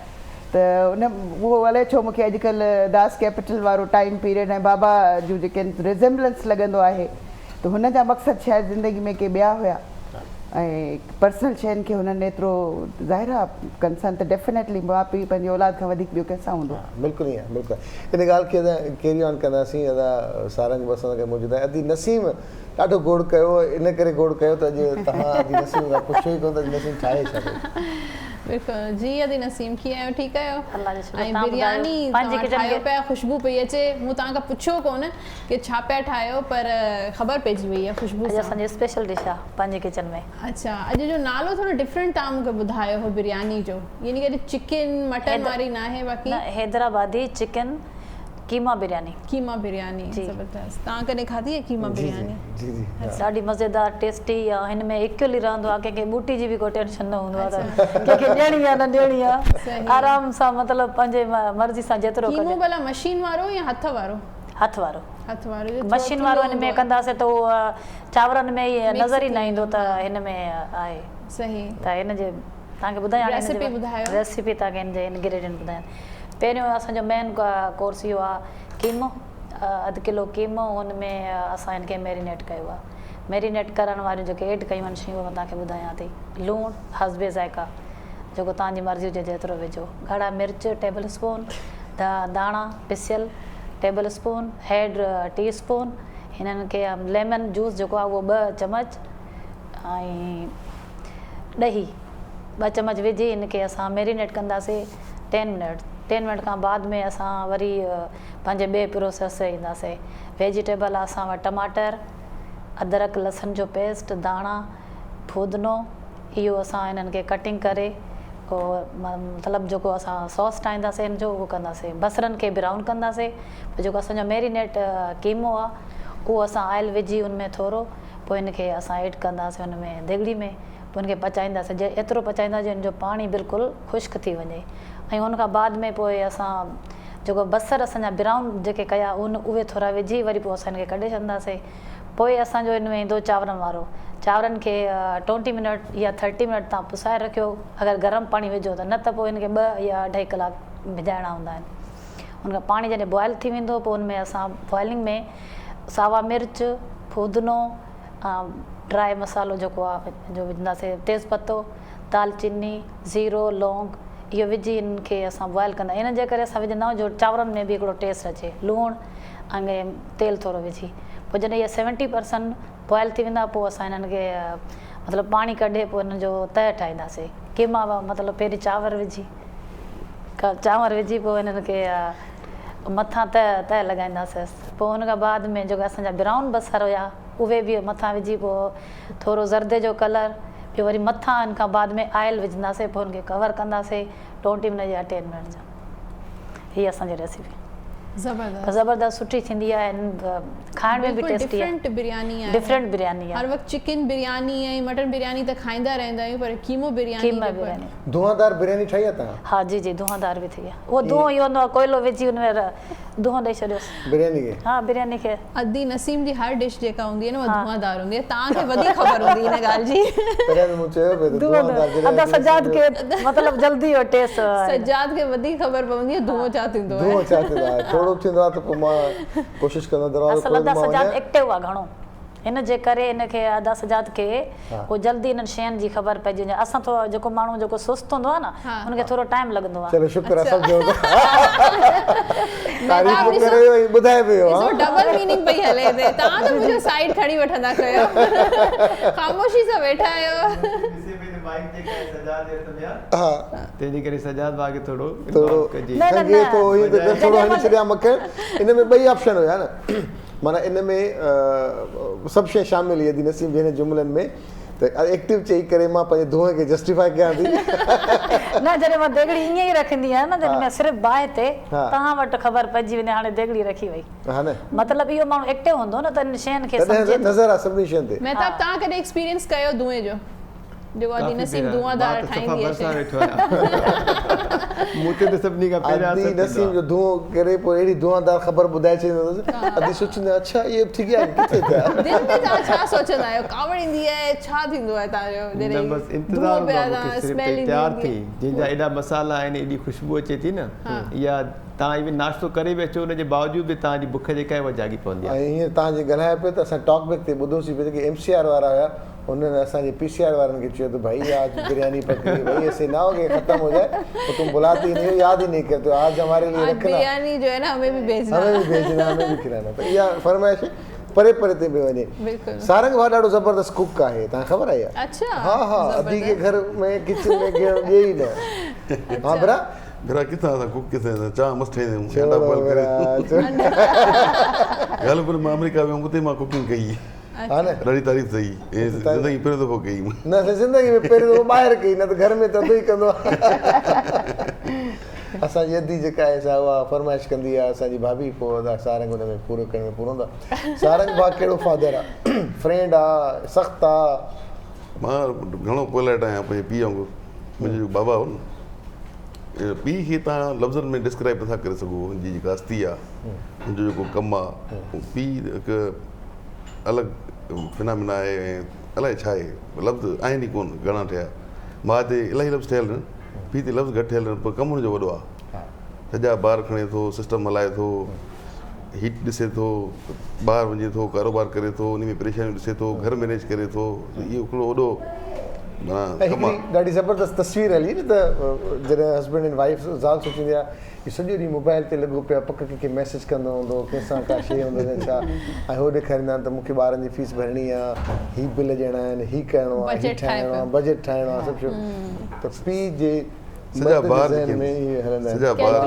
ته ان اهو الائي ڇو مونکي اڄڪلهه داس ڪيپيٽل وارو ٽائيم پيريڊ ۽ بابا جون جيڪي ريزيمبلنس لڳندو آهي ته هن جا مقصد شايد زندگي ۾ ڪي ٻيا هيا ۽ پرسنل شين کي هنن ايترو ظاهر آهي ڪنسرن ته ڊيفينيٽلي ماء پيء پنهنجي اولاد کان وڌيڪ ٻيو ڪنهن سان هوندو. ها بلڪل ائين بلڪل ان ڳالهه کي اسان ڪيري آن ڪنداسين ادا سارنگ به اسان سان گڏ موجود آهي ادي نسيم ڏاڍو گوڙ ڪيو ان ڪري گوڙ ڪيو ته اڄ توهان ادي نسيم کان پڇيو ئي ڪونه ته ادي نسيم ٺاهي ڇا پئي. بلڪل جي ادي نسيم ڪيئن آهيو ٺيڪ آهيو الله جو شڪر ۽ توهان ٻڌايو برياني پنهنجي توهان ڪچن ٺاهيو کي پيا خوشبو پئي اچي مون توهان کان پڇيو ڪونه ڪي ڇا پيا ٺاهيو پر خبر پئجي وئي آهي خوشبو اڄ سان. اسان جي اسپيشل ڊش آ پنهنجي ڪچن ۾. اڇا اڄ جو نالو ٿورو ڊفرنٽ توهان مونکي ٻڌايو هو برياني جو يعني ڪي اڄ چڪن مٽن واري ناهي باقي. نه حيدرآبادي چڪن قيما برياني. قيما برياني جي. زبردست توهان ڪڏهن کاڌي آهي قيما جي جي برياني. جي جي ها. ڏاڍي مزيدار ٽيسٽي آ هن ۾ ايڪيولي رهندو آ ڪنهن کي ٻوٽي جي به ڪو ٽينشن نه هوندو آ ته ڪنهن کي ڏيڻي آ نه ڏيڻي آ آرام سان مطلب پنهنجي مرضي سان جيترو قيمو ڪجي. ڀلا مشين وارو يا هٿ وارو. هٿ وارو. هٿ وارو جو ٿورو مشين وارو ٿلهو هن ۾ هوندو آهي. ڪنداسين ته اهو چانورن ۾ ئي مڪس نظر ئي ٿي نه ايندو ويندو ته ها. هن ۾ آهي. صحيح. ته هن جي توهان کي ٻڌايان هاڻي هن جي ريسيپي ٻڌايو. ريسيپي توهان کي هن جي انگريڊينٽ ٻڌايان. پهريون اسان جو مين ڪورس اهو آهي قيمو اڌ ڪلو قيمو هن ۾ اسان هن کي ميرينيٽ ڪيو آهي. ميرينيٽ ڪرڻ واريون جيڪي ايڊ ڪيون آهن شيون اهي مان توهان کي ٻڌايان ٿي. لوڻ حسب ذائقه جيڪو توهان جي مرضي هجي جيترو وجهو. ڳاڙها مرچ ٽيبل اسپون ڌاڻا پسيل ٽيبل اسپون هيڊ ٽي اسپون هنن کي ليمن جوس جيڪو آهي اهو ٻه چمچ ۽ ڏهي ٻه چمچ وجهي هن کي اسان ميرينيٽ ڪنداسي ٽين منٽ ٽين منٽ کان بعد ۾ اسان وري پنهنجي ٻئي پروسيس تي اينداسي ويجيٽيبل آهي اسان وٽ ٽماٽر ادرڪ لسن جو پيسٽ ڌاڻا ڦودنو اهو اسان انهن کي ڪٽنگ ڪري پوء مطلب جيڪو اسان ساس ٺاهينداسي ان جو اهو ڪنداسي بصرن کي برائون ڪنداسي پوء جيڪو اسان جو ميرينيٽ قيمو آ اهو اسان آئل وجهي ان ۾ ٿورو پوء ان کي اسان ايڊ ڪنداسي ان ۾ ديڳڙي ۾ پوء ان کي پچائينداسي جي ايترو پچائينداسي جو ان جو پاڻي بلڪل خشڪ ٿي وڃي ۽ ان کان بعد ۾ پوء اسان جيڪو بصر اسان جا برائون جيڪي ڪيا ان اهي ٿورا وجهي وري پوء اسان ان کي ڪڍي ڇڏنداسي پوء اسان جو ان ۾ ايندو چانورن وارو. چانورن کي ٽونٽي منٽ يا ٿرٽي منٽ تان پسائي رکيو اگر گرم پاڻي وجهو ته نه ته پوء ان کي ٻه يا اڍائي ڪلاڪ ڀڄائڻا هوندا آهن. ان کان پاڻي جڏهن بوائل ٿي ويندو پوء ان ۾ اسان بوائلنگ ۾ ساوا مرچ، ڦودنو، ڊرائي مصالحو جيڪو آهي جو وجهنداسين تيز پتو، دالچيني، زيرو، لونگ اهو وجهي انهن کي اسان بوائل ڪندا آهيون. ان جي ڪري اسان وجهندا آهيون جو چانورن ۾ به هڪڙو ٽيسٽ اچي. لوڻ ۽ تيل ٿورو وجهي پوء جڏهن اهي سيونٽي پرسنٽ بوائل ٿي ويندا پوء اسان انهن کي مطلب پاڻي ڪڍي پوء انهن جو تهه ٺاهينداسي قيما مطلب پهرين چانور وجهي چانور وجهي پوء انهن کي مٿان تهه تهه لڳائينداسيس پوء ان کان بعد ۾ جيڪا اسان جا برائون بصر هيا اهي به مٿان وجهي پوء ٿورو زردي جو ڪلر ٻيو وري مٿان ان کان بعد ۾ آئل وجهنداسي پوء ان کي ڪور ڪنداسي ٽونٽي منٽ يا ٽين منٽ جا هي اسان جي ريسيپي زبردست زبردست سٺي ٿيندي آهي کائڻ ۾ به بلڪل ٽيسٽي آهي ڊفرنٽ برياني آهي ڊفرنٽ برياني آهي هر وقت چڪن برياني ۽ مٽن برياني ته کائيندا رهندا آهيون پر قيمو برياني قيما برياني دونهاندار برياني ٺاهي آهي توهان؟ ها جي جي دونهاندار به ٿي آهي اهو دونهون اهو هوندو آهي ڪوئلو وجهي ان ۾ دونهون ڏئي ڇڏيوس برياني کي ها برياني کي ادي نسيم جي هر ڊش جيڪا هوندي آهي نه اها دونهاندار هوندي آهي توهان کي وڌيڪ خبر هوندي ان ڳالهه جي. تڏهن به مون چيو پئي ته دونهاندار جڏهن ادا سجاد کي مطلب جلدي اهو ٽيسٽ سجاد کي وڌيڪ خبر پوندي آهي دونهون ڇا ٿيندو آهي. دونهون ڇا ٿيندو آهي ٿورو به ٿيندو آهي ته پوء مان ڪوشش ڪندو آهيان دروازو اصل کولي ادا ته مان سجاد وڃان. ايڪٽو آهي گهڻو ان جي ڪري ان کي ادا سجاد کي هو جلدي انهن شين جي خبر پئجي وڃي اسان ٿورو جيڪو ماڻهو جيڪو سست هوندو آهي نه ان کي ٿورو ٽائيم لڳندو آهي. چلو شڪر آهي سمجهو ته تعريف به ڪري ويو ۽ ٻڌائي به ويو ڏسو ڊبل ميننگ پئي هلي هتي توهان ته منهنجو سائيڊ کڻي وٺندا ڪيو خاموشي سان ويٺا آهيو. ڏسي پئي ته مائيڪ جيڪا آهي سجاد جي هٿ ۾ آهي تنهن جي ڪري سجاد ڀاء کي ٿورو ٿورو کنگهي ٿو ٿورو هڻي ڇڏيان مکڻ ان ۾ ٻئي آپشن هيا نه. معنيٰ ان ۾ سڀ شيء شامل هئي ادي نسيم جي هن جملن ۾ ته ايڪٽو چئي ڪري مان پنهنجي دونهين کي جسٽيفائي ڪيان ٿي. نه جڏهن مان ديڳڙي ائين ئي رکندي آهيان نه جڏهن مان صرف باهه تي توهان وٽ خبر پئجي وڃي هاڻي ديڳڙي رکي وئي ها نه مطلب اهو ماڻهو ايڪٽو هوندو نه ته ان شين کي سمجهي تڏهن نظر آ سڀني شين تي. مهتاب توهان ڪڏهن ايڪسپيرينس ڪيو دونهين جو؟ جيڪو ادي نسيم دونهان دار ٺاهيندي آهي شيء. مون تي ته سڀني کان پهريان اثر ادي نسيم جو دونهون ڪري پوء اهڙي دونهان دار خبر ٻڌائي ڇڏيندو اٿس ادي سوچيندي آهي اڇا اهي به ٿي گيا ڪٿي ٿيا. دل ۾ توهان ڇا سوچندا آهيو ڪاوڙ ايندي آهي ڇا ٿيندو آهي توهان جو نه بس انتظار هوندو آهي مون کي صرف تيار ٿي جنهن جا ايڏا مصالحا آهن ايڏي خوشبو اچي ٿي نه اها توهان ايون ناشتو ڪري به اچو ان جي باوجود به توهان جي بک جيڪا آهي اها جاڳي پوندي آهي. ۽ هينئر توهان جي ڳالهايو پيو ته اسان ٽاڪ بيڪ تي ٻڌوسين پئي ته ڪي ايم سي آر وارا هيا انهن اسان جي پي سي آر وارن کي چيو ته ڀائي آج برياني پڪ رهي ڀائي ايسي نه هو ڪي ختم هو جائي پوء تم بلاتي هي نهي هو ياد هي نهي ڪرتي هو آج هماري لئي آج رکنا برياني جو هي نه همي ڀي ڀيجنا همي ڀي ڀيجنا همي ڀي کلانا ته اها فرمائش پري پري تي به وڃي بلڪل سارنگ ڀاء ڏاڍو زبردست ڪڪ آهي تهان کي خبر آهي اها اڇا ها ها ادي کي گهر ۾ ڪچن ۾ گهڙڻ ڏي ئي نه ها برا برا ڪٿان اسان ڪڪ ڪٿان اسان چانهه مست ٺاهيندا آهيون انڊا بوائل ڪري ڳالهه پر مان آمريڪا ويم اتي مان ڪوڪنگ ڪئي ها نه ڏاڍي تعريف ٿي ۽ زندگي پهريون دفعو ڪئي نه زندگي ۾ پهريون دفعو ٻاهر ڪئي نه ته گهر ۾ ته ادو ئي ڪندو آهي اسان جي ادي جيڪا آهي سا اها فرمائش ڪندي آهي اسان جي ڀاڀي پوء ادا سارنگ ان ۾ پورو ڪرڻ ۾ پورو هوندو آهي سارنگ ڀاء ڪهڙو فادر آهي فرينڊ آهي سخت آهي مان گهڻو پولائٽ آهيان پنهنجي پيء وانگر منهنجو جيڪو بابا هو نه پيء کي توهان لفظن ۾ ڊسڪرائب نٿا ڪري سگهو هن جي جيڪا هستي آهي هن جو جيڪو ڪم آهي پيء هڪ الڳ فنامنا آهي ۽ الائي ڇا آهي لفظ آهن ئي ڪونه گهڻا ٺهيا ماء تي الاهي لفظ ٺهيل آهن پيء تي لفظ گهٽ ٺهيل آهن پر ڪم هن جو وڏو آهي سڄا بار کڻي ٿو سسٽم هلائي ٿو هيٽ ڏسي ٿو ٻاهر وڃي ٿو ڪاروبار ڪري ٿو ان ۾ پريشانيون ڏسي ٿو گهر مينيج ڪري ٿو اهو هڪڙو وڏو ۽ هڪڙي ڏاڍي زبردست تصوير هلي نه ته جڏهن هسبينڊ اينڊ وائيف زال سوچيندي آهي هي سڄو ڏينهن موبائل تي لڳو پيو آهي پڪ ڪنهن کي ميسيج ڪندو هوندو ڪنهن سان ڪا شيء هوندس يا ڇا ۽ هو ڏيکاريندا آهن ته مون کي ٻارن جي فيس ڀرڻي آهي هي بل ڏيڻا آهن هي ڪرڻو آهي هي ٺاهڻو آهي بجيٽ ٺاهڻو آهي سڀ شيون ته پيء جي سڄا بار سڄا بار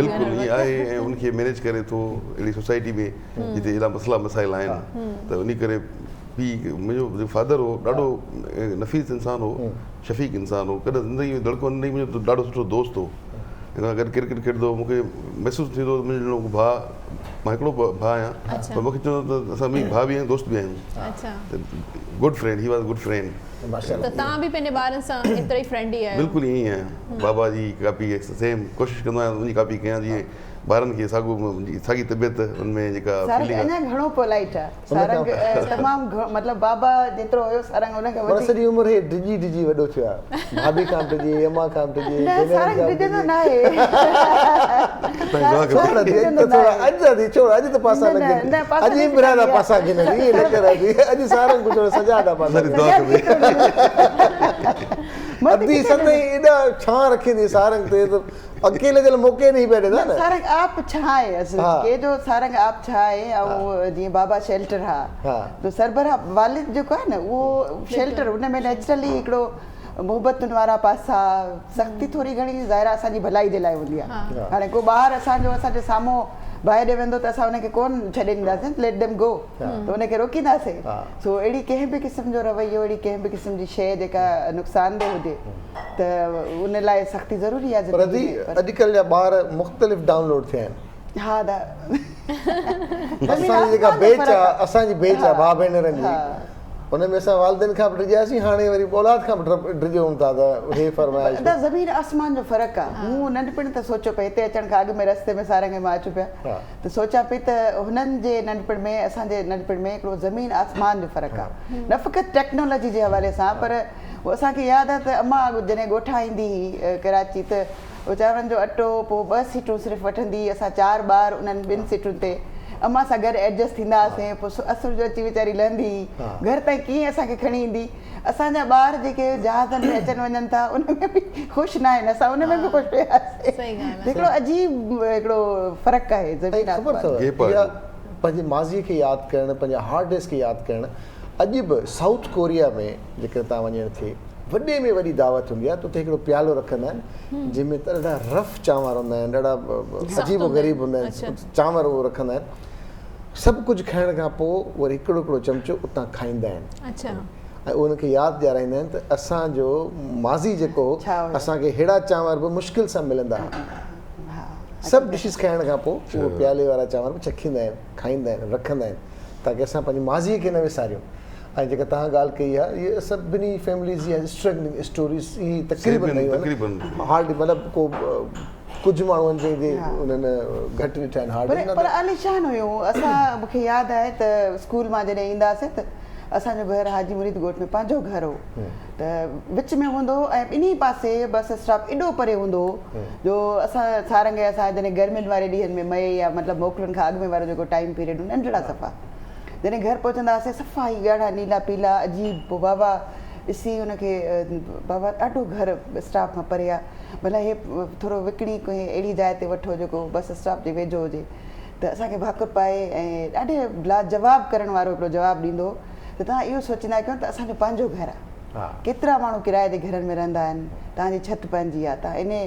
بلڪل ائين آهي ۽ ان کي مينيج ڪري ٿو اهڙي سوسائٽي ۾ جتي ايڏا مسئلا مسائل آهن ته انهي ڪري پيء منهنجو جيڪو فادر هو ڏاڍو نفيس انسان هو شفيق انسان هو ڪڏهن زندگي ۾ دڙڪو نه ڏنائين منهنجو ڏاڍو سٺو دوست هو هن سان گڏ ڪرڪيٽ کيڏندو هو مون کي محسوس ٿيندو هو ته منهنجو ڄڻ ڀاء مان هڪڙو ڀاء آهيان پر مون کي چوندو ته اسان ٻئي ڀاء به آهيون دوست به آهيون good friend he was good friend ته توهان به پنهنجي ٻارن سان ايترا ئي فرينڊلي آهيو. بلڪل ائين ئي آهيان بابا جي ڪاپي سيم ڪوشش ڪندو آهيان ته ان جي ڪاپي ڪيان جيئن ٻارن کي ساڳو ساڳي طبيعت ان ۾ جيڪا سارنگ اڃا گهڻو پولائيٽ آ سارنگ تمام مطلب بابا جيترو هيو سارنگ ان کان وڌيڪ پر سڄي عمر هي ڊڄي ڊڄي وڏو ٿيو آ ڀاڀي کان به ڊڄي امان کان به ڊڄي نه سارنگ ڊڄندو ناهي اڄ ادي ڇوڙ اڄ ته پاسا لڳن اڄ عمران دا پاسا گهنن ائين نه ڪر ادي اڄ سارنگ ڪجهه سجاد دا پاسا ادي سدائين ايڏا ڇانء رکيندي سارنگ تي ته اڪيلي جي لاء موقعي نهي پيا ڏيندا نه. سارنگ آپ ڇا آهي اصل ڪي جو سارنگ آپ ڇا آهي ۽ جيئن بابا شيلٽر ها تو سربراهه والد جيڪو آهي نه اهو شيلٽر ان ۾ نيچرلي هڪڙو محبتن وارا پاسا سختي ٿوري گهڻي ظاهر آهي اسان جي ڀلائي جي لاء هوندي آهي هاڻي ڪو ٻار اسان جو اسان جي سامهون باهه ڏي ويندو ته اسان ان کي ڪون ڇڏي ڏينداسين ليٽ ديم گو ته ان کي روڪينداسين سو اهڙي ڪنهن به قسم جو رويو اهڙي ڪنهن به قسم جي شيء جيڪا نقصان ده هجي ته ان لاء سختي ضروري آهي پر ادي اڄڪلهه جا ٻار مختلف ڊائون لوڊ ٿيا آهن. ها ادا اسان جي جيڪا بيچ آ اسان جي بيچ آ ڀاء ڀينرن جي ان ۾ اسان والدين کان به ڊڄياسين هاڻي وري اولاد کان به ڊڄون ٿا ته هي فرمائش. ادا زمين آسمان جو فرق آ مون ننڍپڻ ته سوچيو پئي هتي اچڻ کان اڳ ۾ رستي ۾ سارنگ ۽ مان اچون پيا ته سوچان پئي ته هنن جي ننڍپڻ ۾ اسان جي ننڍپڻ ۾ هڪڙو زمين آسمان جو فرق آ نه فقط ٽيڪنالاجي جي حوالي سان پر اسان کي ياد آ ته امان جڏهن ڳوٺان ايندي هئي ڪراچي ته چانورن جو اٽو پوء ٻه سيٽون صرف وٺندي هئي اسان چار ٻار انهن ٻن سيٽن تي امان سان گڏ ايڊجسٽ ٿيندا هئاسين پوء اسر جو اچي ويچاري لهندي هئي گهر تائين ڪيئن اسان کي کڻي ايندي اسان جا ٻار جيڪي جهازن ۾ اچن وڃن ٿا ان ۾ به خوش نه آهن اسان ان ۾ به خوش هياسين هڪڙو عجيب هڪڙو فرق آهي زمين آسمان خبر اٿو اها پنهنجي ماضي کي ياد ڪرڻ پنهنجي هارڊ ڊيز کي ياد ڪرڻ اڄ به سائوٿ ڪوريا ۾ جيڪڏهن توهان وڃڻ ٿئي وڏي ۾ وڏي دعوت هوندي آهي ته اتي هڪڙو پيالو رکندا آهن جنهن ۾ ڏاڍا رف چانور هوندا آهن ڏاڍا عجيب و غريب هوندا آهن چانور اهو رکندا آهن سڀ ڪجهه کائڻ کان پوء وري هڪڙو هڪڙو چمچو اتان کائيندا آهن ۽ اهو انهن کي ياد ڏيارائيندا آهن ته اسان جو ماضي جيڪو هو اسان کي ههڙا چانور به مشڪل سان ملندا هئا. سڀ ڊشز کائڻ کان پوء اهو پيالي وارا چانور به چکيندا آهن، کائيندا آهن، رکندا آهن تاڪه اسان پنهنجي ماضي کي نه وساريون. ۽ جيڪا توهان ڳالهه ڪئي آهي اهي سڀني فيمليز جي اسٽرگلنگ اسٽوريز اهي تقريبن رهيون آهن هارڊلي مطلب ڪو ڪجهه ماڻهو آهن جنهن جي انهن گهٽ ڏٺا آهن هارڊلي پر پر عاليشان هيون اسان مون کي ياد آهي ته اسڪول مان جڏهن ايندا هئاسين ته اسان جو گهر حاجي مريد ڳوٺ ۾ پنهنجو گهر هو ته وچ ۾ هوندو هو ۽ ٻنهي پاسي بس اسٽاپ ايڏو پري هوندو هو جو اسان سارنگ ۽ اسان جڏهن گرمين واري ڏينهن ۾ مئي يا مطلب موڪلن کان اڳ ۾ وارو جيڪو ٽائيم پيريڊ هوندو ننڍڙا صفا جڏهن گهر پهچندا هئاسين صفا هي ڳاڙها نيلا پيلا عجيب پوء بابا ڏسي ان کي بابا ڏاڍو گهر اسٽاپ کان پري آ ڀلا هي ٿورو وڪڻي ڪنهن اهڙي جاء تي وٺو جيڪو بس اسٽاپ جي ويجهو هجي ته اسان کي ڀاڪر پائي ۽ ڏاڍي لاجواب ڪرڻ وارو هڪڙو جواب ڏيندو هو ته توهان اهو سوچيندا ڪيو ته اسان جو پنهنجو گهر آ ڪيترا ماڻهو ڪرائي جي گهرن ۾ رهندا آهن توهان جي ڇت پنهنجي آ توهان انهي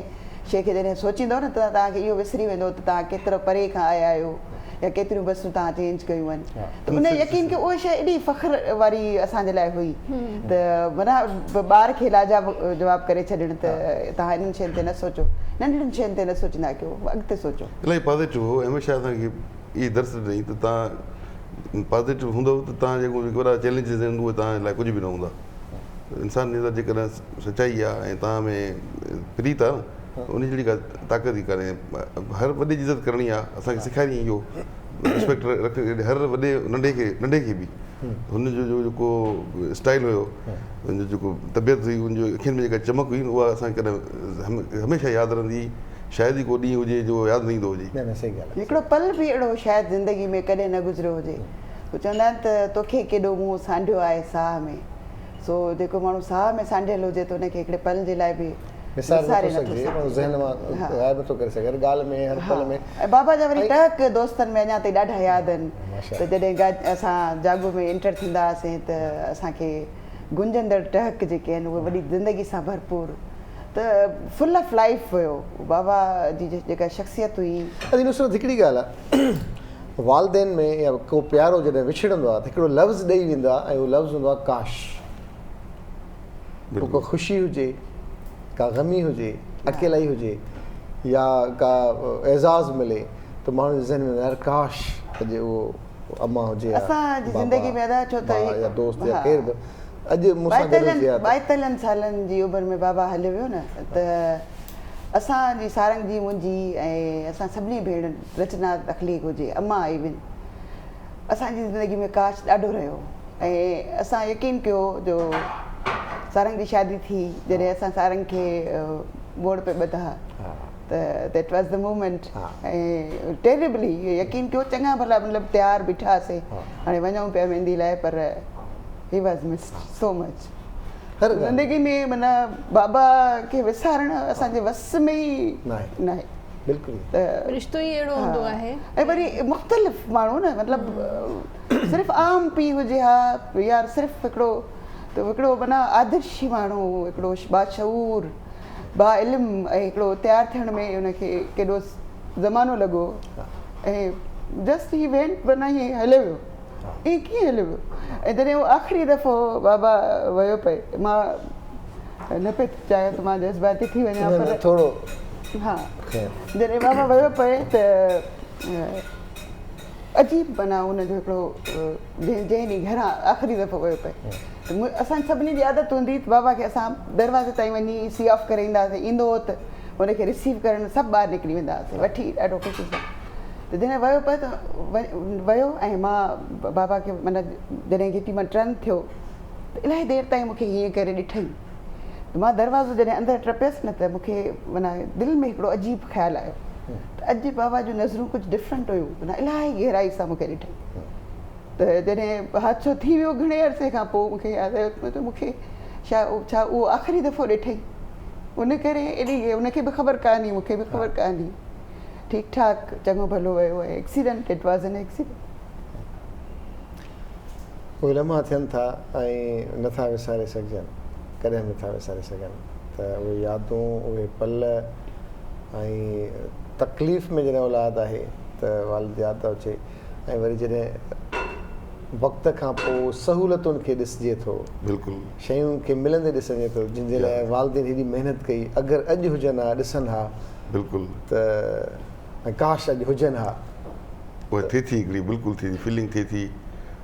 شيء کي جڏهن سوچيندو نه ته توهان کي اهو وسري ويندو ته توهان ڪيترو پري کان آيا آهيو يا ڪيتريون بسون توهان چينج ڪيون آهن ته ان يقين ڪيو اها شيء ايڏي فخر واري اسان جي لاء هئي ته معنيٰ ٻار کي لاجواب جواب ڪري ڇڏڻ ته توهان انهن شين تي نه سوچو ننڍڙين شين تي نه سوچيندا ڪيو اڳتي سوچو. الاهي پازيٽو هو ۽ هميشه اسان کي اهي درس ڏنائين ته توهان پازيٽو هوندؤ ته توهان جي اڳيان جيڪي وڏا چئلينجز آهن اهي توهان جي لاء ڪجهه به نه هوندا. انسان جي اندر جيڪڏهن سچائي آهي ۽ توهان ۾ پريت آهي نه ته ان جهڙي ڪا طاقت ئي ڪانهي. هر وڏي جي عزت ڪرڻي آهي اسان کي سيکاريائين اهو ريسپيڪٽ رک هر وڏي ننڍي کي ننڍي کي به هن جو جو جيڪو اسٽائل هيو هن جو جيڪو طبيعت هئي هن جو اکين ۾ جيڪا چمڪ هئي اها اسان کي ڪڏهن هميشه ياد رهندي شايد ئي ڪو ڏينهن هجي جو ياد نه ايندو هجي. نه نه صحيح ڳالهه آهي. هڪڙو پل به اهڙو شايد زندگي ۾ ڪڏهن نه گذريو هجي. هو چوندا آهن ته توکي ڪيڏو مون سانڍيو آهي ساهه ۾. سو جيڪو ماڻهو ساهه ۾ سانڍيل هجي ته ان کي هڪڙي پل جي لاء به وساري نٿو سگهجي، ماڻهو ذهن مان غائب نٿو ڪري سگهي هر ڳالهه ۾ هر پل ۾. ۽ بابا جا وري ٽهڪ دوستن ۾ اڃا تائين ڏاڍا ياد آهن ته جڏهن اسان جاڳو ۾ انٽر ٿيندا هئاسين ته اسان کي گونجندڙ ٽهڪ جيڪي آهن اهي وڏي زندگي سان ڀرپور ته فل آف لائيف هيو بابا جي جيڪا شخصيت هئي. ادي نصرت هڪڙي ڳالهه آ والدين ۾ يا ڪو پيارو جڏهن وڇڙندو آ ته هڪڙو لفظ ڏئي ويندو آ ۽ اهو لفظ هوندو آ ڪاش پوء ڪا خوشي هجي ڪا غمي هجي اڪيلائي هجي يا ڪا اعزاز ملي ته ماڻهو جي ذهن ۾ يار ڪاش اڄ اهو امان هجي ها اسان جي زندگي ۾ ادا ڇو ته ڀاء يا دوست يا ڪير به اڄ مون سان گڏ هجي ها ته. ٻائيتاليهن سالن جي عمر ۾ بابا هليو ويو نه ته اسان جي سارنگ جي منهنجي ۽ اسان سڀني ڀيڻن رچنا تخليق هجي امان ايون اسان جي زندگي ۾ ڪاش ڏاڍو رهيو ۽ اسان يقين ڪيو جو سارنگ جي شادي ٿي جڏهن اسان سارنگ کي موڙ پي ٻڌا ته that was the moment ۽ terribly يقين ڪيو چڱا ڀلا مطلب تيار بيٺا هئاسين هاڻي وڃون پيا ميندي لاء پر he was missed so much زندگي ۾ معنيٰ بابا کي وسارڻ اسان جي وس ۾ ئي ناهي بلڪل ته رشتو ئي اهڙو هوندو آهي ۽ وري مختلف ماڻهو نه مطلب صرف عام پيء هجي ها يا صرف هڪڙو ته هڪڙو معنيٰ آدرشي ماڻهو هڪڙو باشعور باعلم ۽ هڪڙو تيار ٿيڻ ۾ ان کي ڪيڏو زمانو لڳو ۽ جسٽ هي وينٽ معنيٰ هي هليو ويو ائين ڪيئن هليو ويو ۽ جڏهن اهو آخري دفعو بابا ويو پئي مان نه پئي چاهيان ته مان جذباتي ٿي وڃان پر ٿورو ها جڏهن بابا ويو پئي ته عجيب معنيٰ ان جو هڪڙو جنهن جنهن ڏينهن گهران آخري دفعو ويو پئي ته اسان سڀني جي عادت هوندي ته بابا کي اسان دروازي تائين وڃي سي آف ڪري ايندا هئاسين ايندو هو ته هن کي رسيو ڪرڻ سڀ ٻاهر نڪري ويندا هئاسين وٺي ڏاڍو خوشي سان ته جڏهن ويو پئي ته ويو ۽ مان بابا کي معنيٰ جڏهن گهٽي مان ٽرن ٿيو ته الاهي دير تائين مون کي هيئن ڪري ڏٺائين ته مان دروازو جڏهن اندر ٽپيس نه ته مون کي معنيٰ دل ۾ هڪڙو عجيب خيال آيو ته اڄ بابا جون نظرون ڪجهه ڊفرنٽ هيون معنيٰ الاهي گهرائي سان مون کي ڏٺائين ته جڏهن حادثو ٿي ويو گهڻي عرصي کان پوء مون کي ياد آيو ته مون کي ڇا ڇا اهو آخري دفعو ڏٺائين ان ڪري ايڏي ان کي به خبر ڪانه هئي مون کي به خبر ڪانه هئي ٺيڪ ٺاڪ چڱو ڀلو ويو ۽ accident it was an accident. اهي لمحا ٿين ٿا ۽ نٿا وساري سگهجن، ڪڏهن به نٿا وساري سگهن ته اهي يادون، اهي پل ۽ تڪليف ۾ جڏهن اولاد آهي ته والد ياد ٿو اچي ۽ وري جڏهن وقت کان پوء سهولتن کي ڏسجي ٿو، بلڪل. شين کي ملندي ڏسجي ٿو جن جي لاء والدين هيڏي محنت ڪئي اگر اڄ هجن ها ڏسن ها بلڪل. ته ۽ ڪاش اڄ هجن ها. اها ٿئي ٿي هڪڙي بلڪل ٿئي ٿي فيلنگ ٿئي ٿي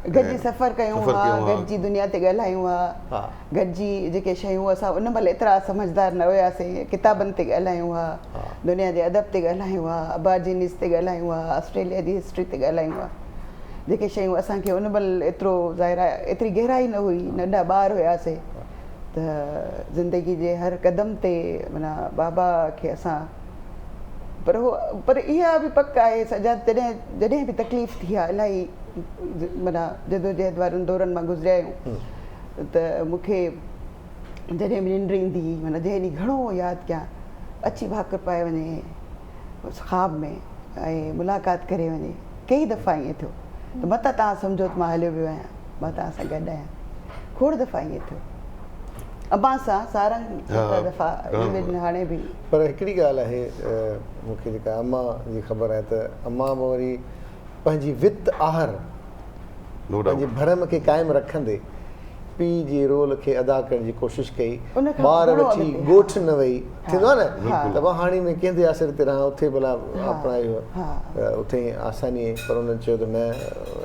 گڏجي سفر ڪيون ها، گڏجي دنيا تي ڳالهايون ها، گڏجي جيڪي شيون اسان ان مهل ايترا سمجهدار نه هياسين، ڪتابن تي ڳالهايون ها، دنيا جي ادب تي ڳالهايون ها، ابارجينيز تي ڳالهايون ها، آسٽريليا جي هسٽري تي ڳالهايون ها. جيڪي شيون اسان کي ان مهل ايترو ظاهر آهي ايتري گهرائي نه هئي، ننڍا ٻار هياسين ته زندگي جي هر قدم تي معنيٰ بابا کي اسان پر هو پر اها به پڪ آهي سجاد جڏهن جڏهن به تڪليف ٿي آهي الاهي معنيٰ جدوجهد وارن دورن مان گذريا آهيون ته مون کي جڏهن به ننڊ ايندي هئي معنيٰ جنهن ڏينهن گهڻو ياد ڪيان اچي ڀاڪر پائي وڃي خواب ۾ ۽ ملاقات ڪري وڃي ڪيئي دفعا ائين ٿيو ته متان توهان سمجهو ته مان هليو ويو آهيان مان توهان سان گڏ آهيان کوڙ دفعا ائين ٿيو امان سان سارنگ ڪيترا دفعا ايون هاڻي به. پر هڪڙي ڳالهه آهي مون کي جيڪا امان جي خبر آهي ته امان به وري پنهنجي وت آهر پنهنجي ڀرم کي قائم رکندي پيء جي رول کي ادا ڪرڻ جي ڪوشش ڪئي ٻار وٺي ڳوٺ نه وئي ٿيندو آهي نه ته ڀا هاڻي ۾ ڪنهن جي آسري تي رهان اٿي ڀلا اپنا اهو اٿي آساني پر انهن چيو ته نه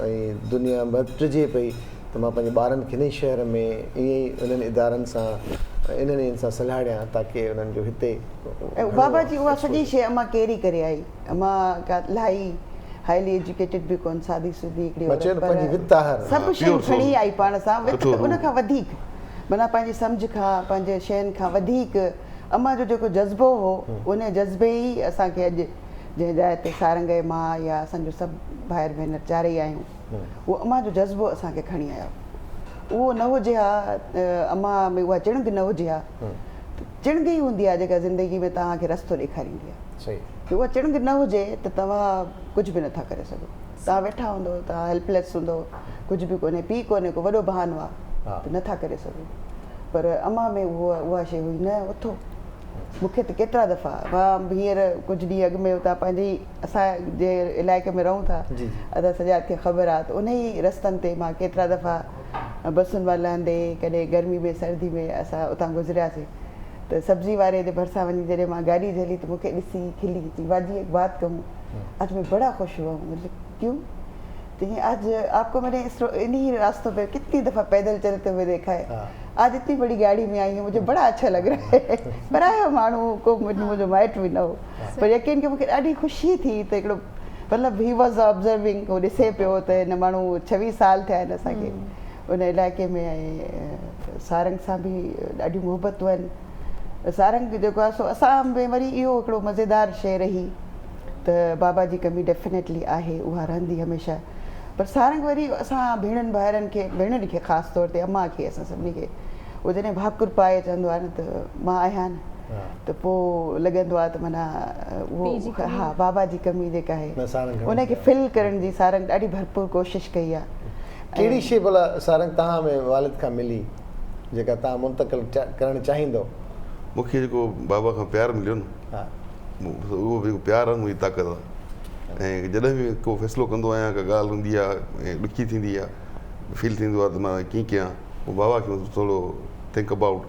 ۽ دنيا مٽجي پئي ته مان پنهنجي ٻارن کي هن ئي شهر ۾ ائين ئي انهن ادارن سان انهن ئي سان سلهاڙيان تاڪه انهن جو هتي ۽ بابا جي اها سڄي شيء امان ڪيري ڪري آئي امان ڪا الاهي هائلي ايجوڪيٽيڊ به ڪونه سادي سودي هڪڙي عورت پر سڀ شيون کڻي آئي پاڻ سان وت ته ان کان وڌيڪ معنيٰ پنهنجي سمجهه کان پنهنجي شين کان وڌيڪ امان جو جيڪو جذبو هو ان جذبي ئي اسان کي اڄ جنهن جاء تي سارنگ ۽ مان يا اسان جو سڀ ڀائر ڀينر چارئي آهيون اهو امان جو جذبو اسان کي کڻي آيو. اهو نه هجي ها امان ۾ اها چڻنگ نه هجي ها ته چڻنگ ئي هوندي آهي جيڪا زندگي ۾ توهان کي رستو ڏيکاريندي آهي. جي اها چڻنگ نه هجي ته توهان ڪجهه به نٿا ڪري سگهو. توهان ويٺا هوندو توهان هيلپليس هوندو ڪجهه به ڪونهي پيء ڪونهي ڪو وڏو بهانو آهي ته نٿا ڪري سگهو پر امان ۾ اها شيء هئي نه اٿو مون کي ته ڪيترا دفعا مان هينئر ڪجهه ڏينهن اڳ ۾ اتان پنهنجي ئي اسان جنهن علائقي ۾ رهون ٿا ادا سجاد کي خبر آهي ته انهي ئي رستن تي مان ڪيترا دفعا بسن مان لهندي ڪڏهن گرمي ۾ سردي ۾ اسان اتان گذرياسين ته سبزي واري جي ڀرسان وڃي جڏهن مان گاڏي جهلي ته مون کي ڏسي کلي چي باجي ايڪ بات ڪهون آج مين بڙا خوش هوا هون مطلب ڪيون چي آج آپ کو مين ني انهي راستو پي ڪتني دفعا پيدل چلتي هوئي ديکا هي آج اتني بڙي گاڙي ۾ آئي هون مجهي بڙا اڇا لڳ رها هي پرايو ماڻهو ڪو منهنجو مائٽ به نه هو پر يقين ڪيو مونکي ڏاڍي خوشي ٿي ته هڪڙو مطلب هي واز آبزروونگ هو ڏسي پيو ته هن ماڻهو 26 سال ٿيا آهن اسان کي ان علائقي ۾ ۽ سارنگ سان به ڏاڍيون محبتون آهن سارنگ جيڪو آهي سو اسان ۾ وري اهو هڪڙو مزيدار شيء رهي ته بابا جي ڪمي ڊيفينيٽلي آهي اها رهندي هميشه پر سارنگ وري اسان ڀيڻن ڀائرن کي ڀيڻن کي خاص طور تي امان کي اسان سڀني کي اهو جڏهن ڀاڪر پائي چوندو آهي نه ته مان آهيان نه ته پوء لڳندو آهي ته معنيٰ اهو ها بابا جي ڪمي جيڪا آهي ان کي فل ڪرڻ جي سارنگ ڏاڍي ڀرپور ڪوشش ڪئي آهي. ڪهڙي شيء ڀلا سارنگ توهان ۾ والد کان ملي جيڪا توهان منتقل ڪرڻ چاهيندؤ؟ مون کي جيڪو بابا کان پيار مليو نه اهو جيڪو پيار آهي نه منهنجي طاقت آهي ۽ جڏهن به ڪو فيصلو ڪندو آهيان ڪا ڳالهه هوندي آهي ۽ ڏکي ٿيندي آهي فيل ٿيندو آهي ته مان ڪيئن ڪيان پوء بابا کي ٿورو ٿنڪ ابائوٽ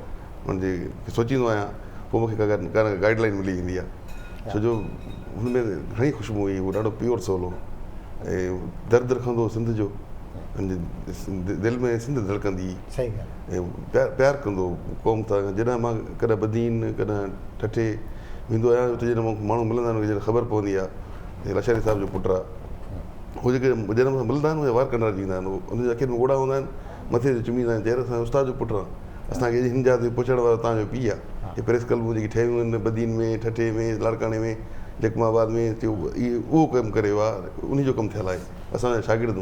ان جي سوچيندو آهيان پوء مون کي ڪا نه ڪا گائيڊ لائين ملي ويندي آهي ڇو جو هن ۾ گهڻي خوشبو هئي هو ڏاڍو پيور سول هو ۽ درد رکندو هو سنڌ جو هن جي دل ۾ سنڌ ڌڙڪندي هئي ۽ پيار ڪندو هو قوم سان جڏهن مان ڪڏهن بدين ڪڏهن ٺٽي ويندو آهيان اتي جڏهن مون کي ماڻهو ملندا آهن جڏهن خبر پوندي آهي ته لاشاري صاحب جو پٽ آهي هو جيڪي جڏهن مون سان ملندا آهن منهنجا وار ڪنڊا ٿي ويندا آهن انهن جي اکين ۾ ڳوڙها هوندا آهن مٿي تي چميندا آهن چير اسان جو استاد جو پٽ آهي اسان کي هن جاء تي پهچائڻ وارو توهان جو پيء آهي. هي پريس ڪلبون جيڪي ٺهيون آهن بدين ۾ ٺٽي ۾ لاڙڪاڻي ۾ جيڪب آباد ۾ اهو ڪم ڪري ويو آهي انهي جو ڪم ٿيل آهي اسان جا شاگرد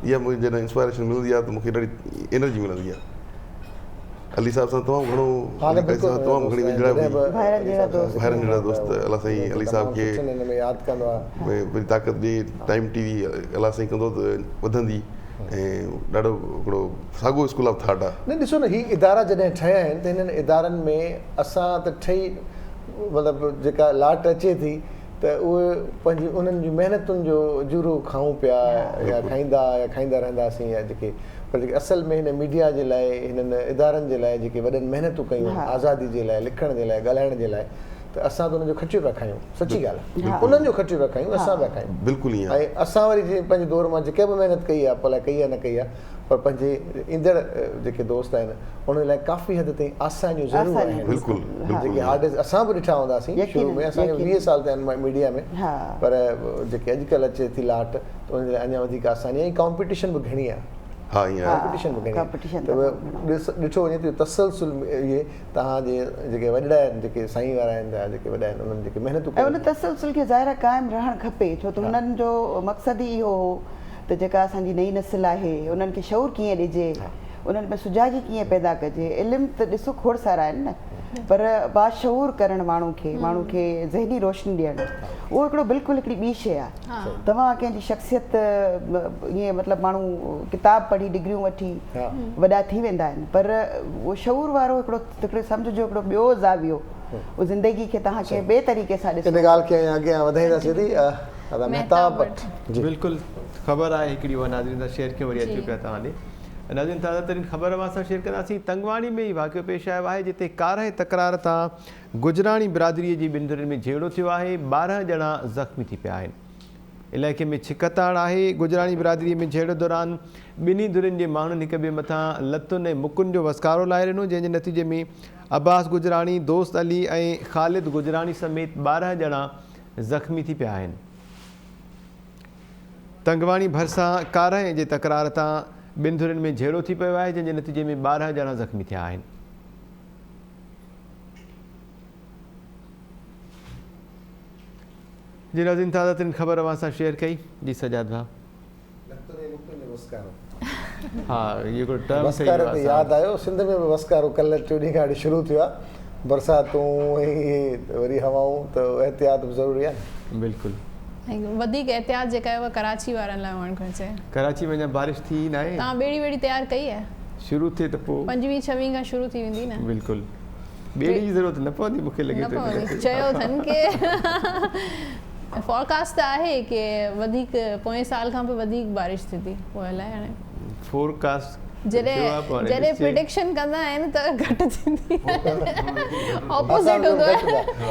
اها مونکي جڏهن انسپائريشن ملندي آهي ته مونکي ڏاڍي انرجي ملندي آهي علي صاحب سان تمام گهڻو تمام گهڻي ويجهڙائپ هئي ڀائرن جهڙا دوست الله سائين علي صاحب کي وري طاقت ڏي ٽائيم ٽي وي الله سائين ڪندو ته وڌندي ۽ ڏاڍو هڪڙو ساڳو اسڪول آف ٿاٽ آ. نه ڏسو نه هي ادارا جڏهن ٺهيا آهن ته هنن ادارن ۾ اسان ته ٺهي مطلب جيڪا لاٽ اچي ٿي ته اهي پنهنجي انهن جي محنتن جو اجورو کائون پيا يا کائيندا يا کائيندا رهنداسين يا جيڪي پر جيڪي اصل ۾ هن ميڊيا جي لاء هنن ادارن جي لاء جيڪي وڏن محنتون ڪيون آهن آزادي جي لاء لکڻ جي لاء ڳالهائڻ جي لاء. ته اسان ته انهن جو کٽيو پيا کايون سچي ڳالهه آهي انهن جو کٽيو پيا کايون اسان پيا کايون بلڪل ائين ۽ اسان وري جي پنهنجي دور مان جيڪا به محنت ڪئي آهي پوء ڪئي آهي نه ڪئي آهي پر پنهنجي ايندڙ جيڪي دوست آهن انهن لاء ڪافي حد تائين آسانيون ضرور آهن بلڪل جيڪي هارڊ اسان به ڏٺا هونداسين شروع ۾ اسان کي 20 سال ٿيا آهن ميڊيا ۾ پر جيڪي اڄڪلهه اچي ٿي لاٽ ته انهن جي لاء اڃا وڌيڪ آساني ۽ ڪامپيٽيشن به گهڻي آهي ها ائين آهي ڪامپيٽيشن به گهڻي آهي ته ڏٺو وڃي ته تسلسل اهي توهان جي جيڪي وڏڙا آهن جيڪي سائين وارا آهن يا جيڪي وڏا آهن انهن جيڪي محنتون ڪيون. ۽ ان تسلسل کي ظاهر آهي قائم رهڻ کپي ڇو ته هنن جو مقصد ئي اهو هو ته جيڪا اسان جي نئين نسل آهي انهن کي شعور ڪيئن ڏجي انهن ۾ سجاڳي ڪيئن پيدا ڪجي علم ته ڏسو کوڙ سارا آهن نه پر باشعور ڪرڻ ماڻهو کي ماڻهو کي ذهني روشني ڏيڻ اهو هڪڙو بلڪل هڪڙي ٻي شيء آهي توهان ڪنهن جي شخصيت ائين مطلب ماڻهو ڪتاب پڙهي ڊگريون وٺي وڏا ٿي ويندا آهن پر اهو شعور وارو هڪڙو هڪڙو سمجهه جو هڪڙو ٻيو زاويو اهو زندگي کي توهان ڪنهن ٻئي طريقي سان ڏسو. ان ڳالهه کي اڃا اڳيان وڌائينداسين ٿي ادا مهتاب بٽ. جي بلڪل خبر آهي هڪڙي اها ناظرين سان شيئر ڪيون وري اچون پيا توهان ڏي ناظرين تازه ترين خبر اوهان سان شيئر ڪنداسين تنگواڻي ۾ هي واقعو پيش آيو آهي جتي ڪارنهن تڪرار تان گجراڻي برادري جي ٻن ڌرين ۾ جهيڙو ٿيو آهي 12 ڄڻا زخمي ٿي پيا آهن علائقي ۾ ڇڪتاڻ آهي، گجراڻي برادري ۾ جهيڙي دوران ٻنهي ڌرين جي ماڻهن هڪ ٻئي مٿان لتن ۽ مڪن جو وسڪارو لائي ڏنو، جنهن جي نتيجي ۾ عباس گجراڻي، دوست علي ۽ خالد گجراڻي سميت 12 ڄڻا زخمي ٿي پيا آهن. تنگواڻي ڀرسان ڪارنهن جي تڪرار تان ٻن ڌرين ۾ جهيڙو ٿي پيو آهي، جنهن جي نتيجي ۾ 12 ڄڻا زخمي ٿيا آهن. جي ناظرين تازه ترين خبر اوهان سان شيئر ڪئي جي سجاد ڀاء. لتن ۽ مڪن جو وسڪارو. ها اهو هڪڙو ٽرم ٺهي وسڪاري ويو تي آهي ياد آيو سنڌ ۾ به وسڪارو ڪلهه ٽيون ڏينهن کان وٺي شروع ٿيو آهي برساتون ۽ وري هوائون ته احتياط به ضروري آهي نه. بلڪل. ۽ وڌيڪ احتياط جيڪا آهي اها ڪراچي وارن لاء هئڻ گهرجي. ڪراچي ۾ اڃا بارش ٿي ئي ناهي. توهان ٻيڙي ويڙي تيار ڪئي آهي؟ شروع ٿئي ته پوء. پنجويهه ڇويهه کان شروع ٿي ويندي نه. بلڪل. ٻيڙي جي ضرورت نه پوندي مونکي لڳي نه ٿو پوندي چيو اٿن ڪي فورڪاسٽ ته آهي ڪي وڌيڪ پوئين سال کان به وڌيڪ بارش ٿيندي پوء الائي هاڻي فورڪاسٽ جڏهن جڏهن پريڊڪشن ڪندا آهن ته گهٽ ٿيندي اپوزٽ هوندو آهي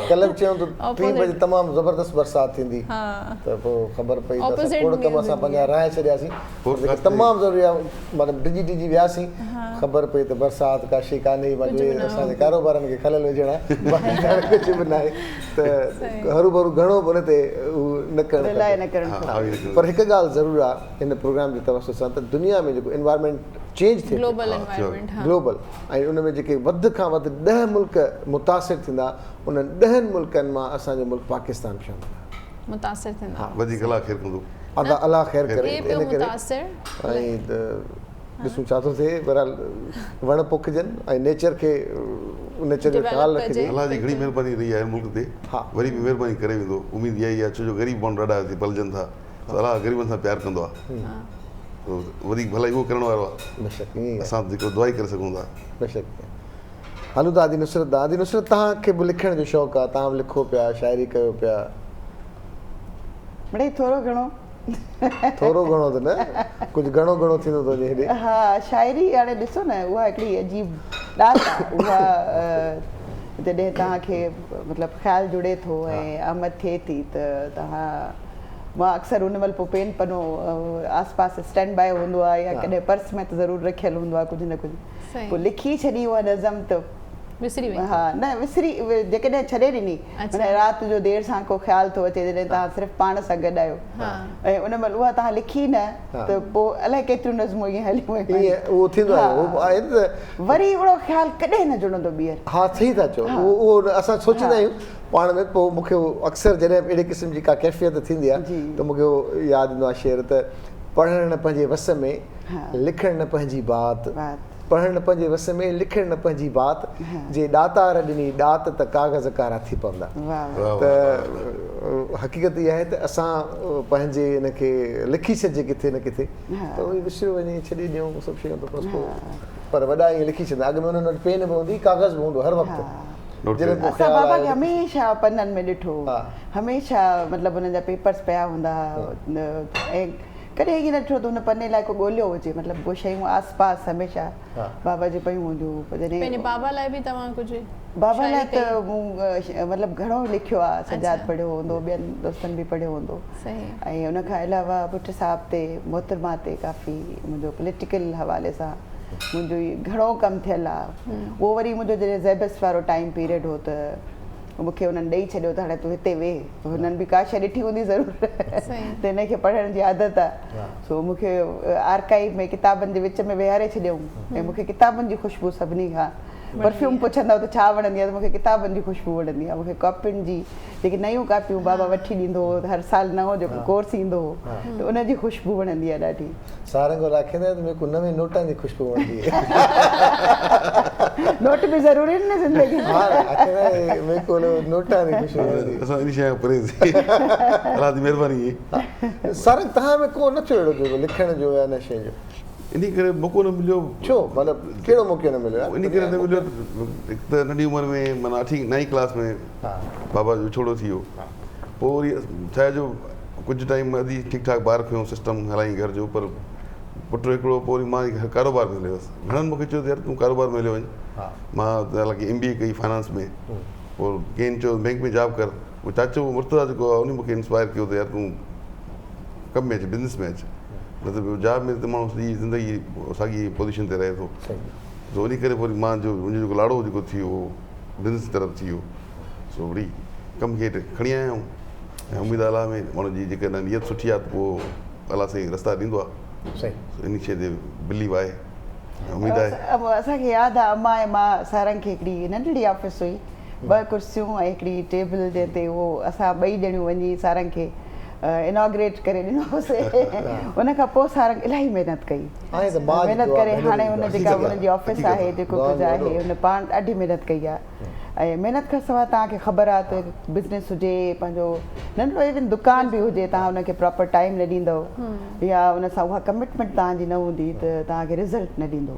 ڪلهه به چيو ته 3 بجي تمام زبردست برسات ٿيندي ته پوء خبر پئي ته اسان کوڙ ڪم اسان پنهنجا رهائي ڇڏياسين تمام ضروري آهي مطلب ڊڄي ڊڄي وياسين خبر پئي ته برسات ڪا شي ڪانهي باقي اسان جي ڪاروبارن کي خلل وجهڻ آهي باقي ڪجهه به ناهي ته هروڀرو گهڻو به ان تي نه ڪرڻ کپي پر هڪ ڳالهه ضرور آهي هن پروگرام جي توسط سان ته دنيا ۾ جيڪو انوائرمينٽ چينج ٿئي پيو گلوبل ۽ ان ۾ جيڪي وڌ کان وڌ 10 ملڪ متاثر ٿيندا انهن ڏهن ملڪن مان اسان جو ملڪ پاڪستان به شامل آهي. متاثر ٿيندا. وڌيڪ الله خير ڪندو. ادا الله خير ڪري ان ڪري ۽ ڏسون ڇا ٿو ٿئي بهرحال وڻ پوکجن ۽ نيچر کي نيچر جو خيال رکجي. الله جي گهڻي مهرباني رهي آهي ملڪ تي وري به مهرباني ڪري ويندو اميد اها ئي آهي ڇو جو غريب ماڻهو ڏاڍا هتي پلجن ٿا سو الله غريبن سان پيار ڪندو آهي وڌيڪ ڀلائي اهو ڪرڻ وارو آهي اسان ته جيڪو دعا ئي ڪري سگهون ٿا. بيشڪ هلون ٿا ادي نصرت ڏانهن. ادي نصرت توهان کي به لکڻ جو شوق آ، توهان به لکو پيا، شاعري ڪيو پيا. مڙئي ٿورو گهڻو. ٿورو گهڻو ته نه، ڪجهه گهڻو گهڻو ٿيندو ٿو وڃي هيڏي. ها شاعري هاڻي ڏسو نه اها هڪڙي عجيب ڏات آ، اها جڏهن توهان کي مطلب خيال جڙي ٿو ۽ آمد ٿئي ٿي ته توهان مان اڪثر ان مهل پوء پين پنو آس پاس اسٽينڊ باء هوندو آ يا ڪڏهن پرس ۾ ته ضرور رکيل هوندو آ ڪجهه نه ڪجهه. پوء لکي ڇڏي اها نظم ته وسري وئي. ها نه وسري جيڪڏهن ڇڏي ڏني معنيٰ رات جو دير سان ڪو خيال ٿو اچي جڏهن توهان صرف پاڻ سان گڏ آهيو ۽ ان مهل اها توهان لکي نه ته پوء الائي ڪيتريون نظمون ائين هليون ويون آهن. ائين اهو ٿيندو آهي اهو آهي ته وري اهڙو خيال ڪڏهن نه جڙندو ٻيهر. ها صحيح ٿا چئو اهو اهو اسان سوچيندا آهيون پاڻ ۾ پوء مون کي اڪثر جڏهن به اهڙي قسم جي ڪا ڪيفيت ٿيندي آهي ته مون کي اهو ياد ايندو آهي شعر ته پڙهڻ نه پنهنجي وس ۾ لکڻ نه پنهنجي بات، پڙهڻ نه پنهنجي وس ۾، لکڻ نه پنهنجي بات، جي ڏاتار ڏني ڏات ته ڪاغذ ڪارا ٿي پوندا. ته حقيقت اها آهي ته اسان پنهنجي ان کي لکي ڇڏجي ڪٿي نه ڪٿي ته اهي وسريو وڃي ڇڏي ڏيون سڀ شيون ته بس پوء پر وڏا ائين لکي ڇڏندا اڳ ۾ انهن وٽ پين به هوندي ڪاغذ به هوندو هر وقت جڏهن ڪو اسان خيال بابا آيو کي هميشه پنن ۾ ڏٺو هميشه مطلب انهن جا پيپرس پيا هوندا ها ۽ ڪڏهن ائين نه ڏٺو ته هن پني لاء ڪو ڳوليو هجي مطلب اهي شيون آس پاس هميشه بابا جي پيون هونديون هيون پوء جڏهن پنهنجي بابا لاء به توهان ڪجهه. بابا لاء شاعري ته ڪئي؟ مون مطلب گهڻو لکيو آ سجاد پڙهيو هوندو ٻين دوستن به پڙهيو هوندو ۽ ان کان علاوه ڀٽ صاحب تي محترمه تي ڪافي منهنجو پوليٽيڪل حوالي سان منهنجو گهڻو ڪم ٿيل آ اهو وري منهنجو جڏهن زيبس وارو ٽائيم پيريڊ هو ته مون کي انهن ڏئي ڇڏيو ته هاڻي تون هتي ويهه هنن به ڪا شيء ڏٺي هوندي ضرور ته هن کي پڙهڻ جي عادت آ سو مون کي آرڪائيو ۾ ڪتابن جي وچ ۾ ويهاري ڇڏيائون ۽ مون کي ڪتابن جي خوشبو سڀني کان پرفيوم پڇندؤ ته ڇا وڻندي آهي ته مون کي ڪتابن جي خوشبو وڻندي آهي مون کي ڪاپين جي جيڪي نيون ڪاپيون بابا وٺي ڏيندو هو هر سال نئون جيڪو ڪورس ايندو هو ته ان جي خوشبو وڻندي آهي ڏاڍي. سارنگ وري آکيندو آهي ته مون کي نوين نوٽن جي خوشبو وڻندي آهي. نوٽ به ضروري آهن نه زندگي ۾. ها آکيندو آهي مون کي نوٽن جي خوشبو وڻندي آهي. اسان ان شيء کان پرهيز الله جي مهرباني. سارنگ توهان ۾ ڪو نه ٿيو اهڙو جيڪو لکڻ جو يا ان شيء جو. انهي ڪري موقعو نه مليو. ڇو؟ مطلب ڪهڙو موقعو نه مليو يار؟ انهي ڪري نه مليو ته هڪ ته ننڍي عمر ۾ معنيٰ اٺين نائين ڪلاس ۾ بابا جو وڇوڙو ٿي ويو پوء وري ڇا آهي جو ڪجهه ٽائيم ادي ٺيڪ ٺاڪ ٻار کنيو سسٽم هلايائين گهر جو پر پٽ هڪڙو پوء وري مان ڪاروبار ۾ هليو ويس گهڻن مونکي چيو ته يار تون ڪاروبار ۾ هليو وڃ مان حالانڪه ايم بي اي ڪئي فائنانس ۾ پوء ڪنهن چيو بينڪ ۾ جاب ڪر پوء چاچو مرتضيٰ جيڪو آهي انهي مونکي انسپائر ڪيو ته يار تون ڪم ۾ اچ بزنس ۾ اچ نه ته ٻيو جاب ۾ ته ماڻهو سڄي زندگي ساڳي پوزيشن تي رهي ٿو سو انهي ڪري پوء مان جو منهنجو جيڪو لاڙو جيڪو ٿي ويو بزنس طرف ٿي ويو سو وري ڪم کي هيٺ کڻي آيا آهيون ۽ اميد آهي الله ۾ ماڻهو جي جيڪڏهن نيت سٺي آهي ته پوء الله سائين رستا ڏيندو آهي صحيح انهي شيء تي بليو آهي ۽ اميد آهي. اسان کي ياد آهي امان ۽ مان سارنگ کي هڪڙي ننڍڙي آفيس هئي ٻه ڪرسيون ۽ هڪڙي ٽيبل جنهن تي اهو اسان ٻئي ڄڻيون وڃي سارنگ کي اناگريٽ ڪري ڏنو هوسي ان کان پوء سارنگ الاهي محنت ڪئي محنت ڪري هاڻي ان جيڪا ان جي آفيس آهي جيڪو ڪجهه آهي ان پاڻ ڏاڍي محنت ڪئي آهي ۽ محنت کان سواء توهان کي خبر آهي ته بزنس هجي پنهنجو ننڍڙو ايون دڪان به هجي توهان ان کي پراپر ٽائيم نه ڏيندو يا ان سان اها ڪمٽمينٽ توهان جي نه هوندي ته توهان کي رزلٽ نه ڏيندو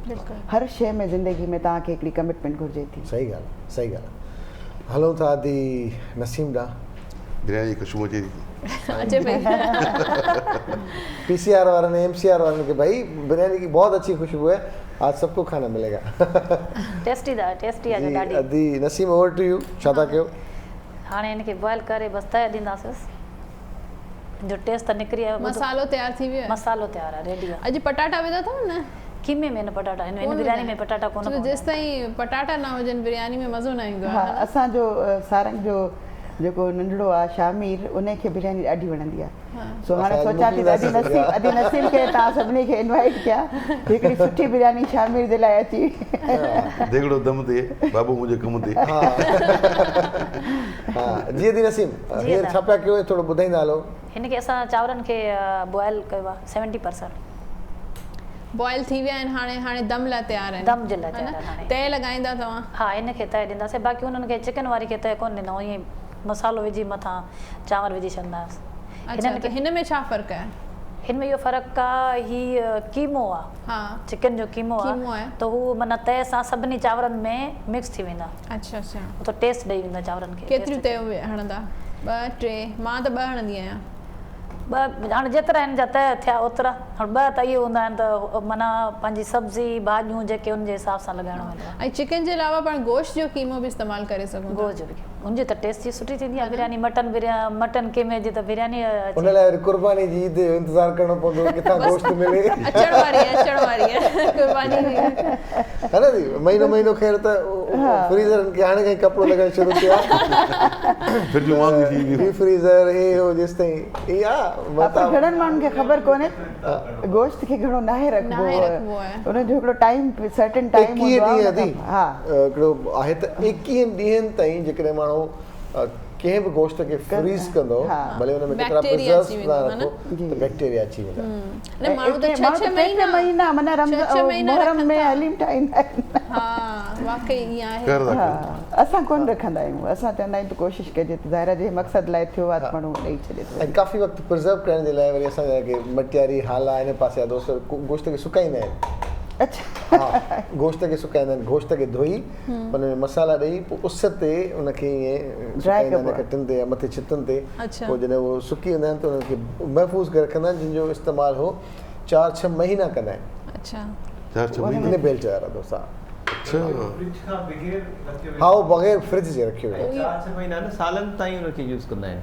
هر شيء ۾ زندگي ۾ توهان کي هڪڙي ڪمٽمينٽ گهرجي ٿي. صحيح ڳالهه صحيح ڳالهه هلون ٿا ادي نسيم ڏانهن. برياني جي خوشبو اچي ٿي. اچي پئي. پي سي آر وارن ايم سي آر وارن کي ڀائي برياني ڪي بهت اڇي خوشبو هي آج سب ڪو کانا ملي گا. ٽيسٽي دا ٽيسٽي آ جي ڏاڍي. ادي نسيم اوور ٽو you ڇا ٿا ڪيو. هاڻي هن کي بوائل ڪري بس تئه ڏينداسس جو ٽيسٽ ته نڪري آيو ٻڌو. مصالحو تيار ٿي ويو آهي. مصالحو تيار آ ريڊي آ. اڄ پٽاٽا وڌا اٿو نه؟ قيمي ۾ نه پٽاٽا هن ڪونه برياني وڌا ۾ پٽاٽا ڪونه ڇو ته پوندا آهن. جيستائين پٽاٽا نه هجن برياني ۾ مزو نه ايندو آهي ها ها نه. اسان جو سارنگ جو جيڪو ننڍڙو آ شاهمير انهي کي برياني ڏاڍي وڻندي آ سو هاڻي سوچان ٿي ته ادي نسيم ادي نسيم کي توهان سڀني کي انوائيٽ ڪيان هڪڙي سٺي برياني شاهمير جي لاء اچي. ديڳڙو دم تي بابو منهنجي ڪم تي. ها جي ادي نسيم هينئر ڇا پيا ڪيو ٿورو ٻڌائيندا هلو. هن کي اسان چانورن کي بوائل ڪيو آ 70%. بوائل ٿي ويا آهن هاڻي هاڻي دم لاء تيار آهن دم جي لاء تيار آهن هاڻي تئي لڳائيندا توهان. ها ان کي تئي ڏينداسين باقي انهن کي چڪن واري کي تئي ڪونه ڏيندا آهيون ائين مصالحو وجهي مٿان چانور وجهي ڇڏندا آهيون. اڇا ته هن ۾ ڇا فرق آهي؟ هن ۾ اهو فرق آ هي قيمو آ چڪن جو قيمو آ ته هو معنيٰ تئي سان سڀني چانورن ۾ مڪس ٿي ويندا. اڇا اڇا. ته ٽيسٽ ڏئي ويندا چانورن کي. ڪيتريون تيون هڻندا؟ ٻه ٽي مان ته ٻه هڻندي آهيان. ٻه هاڻي جيترا هن جا تهه ٿيا اوترا هاڻي ٻه ته اهي هوندا آهن ته معنيٰ پنهنجي سبزي ڀاڄيون جيڪي ان جي حساب سان لڳائڻو ويندو آهي. ۽ چڪن جي علاوه پاڻ گوشت جو قيمو به استعمال ڪري سگهون ٿا. گوشت جو به قيمو ان جي ته ٽيسٽ ئي سٺي ٿيندي آهي برياني مٽن برياني مٽن قيمي جي ته برياني اچي. ان لاء وري قرباني جي عيد جو انتظار ڪرڻو پوندو ڪٿان گوشت ملي. اچڻ واري آهي اچڻ واري آهي قرباني جي. ها نه جي مهينو مهينو خير ته فريزرن کي هاڻي کان ئي ڪپڙو لڳڻ شروع ٿيو آهي. فرجون مهانگيون ٿي وينديون. ڊيپ فريزر هي هو جيستائين هي آ پر گهڻن ماڻهن کي خبر ڪونهي گوشت کي گهڻو ناهي رکبو ان جو هڪڙو ٽائيم سرٽن ٽائيم هوندو آهي ها هڪڙو آهي ته 21 ڏينهن تائين جيڪڏهن ماڻهو ڪنهن به گوشت کي فريز ڪندو ڀلي ان ۾ ڪيترا پرزروز نه رکو ته بيڪٽيريا اچي ويندا. نه ماڻهو ته ڇهه ڇهه مهينا مهينا معنيٰ رمضان محرم ۾ حليم ٺاهيندا آهن. ها واقعي ائين آهي. اسان ڪونه رکندا آهيون اسان چوندا آهيون ته ڪوشش ڪجي ته ظاهر آهي جنهن مقصد لاء ٿيو آهي ته ماڻهو ڏئي ڇڏي ٿو. ۽ ڪافي وقت پرزرو ڪرڻ جي لاء وري اسان جا ڪي مٽياري هالا ان پاسي جا دوست گوشت کي سڪائيندا آهن. اڇا. ها گوشت کي سڪائيندا آهن گوشت کي ڌوئي ان ۾ مصالحا ڏئي پوء اس تي ان کي ائين سڪائيندا آهن کٽن تي يا مٿي ڇتن تي پوء جڏهن اهو سڪي ويندا آهن ته انهن کي محفوظ ڪري رکندا آهن جن جو استعمال هو چار ڇهه مهينا ڪندا آهن. اڇا. چار ڇهه مهينا. ان بيلٽ وارا دوست ها. اڇا. فرج کان بغير رکيو ويندو ها اهو بغير فرج جي رکيو ويندو. ۽ 4 ڇهه مهينا نه سالن تائين ان کي يوز ڪندا آهن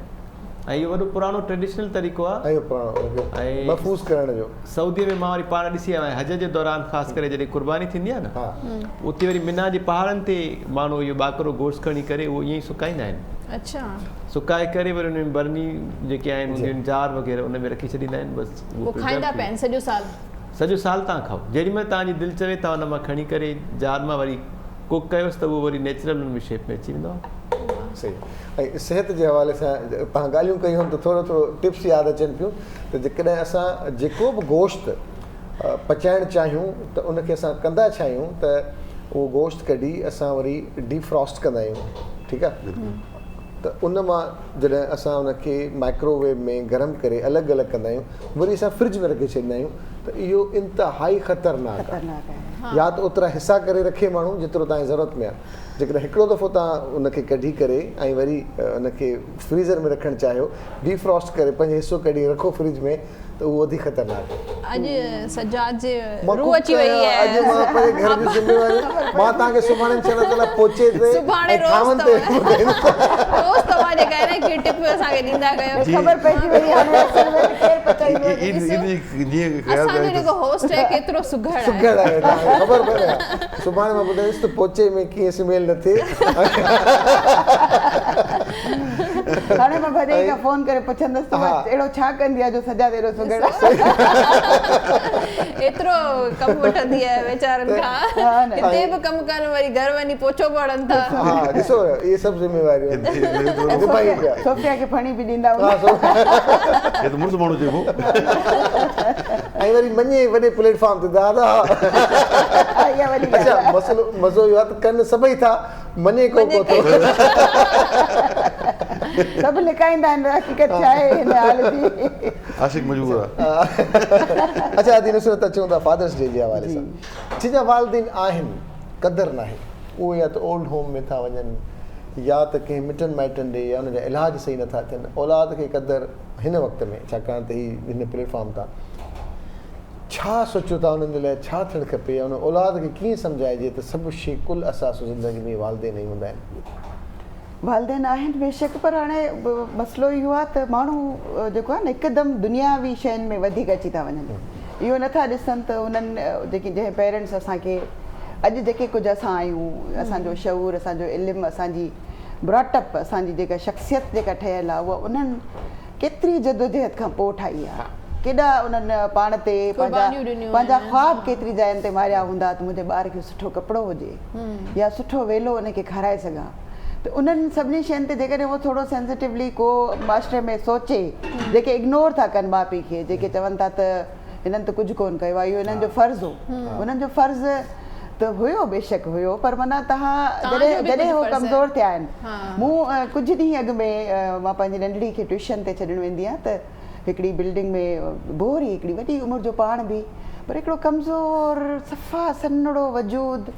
۽ اهو وڏو پراڻو ٽريڊيشنل طريقو آهي. اهو پراڻو ان کي محفوظ ڪرڻ جو. سعودي ۾ مان وري پاڻ ڏسي آيو آهيان حج جي دوران خاص ڪري جڏهن قرباني ٿيندي آهي نه اتي وري منيٰ جي پهاڙن تي ماڻهو اهو ٻاڪرو گوشت کڻي ڪري اهو ائين ئي سڪائيندا آهن. اڇا. سڪائي ڪري وري ان ۾ برني جيڪي آهن هونديون آهن جار وغيره ان ۾ رکي ڇڏيندا آهن بس اهو کائيندا پيا آهن سڄو سال. سڄو سال توهان کائو جيڏي مهل توهان جي دل چوي توهان ان مان کڻي ڪري جار مان وري ڪوڪ ڪيوس ته اهو وري نيچرل ان ۾ شيپ ۾ اچي ويندو آهي. صحيح ۽ صحت جي حوالي سان توهان ڳالهيون ڪيون آهن ته ٿورو ٿورو ٽپس ياد اچن پيون ته جيڪڏهن اسان جيڪو به گوشت پچائڻ چاهيون ته ان کي اسان ڪندا ڇا آهيون ته اهو گوشت ڪڍي اسان وري ڊي فراسٽ ڪندا آهيون ٺيڪ آهي ته ان مان جڏهن اسان ان کي مائڪرو ويو ۾ گرم ڪري الڳ الڳ ڪندا آهيون وري اسان فرج ۾ رکي ڇڏيندا آهيون ته اهو انتهائي خطرناڪ آهي يا ته اوترا حصا ڪري رکي ماڻهو جيترو توهان جي ضرورت ۾ آهي جيڪڏهن هڪڙو دفعو توهان ان کي ڪڍي ڪري ۽ وري ان کي فريزر ۾ رکڻ چاهيو ڊي فراسٽ ڪري پنهنجو حصو ڪڍي رکو فرج ۾ ته اهو وڌيڪ خطرناڪ آهي. اڄ سجاد جي مان روح ڪوڪ اچي وئي ڪيان آهي. اڄ مان پنهنجي گهر جون ذميواريون مان توهان کي سڀاڻي انشاء الله تعالي پوچي تي سڀاڻي ۽ روز ٿانون تي توهان روز توهان جيڪا آهي نه هڪ ٽپ اسان کي ڏيندا ڪيو. خبر پئجي وئي هاڻي اصل ۾ ڪير پچائيندو آهي. عيد عيد جي جيئن خيال اسان جو جيڪو هوسٽ آهي ڪيترو سگهڙ آهي. سگهڙ آهي توهان کي خبر پئي سڀاڻي مان ٻڌائيندس ته پوچي ۾ ڪيئن سميل نه ٿئي. هاڻي مان ڀاڄائي کان فون ڪري پڇندس ته اهڙو ڇا ڪندي آهي جو سجاد ايڏو سگهڙ آهي. ايترو ڪم وٺندي آهي ويچارن کان هتي به ڪم ڪن وري گهر وڃي پوچو به هڻن ٿا. ها ڏسو اهي سڀ ذميواريون نڀايون پيا. صوفيا کي ڦڻي به ڏيندا هوندا. هي ته مڙس ماڻهو چئبو. ۽ وري مڃي وڏي پليٽ فارم تي دادا. اڇا مسئلو مزو اهو آهي ته ڪن سڀئي ٿا مڃي ڪو ڪو ٿو. سڀ لڪائيندا آهن حقيقت ڇا آهي هن حال جي. عاشق مجبور آ. اڇا ادي نصرت اچون ٿا فادرس ڊي جي حوالي سان جن جا والدين آهن قدر ناهي اهي يا ته اولڊ هوم ۾ ٿا وڃن يا ته ڪنهن مٽن مائٽن ڏي يا انهن جا علاج صحيح نٿا ٿين اولاد کي قدر هن وقت ۾ ڇاڪاڻ ته هي هن پليٽ فارم تان ڇا سوچيو ٿا انهن جي لاء ڇا ٿيڻ کپي يا ان اولاد کي ڪيئن سمجهائجي ته سڀ شي ڪل اثاثو زندگي ۾ والدين ئي هوندا آهن. والدين آهن بيشڪ پر هاڻي مسئلو اهو آهي ته ماڻهو جيڪو آهي نه هڪدم دنياوي شين ۾ وڌيڪ اچي ٿا وڃن اهو نٿا ڏسن ته انهن جيڪي جنهن پيرنٽس اسان کي اڄ جيڪي ڪجهه اسان آهيون اسان جو شعور اسان جو علم اسان جي براٽ اپ اسان جي جيڪا شخصيت جيڪا ٺهيل آهي اها انهن ڪيتري جدوجهد کان پوء ٺاهي آ. ڪيڏا انهن پاڻ تي پنهنجا پنهنجا خواب ڪيتري جاين تي ماريا هوندا ته منهنجي ٻار کي سٺو ڪپڙو هجي يا سٺو ويلو ان کي کارائي سگهان ته انهن سڀني شين تي جيڪڏهن هو ٿورو سينسيٽولي ڪو معاشري ۾ سوچي جيڪي اگنور ٿا ڪن ماء پيء کي جيڪي چون ٿا ته هنن ته ڪجهه ڪونه ڪيو آهي اهو هنن جو فرض هو هنن جو فرض ته هيو بيشڪ هيو پر معنيٰ توهان جڏهن جڏهن هو ڪمزور ٿيا آهن مون ڪجهه ڏينهن اڳ ۾ مان پنهنجي ننڍڙي کي ٽيوشن تي ڇڏڻ ويندي آهيان ته هڪڙي بلڊنگ ۾ بور هئي هڪڙي وڏي عمر جو پاڻ به پر هڪڙو ڪمزور صفا سنهڙو وجود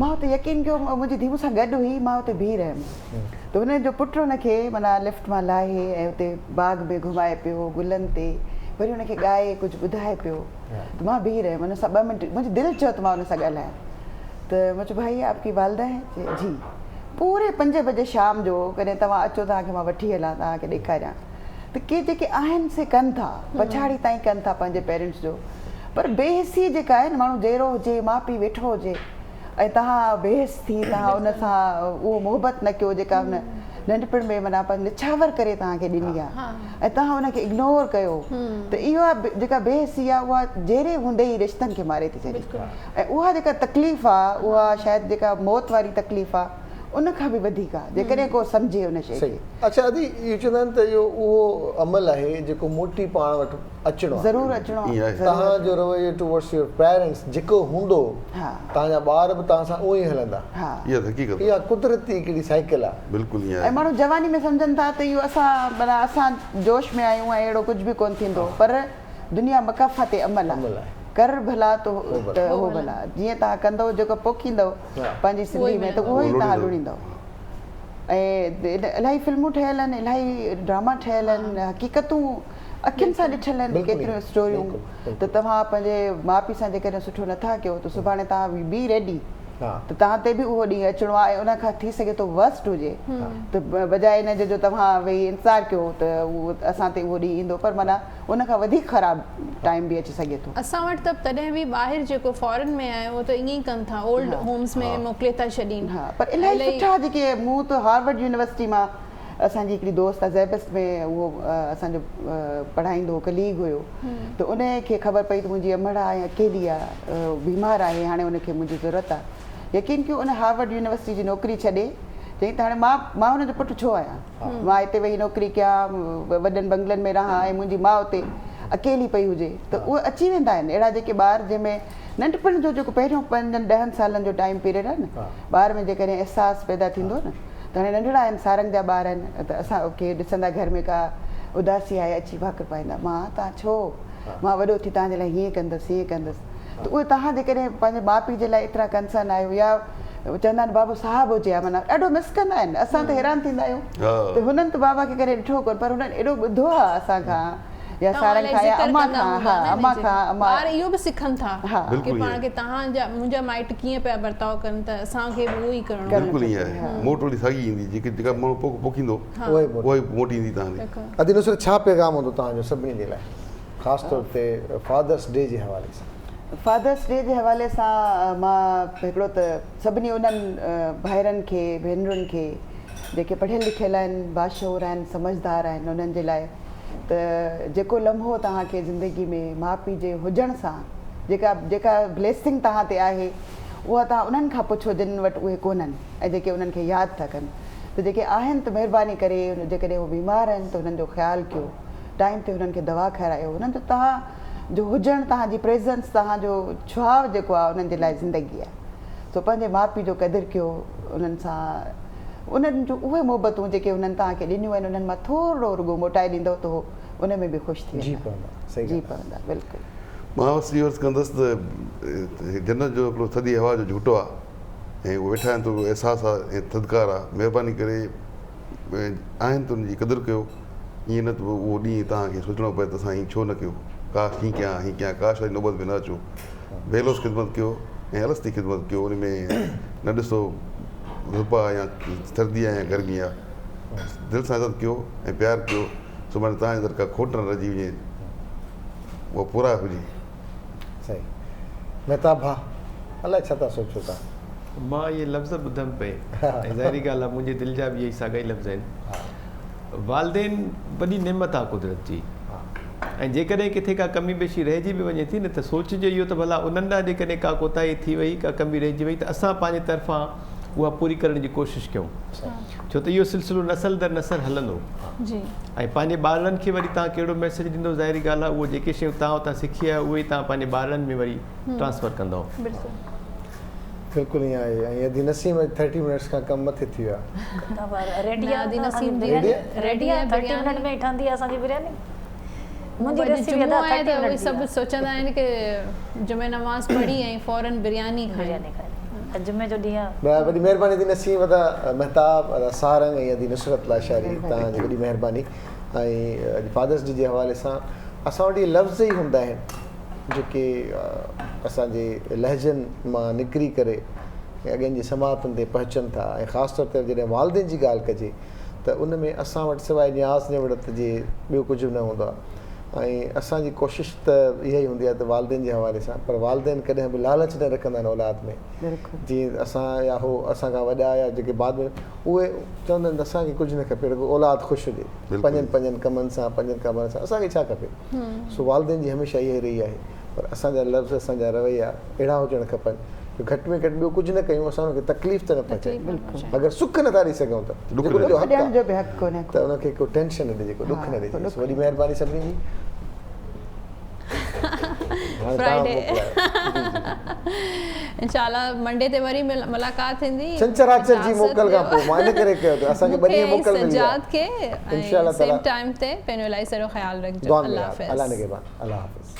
مان اتي يقين ڪيو منهنجي ڌيء مون سان گڏ هئي مان اتي بيهي رهيم ته هن جو پٽ هن کي معنيٰ لفٽ مان لاهي ۽ اتي باغ ۾ گهمائي پيو گلن تي وري هن کي ڳائي ڪجهه ٻڌائي پيو ته مان بيهي رهيم هن سان ٻه منٽ منهنجي دل چيو ته مان هن سان ڳالهايان ته مان چيو ڀائي آپ ڪي والده هي چي جي پوري پنج بجي شام جو ڪڏهن توهان اچو توهان کي مان وٺي هلان توهان کي ڏيکاريان ته ڪي جيڪي آهن سي ڪن ٿا پڇاڙي تائين ڪن ٿا پنهنجي پيرنٽس جو پر بي حسي جيڪا آهي نه ماڻهو جيئرو هجي ماء پيء ويٺو هجي ۽ توهان بي حس ٿي توهان ان سان اهو محبت نه ڪيو جيڪا هن ننڍپڻ ۾ معنيٰ پنهنجو نڇاور ڪري توهان کي ڏني آهي ۽ توهان ان کي اگنور ڪيو ته اها جيڪا بي حسي آهي اها جيئري هوندي ئي رشتن کي ماري ٿي ڇڏي ۽ اها جيڪا تڪليف آهي اها شايد جيڪا موت واري تڪليف آهي ان کان به وڌيڪ آهي جيڪڏهن ڪو سمجهي ان شيء کي. اڇا ادي اهو چوندا آهن ته اهو اهو عمل آهي جيڪو موٽي پاڻ وٽ اچڻو آهي. ضرور اچڻو آهي. توهان جو رويو ٽوورڊس your parents جيڪو هوندو توهان جا ٻار به توهان سان اهو ئي هلندا. اها ته حقيقت آهي. اها قدرتي هڪڙي سائيڪل آهي. بلڪل ائين آهي. ۽ ماڻهو جواني ۾ سمجهن ٿا ته اهو اسان معنيٰ اسان جوش ۾ آهيون ۽ اهڙو ڪجهه به ڪونه ٿيندو پر دنيا مڪافات عمل آهي. ڪر ڀلا ته هو ڀلا جيئن توهان ڪندؤ جيڪو پوکيندؤ پنهنجي سنڌي ۾ ته اهو ئي توهان لڻيندؤ. ۽ الاهي فلمون ٺهيل آهن الاهي ڊراما ٺهيل آهن حقيقتون اکين سان ڏٺل آهن ڪيتريون اسٽوريون ته توهان پنهنجي ماء پيء سان جيڪڏهن سٺو نٿا ڪيو ته سڀاڻي توهان بي ريڊي ته توهان تي به اهو ڏينهن اچڻو آهي ۽ ان کان ٿي سگهي ٿو ورسٽ هجي ته بجاء ان جي جو توهان ويهي انتظار ڪيو ته اهو اسان تي اهو ڏينهن ايندو پر معنيٰ ان کان وڌيڪ خراب ٽائيم به اچي سگهي ٿو. اسان وٽ ته تڏهن به ٻاهر جيڪو فارن ۾ آهي اهو ته ائين ئي ڪن ٿا اولڊ هومز ۾ موڪلي ٿا ڇڏين. ها پر الاهي سٺا جيڪي مون ته هارورڊ يونيورسٽي مان اسان جي هڪڙي دوست آهي زيبسٽ ۾ اهو اسان جو پڙهائيندو هو ڪليگ هيو ته ان کي خبر پئي ته منهنجي امڙ آهي ۽ اڪيلي آهي بيمار آهي هاڻي ان کي منهنجي ضرورت آهي يقين ڪيو ان هارورڊ يونيورسٽي جي نوڪري ڇڏي چيائين ته هاڻي مان مان هن جو پٽ ڇو آهيان مان هتي ويهي نوڪري ڪيان وڏن بنگلن ۾ رهان ۽ منهنجي ماء اتي اڪيلي پئي هجي ته اهي اچي ويندا آهن اهڙا جيڪي ٻار جنهن ۾ ننڍپڻ جو جيڪو پهريون پنجن ڏهن سالن جو ٽائيم پيريڊ آهي نه ٻار ۾ جيڪڏهن احساس پيدا ٿيندو نه ته هاڻي ننڍڙا آهن سارنگ جا ٻار آهن ته اسان کي ڏسندا گهر ۾ ڪا اداسي آهي اچي ڀاڪر پائيندا مان تان ڇو مان وڏو ٿي تان جي لاء هيئن ڪندس هيئن ڪندس ته اهي تهان جيڪڏهن پنهنجي ماء پيء جي لاء ايترا ڪنسرن آهيو يا چوندا آهن بابو صاحب هجي ها معنيٰ ڏاڍو مس ڪندا آهن اسان ته حيران ٿيندا آهيون ته هنن ته بابا کي ڪڏهن ڏٺو ڪونه پر هنن ايڏو ٻڌو آهي اسان کان يا توهان سارنگ الائي کان يا ذڪر امان ڪندا کان هوندا ها نه امان جي کان امان ٻار اهو به سکن ٿا ها ڪي بلڪل پاڻ ائين کي توهان جا منهنجا مائٽ ڪيئن پيا برتاء ڪن ته اسان کي به اهو ئي ڪرڻو ڪرڻو بلڪل کپي ائين آهي ها موٽ وري ساڳي ايندي جيڪي جيڪا ماڻهو پوک پوکيندو اها ئي موٽ اها ئي موٽ ايندي توهان ڏي. بلڪل. ادي نصرت ڇا پيغام هوندو توهان جو سڀني جي لاء خاص طور تي فادرس ڊي جي حوالي سان. فادرس ڊي جي حوالي سان مان هڪڙو ته سڀني انهن ڀائرن کي ڀينرن کي جيڪي پڙهيل لکيل آهن باشعور آهن سمجهدار آهن انهن جي لاء ته جيڪو لمحو توهان کي زندگي ۾ ماء پيء جي هجڻ سان جيڪا جيڪا بليسنگ توهان تي آهي اها توهان انهن کان پڇو جن وٽ اهي ڪونهن ۽ جيڪي انهن کي ياد ٿا ڪن ته جيڪي آهن ته مهرباني ڪري جيڪڏهن هو بيمار آهن ته انهن جو خيال ڪيو ٽائيم تي انهن کي دوا کارايو انهن جو توهان جو هجڻ توهان جي پريزنس توهان جو ڇهاء جيڪو آهي انهن جي لاء زندگي آهي سو پنهنجي ماء پيء جو قدر ڪيو انهن سان انهن جون اهي محبتون جيڪي انهن توهان کي ڏنيون آهن انهن مان ٿورڙو رڳو موٽائي ڏيندؤ ته هو ان ۾ به خوش ٿي جي ويندا پوندا صحيح جي ڳالهه آهي. پوندا بلڪل. مان بس اهو عرض ڪندس ته جنت جو هڪڙو ٿڌي هوا جو جهوٽو آهي ۽ اهو ويٺا آهن ته اهو احساس آهي ۽ ٿڌڪار آهي مهرباني ڪري آهن ته ان جي قدر ڪيو ائين نه ته پوء اهو ڏينهن توهان کي سوچڻو پئي ته اسان هي ڇو نه ڪيو ڪاش هين ڪيان هين ڪيان ڪاش واري نوبت ۾ نه اچو بي لوث خدمت ڪيو ۽ الستي خدمت ڪيو ان ۾ نه ڏسو ڌپ آ يا سردي آ يا گرمي آ دل سان عزت ڪيو ۽ پيار ڪيو سڀاڻي توهان جي اندر ڪا کوٽ نه رهجي وڃي اها پورا هجي. صحيح مهتاب ڀاء الائي ڇا ٿا سوچو تان. مان اهي لفظ ٻڌم پئي ۽ ظاهري ڳالهه آهي منهنجي دل جا به اهي ئي ساڳا ئي لفظ آهن. والدين وڏي نعمت آهي قدرت جي ۽ جيڪڏهن ڪٿي ڪا ڪمي بيشي رهجي به وڃي ٿي نه ته سوچجي اهو ته ڀلا انهن ڏانهن جيڪڏهن ڪا ڪوتاهي ٿي وئي ڪا ڪمي رهجي وئي ته اسان پنهنجي طرفان اها پوري ڪرڻ جي ڪوشش ڪيون ڇو ته اهو سلسلو نسل در نسل هلندو ۽ پنهنجي ٻارڙن کي وري توهان ڪهڙو ميسيج ڏيندو ظاهري ڳالهه آهي اهو جيڪي شيون توهان اتان سکي آيا اهي ئي توهان پنهنجي ٻارڙن ۾ وري ٽرانسفر ڪندؤ. بلڪل ائين آهي ۽ ادي نسيم اڄ ٿرٽي منٽس کان ڪم مٿي ٿي ويو آهي. ريڊي آ ادي نسيم جي ريڊي ريڊي آ ٿرٽي منٽ ۾ ٺهندي آ اسان جي برياني منهنجي اڄ ريسيپي جمعو ادا آهي ٿرٽي ته اهي منٽ جي سڀ آ سوچندا آهن ڪي جمعي نماز پڙهي ۽ فورن برياني کائين. برياني کائين اڄ جمعي جو ڏينهن آ. وڏي مهرباني ادي نسيم ادا مهتاب ادا سارنگ ۽ ادي نصرت لاشاري توهان جي وڏي مهرباني ۽ اڄ فادرس ڊي جي حوالي سان اسان وٽ اهي لفظ ئي هوندا آهن جيڪي اسان جي لهجن مان نڪري ڪري اڳين جي سماعتن تي پهچن ٿا ۽ خاص طور تي جڏهن والدين جي ڳالهه ڪجي ته ان ۾ اسان وٽ سواء نياز نوڙت جي ٻيو ڪجهه به نه هوندو آهي ۽ اسان جي ڪوشش ته اها ئي هوندي آهي ته والدين جي حوالي سان پر والدين ڪڏهن به لالچ نه رکندا آهن اولاد ۾ جيئن اسان يا هو اسان کان وڏا يا جيڪي بعد ۾ اهي چوندا آهن ته اسان کي ڪجهه نه کپي رڳو اولاد خوش هجي پنهنجن پنهنجن ڪمن سان پنهنجن ڪمن سان اسان کي ڇا کپي سو والدين جي هميشه اها ئي رهي آهي پر اسان جا لفظ اسان جا رويا اهڙا هجڻ کپن جو گهٽ ۾ گهٽ ٻيو ڪجهه نه ڪيون اسان ان کي تڪليف ته نه پهچايون اگر سک نٿا ڏئي سگهون ته جيڪو ان جو حق آهي ته ان کي ڪو ٽينشن نه ڏجي ڪو ڏک نه ڏجي سو وڏي مهرباني سڀني جي. فرائيڊي انشاء الله منڊي تي وري ملاقات ٿيندي. ڇنڇر آچر جي موڪل کان پوء مان ان ڪري ڪيو ته اسان کي ٻه ڏينهن موڪل ملي آهي سجاد کي انشاء الله سيم ٽائيم تي پنهنجو الاهي سارو خيال رکجو دعا ۾ الله ياد حافظ الله نگهبان الله حافظ.